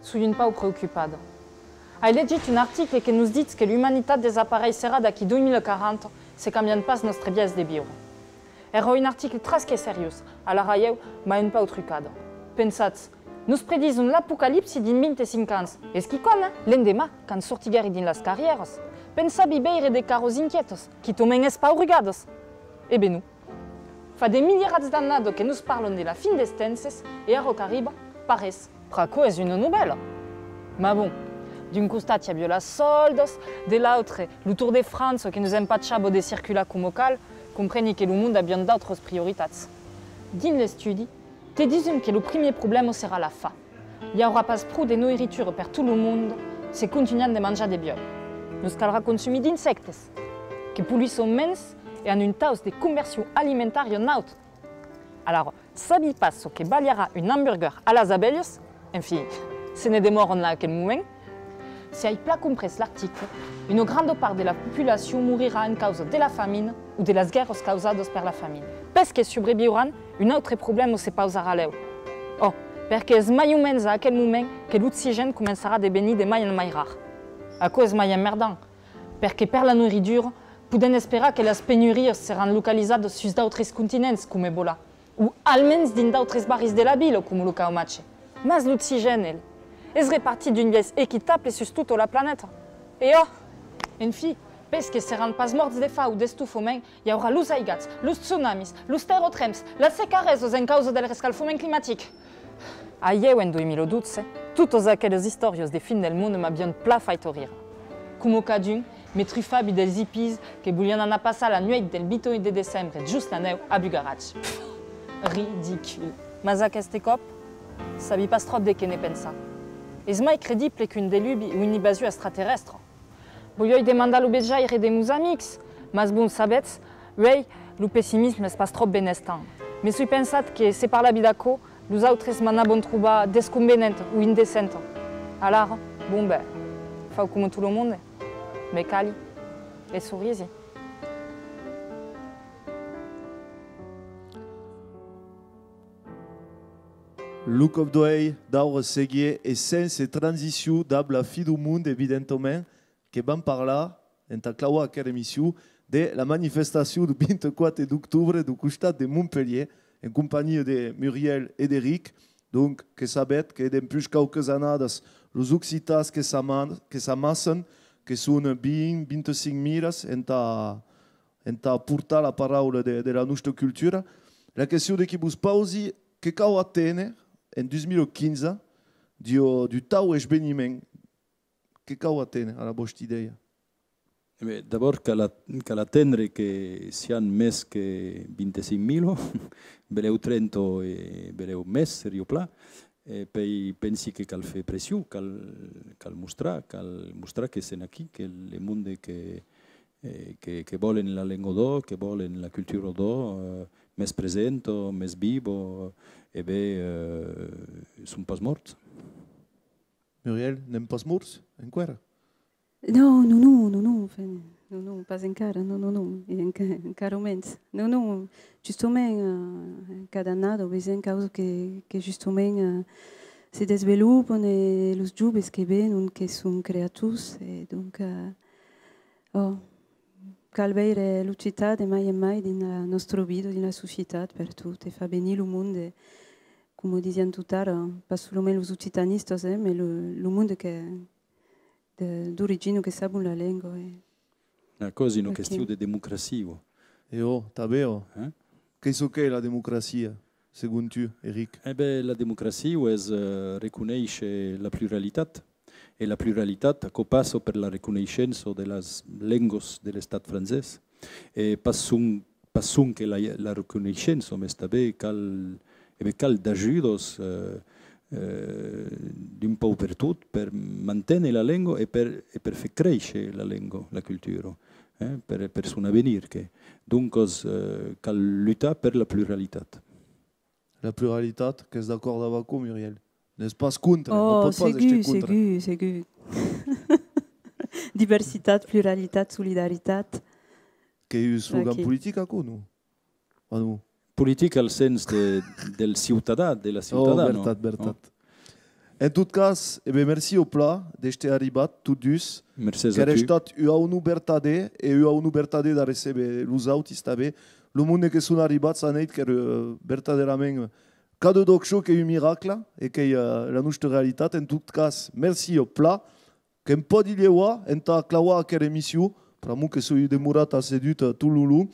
Soi un pauc preocupada. Ai legit un article que nos ditz que l'umanitat desapareisserà d'aquí dos mila quaranta se cambiam pas nòstre biais de viure. Èra un article tras que seriós, alara ieu m'ai un pauc trucada. Pensatz, nos predison l'apocalipsi dins vint-e-cinc ans. Es quicòm, eh? L'endeman, quand sortiguèri dins las carrièras, pensavi veire de caras inquietas, quitament espaurrugadas. E ben non. Fa de milierats d'annadas que nos parlan de la fin des tempses e ara qu'arriba, pas res. Pr'aquò es una novèla. Mas bon, d'un costat i aviá las sòldas, de l'autre, lo Tour de França que nos empachava de circular coma cal, compreni que lo monde aviá d'autras prioritats. Dins l'estudi, te dison que lo primièr problèma serà la fam. I aurà pas pro de noiritura per tot lo monde se contunham de manjar de buòi. Nos calrà consumir d'insèctes, que pollusson mens e an un taus de conversion alimentària naut. Alara, sabi pas çò que balharà un hamburger a las abelhas, enfin, se ne demòran a aquel moment. Se ai plan comprés l'article, una granda part de la populacion morirà en causa de la famina o de las guèrras causadas per la famina. Pes que subreviuràn, un autre problèma se pausarà lèu. Ò, perque es mai o mens a aquel moment que l'oxigèn començarà de venir de mai en mai rar. Aquò es mai emmerdant, perque per la noiritura, podèm esperar que las penurias seràn localizadas sus d'autres continents, coma Ebola, o almens dins d'autres barris de la vila, coma lo Caumatge. Mas l'oxigèn, el, es repartit d'un biais equitable sus tota la planeta. E ò! Enfin, pels que seràn pas mòrts de fam o d'estofament, i aurà los aigats, los tsunamis, los terratremps, las secaresas en causa del rescalfament climatic. A ieu, en dos mila dotze, totas aquelas istòrias de fin del monde m'avián plan fait rire. Coma cadun, me trufavi dels hippies que volián anar passar la nuèit del vint e un de decembre jos la nèu a Bugarach. Pff, ridicul. Mas aqueste còp, sabi pas tròp de qué ne pensar. Es mai credible qu'un deluvi o una invasion extraterrèstra. Voliái demandar lo vejaire de mos amics, mas bon, sabètz, uèi, lo pessimisme es pas tròp benestant. Me soi pensat que se parlavi d'aquò, los autres m'anavan trobar desconvenenta o indecenta. Alara, bon, ben, fau coma tot lo monde, me cali e sorrisi. Lo còp d'uèi, d'aura seguiá e sense transicion dab la fin dau monde, evidentament, que vam parlar, entà clavar aquera emission, de la manifestacion dau vint-e-quate d'octobre dau costat de Montpelhièr, en companhia de Muriel e d'Eric. Donc, que sabètz que dempuish quauquas annadas, los occitans que s'ama-, que s'amassan, que son vint, vint-e-cinc mila entà, entà portar la paraula de, de la nosta cultura. La question de qui vos pausi, que cau aténer en dos mila quinze deu, deu tau esveniment? Que cau aténer, a la vòsta idèia? E ben, d'abòrd, cal at-, cal atendre que sián mès que vint-e-cinc mila, belèu trenta e belèu mès, seriá plan. E pèi pensi que cal far pression, cal, cal mostrar, cal mostrar que sèm aquí, que le monde que, eh, que, que vòlen la lenga d'òc, que vòlen la cultura d'òc, eh, mès presenta, mès viva, e ben, eh, son pas mòrts. Muriel, n'èm pas mòrts, enqüèra? Non, non, non, non, non, enfin, non, non, pas encara, non, non, non, e enca-, encara mens. Non, non, justament, eh, cada annada, vesèm causa que, que justament, eh, se desvelopan e los joves que venon, que son creators, e donc, eh, oh, cal veire l'occitan de mai en mai dins la nòstra vida, dins la societat, pertot, e far venir lo monde, coma disiam tot ara, pas solament los occitanistas, eh, mas lo, lo monde que, de, d'origina que sabon la lenga, e... Aquò es una question de democracia. E ò, tanben, ò. Hein? Qu'ei çò qu'ei la democracia, segon tu, Eric? E ben, la democracia es, eh, reconéisher la pluralitat. E la pluralitat, aquò passa per la reconeishença de las lengas de l'estat francés. E pas son-, pas sonque la, la reconeishença, mes tanben cal, e ben, cal d'ajudas, eh, eh, d'un pauc pertot per manténer la lenga e per, e per far créisher la lenga, la cultura, eh, per, per son avenir, que. Doncas, eh, cal lutar per la pluralitat. La pluralitat, qu'ès d'acòrd dab aquò, Muriel? N'ès pas contra, non? Oh, pòt pas èster contra. Segur, segur, segur. Diversitat, pluralitat, solidaritat. Qu'ei un slogan politic, aquò, non? Ah, non. Politic al sens de, del ciutadan, de la ciutadana. Oh, vertat, vertat. En tot cas, e ben, merci au plan d'èster arribat, tots dus. Mercés a tu. Qu'èra estat ua aunor vertadèr, e ua aunor vertadèr d'arrecéber los autis tanben. Lo monde que son arribats anèit, qu'èra, eh, vertadèrament, cada d'òc show qu'ei un miracle, e qu'ei, eh, la nosta realitat. En tot cas, merci au plan. Que'm pòdi lheuar entà clavar aquera emission, pr'amor que soi demorat assedut, eh, tot lo long.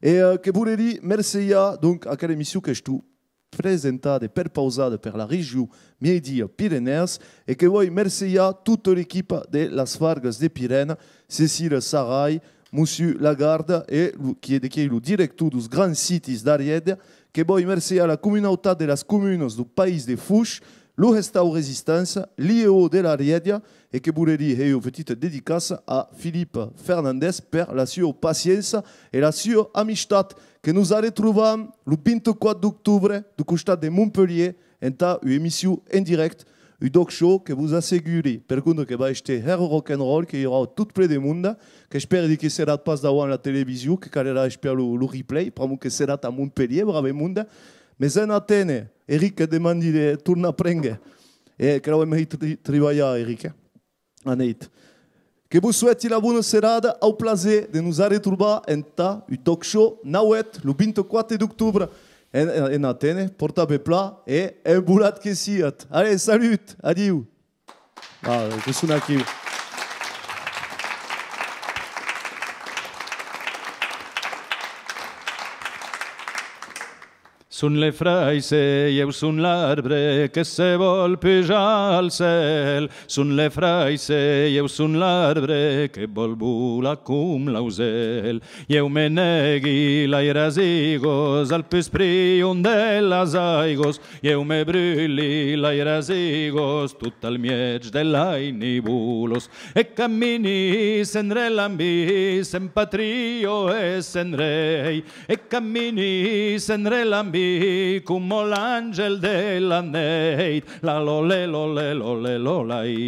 E, eh, que volerí mercejar, donc, aquera emission qu'estó presentada e perpausada per la region Mieidia Pirenèas e que voi mercejar tota l'equipa de Las Fargas de Pirena, Cécile Saray, Mossur Lagarde, e lo, qui es, de qui ei lo director deus Grans Sitis d'Arièda, que voi mercejar la comunautat de las comunas deu País de Foish, lo Hestau Resisténcia, l'I E O de l'Arièda, e que volerí hèr ua petita dedicaça a Philippe Fernandez per la sua paciéncia e la sua amistat. Que nos arretrovam lo vint-e-quate d'octobre deu costat de Montpelhièr entà ua emission en dirècte, un d'òc show que vos asseguri, per contra que va èster hèra rock'n'roll, que i aurà tot plen de monde, qu'espèri que seratz pas davant la television, que calerà espiar lo, lo replay, pr'amor que seratz a Montpelhièr, brave monde, mes en aténer, Eric, que demandi de tornar prénguer. E que l'avem hèit tri-, tribalhar, Eric, eh? Anèit. Que vos soèti la bona serada, au plaser de nos arretrobar entà un talk show nauèth, lo vint-e-quate d'octobre, en, en, en Atene. Portatz-ve plan e envolatz que siatz. Allez, salut, adiu. Ah, que son aquiu. Son le fraisse, ieu son l'arbre que se vòl pujar al cèl. Son le fraisse, ieu son l'arbre que vòl volar com l'ausèl. Ieu me negui lai rasigas al pus prion de las aigas. Ieu me brulhi lai rasigas tot al mièg de lai nivolas. E camini sens relambi, sens patria e sens rei. E camini sens relambi coma l'angèl de la nèit. La lole lole lole lolai.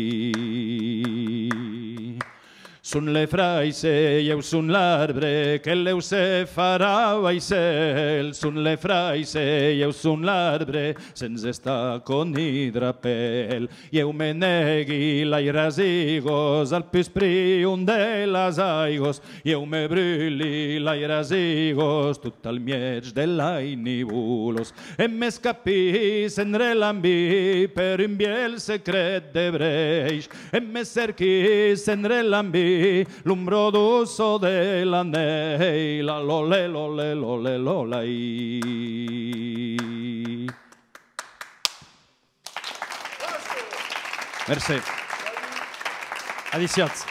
Son le fraisse, ieu son l'arbre que lèu se farà vaissèl. Son le fraisse, ieu son l'arbre sens estaca ni drapèl. Ieu me negui lai rasigas al pus prion de las aigas. Ieu me brulhi lai rasigas tot al mièg de lai nivolas. E m'escapi sens relambi per un vièlh secret de brèish. E me cerqui sens relambi l'ombra doça de la nèit. La lole lole lole lolai. Mercé. Adissiatz.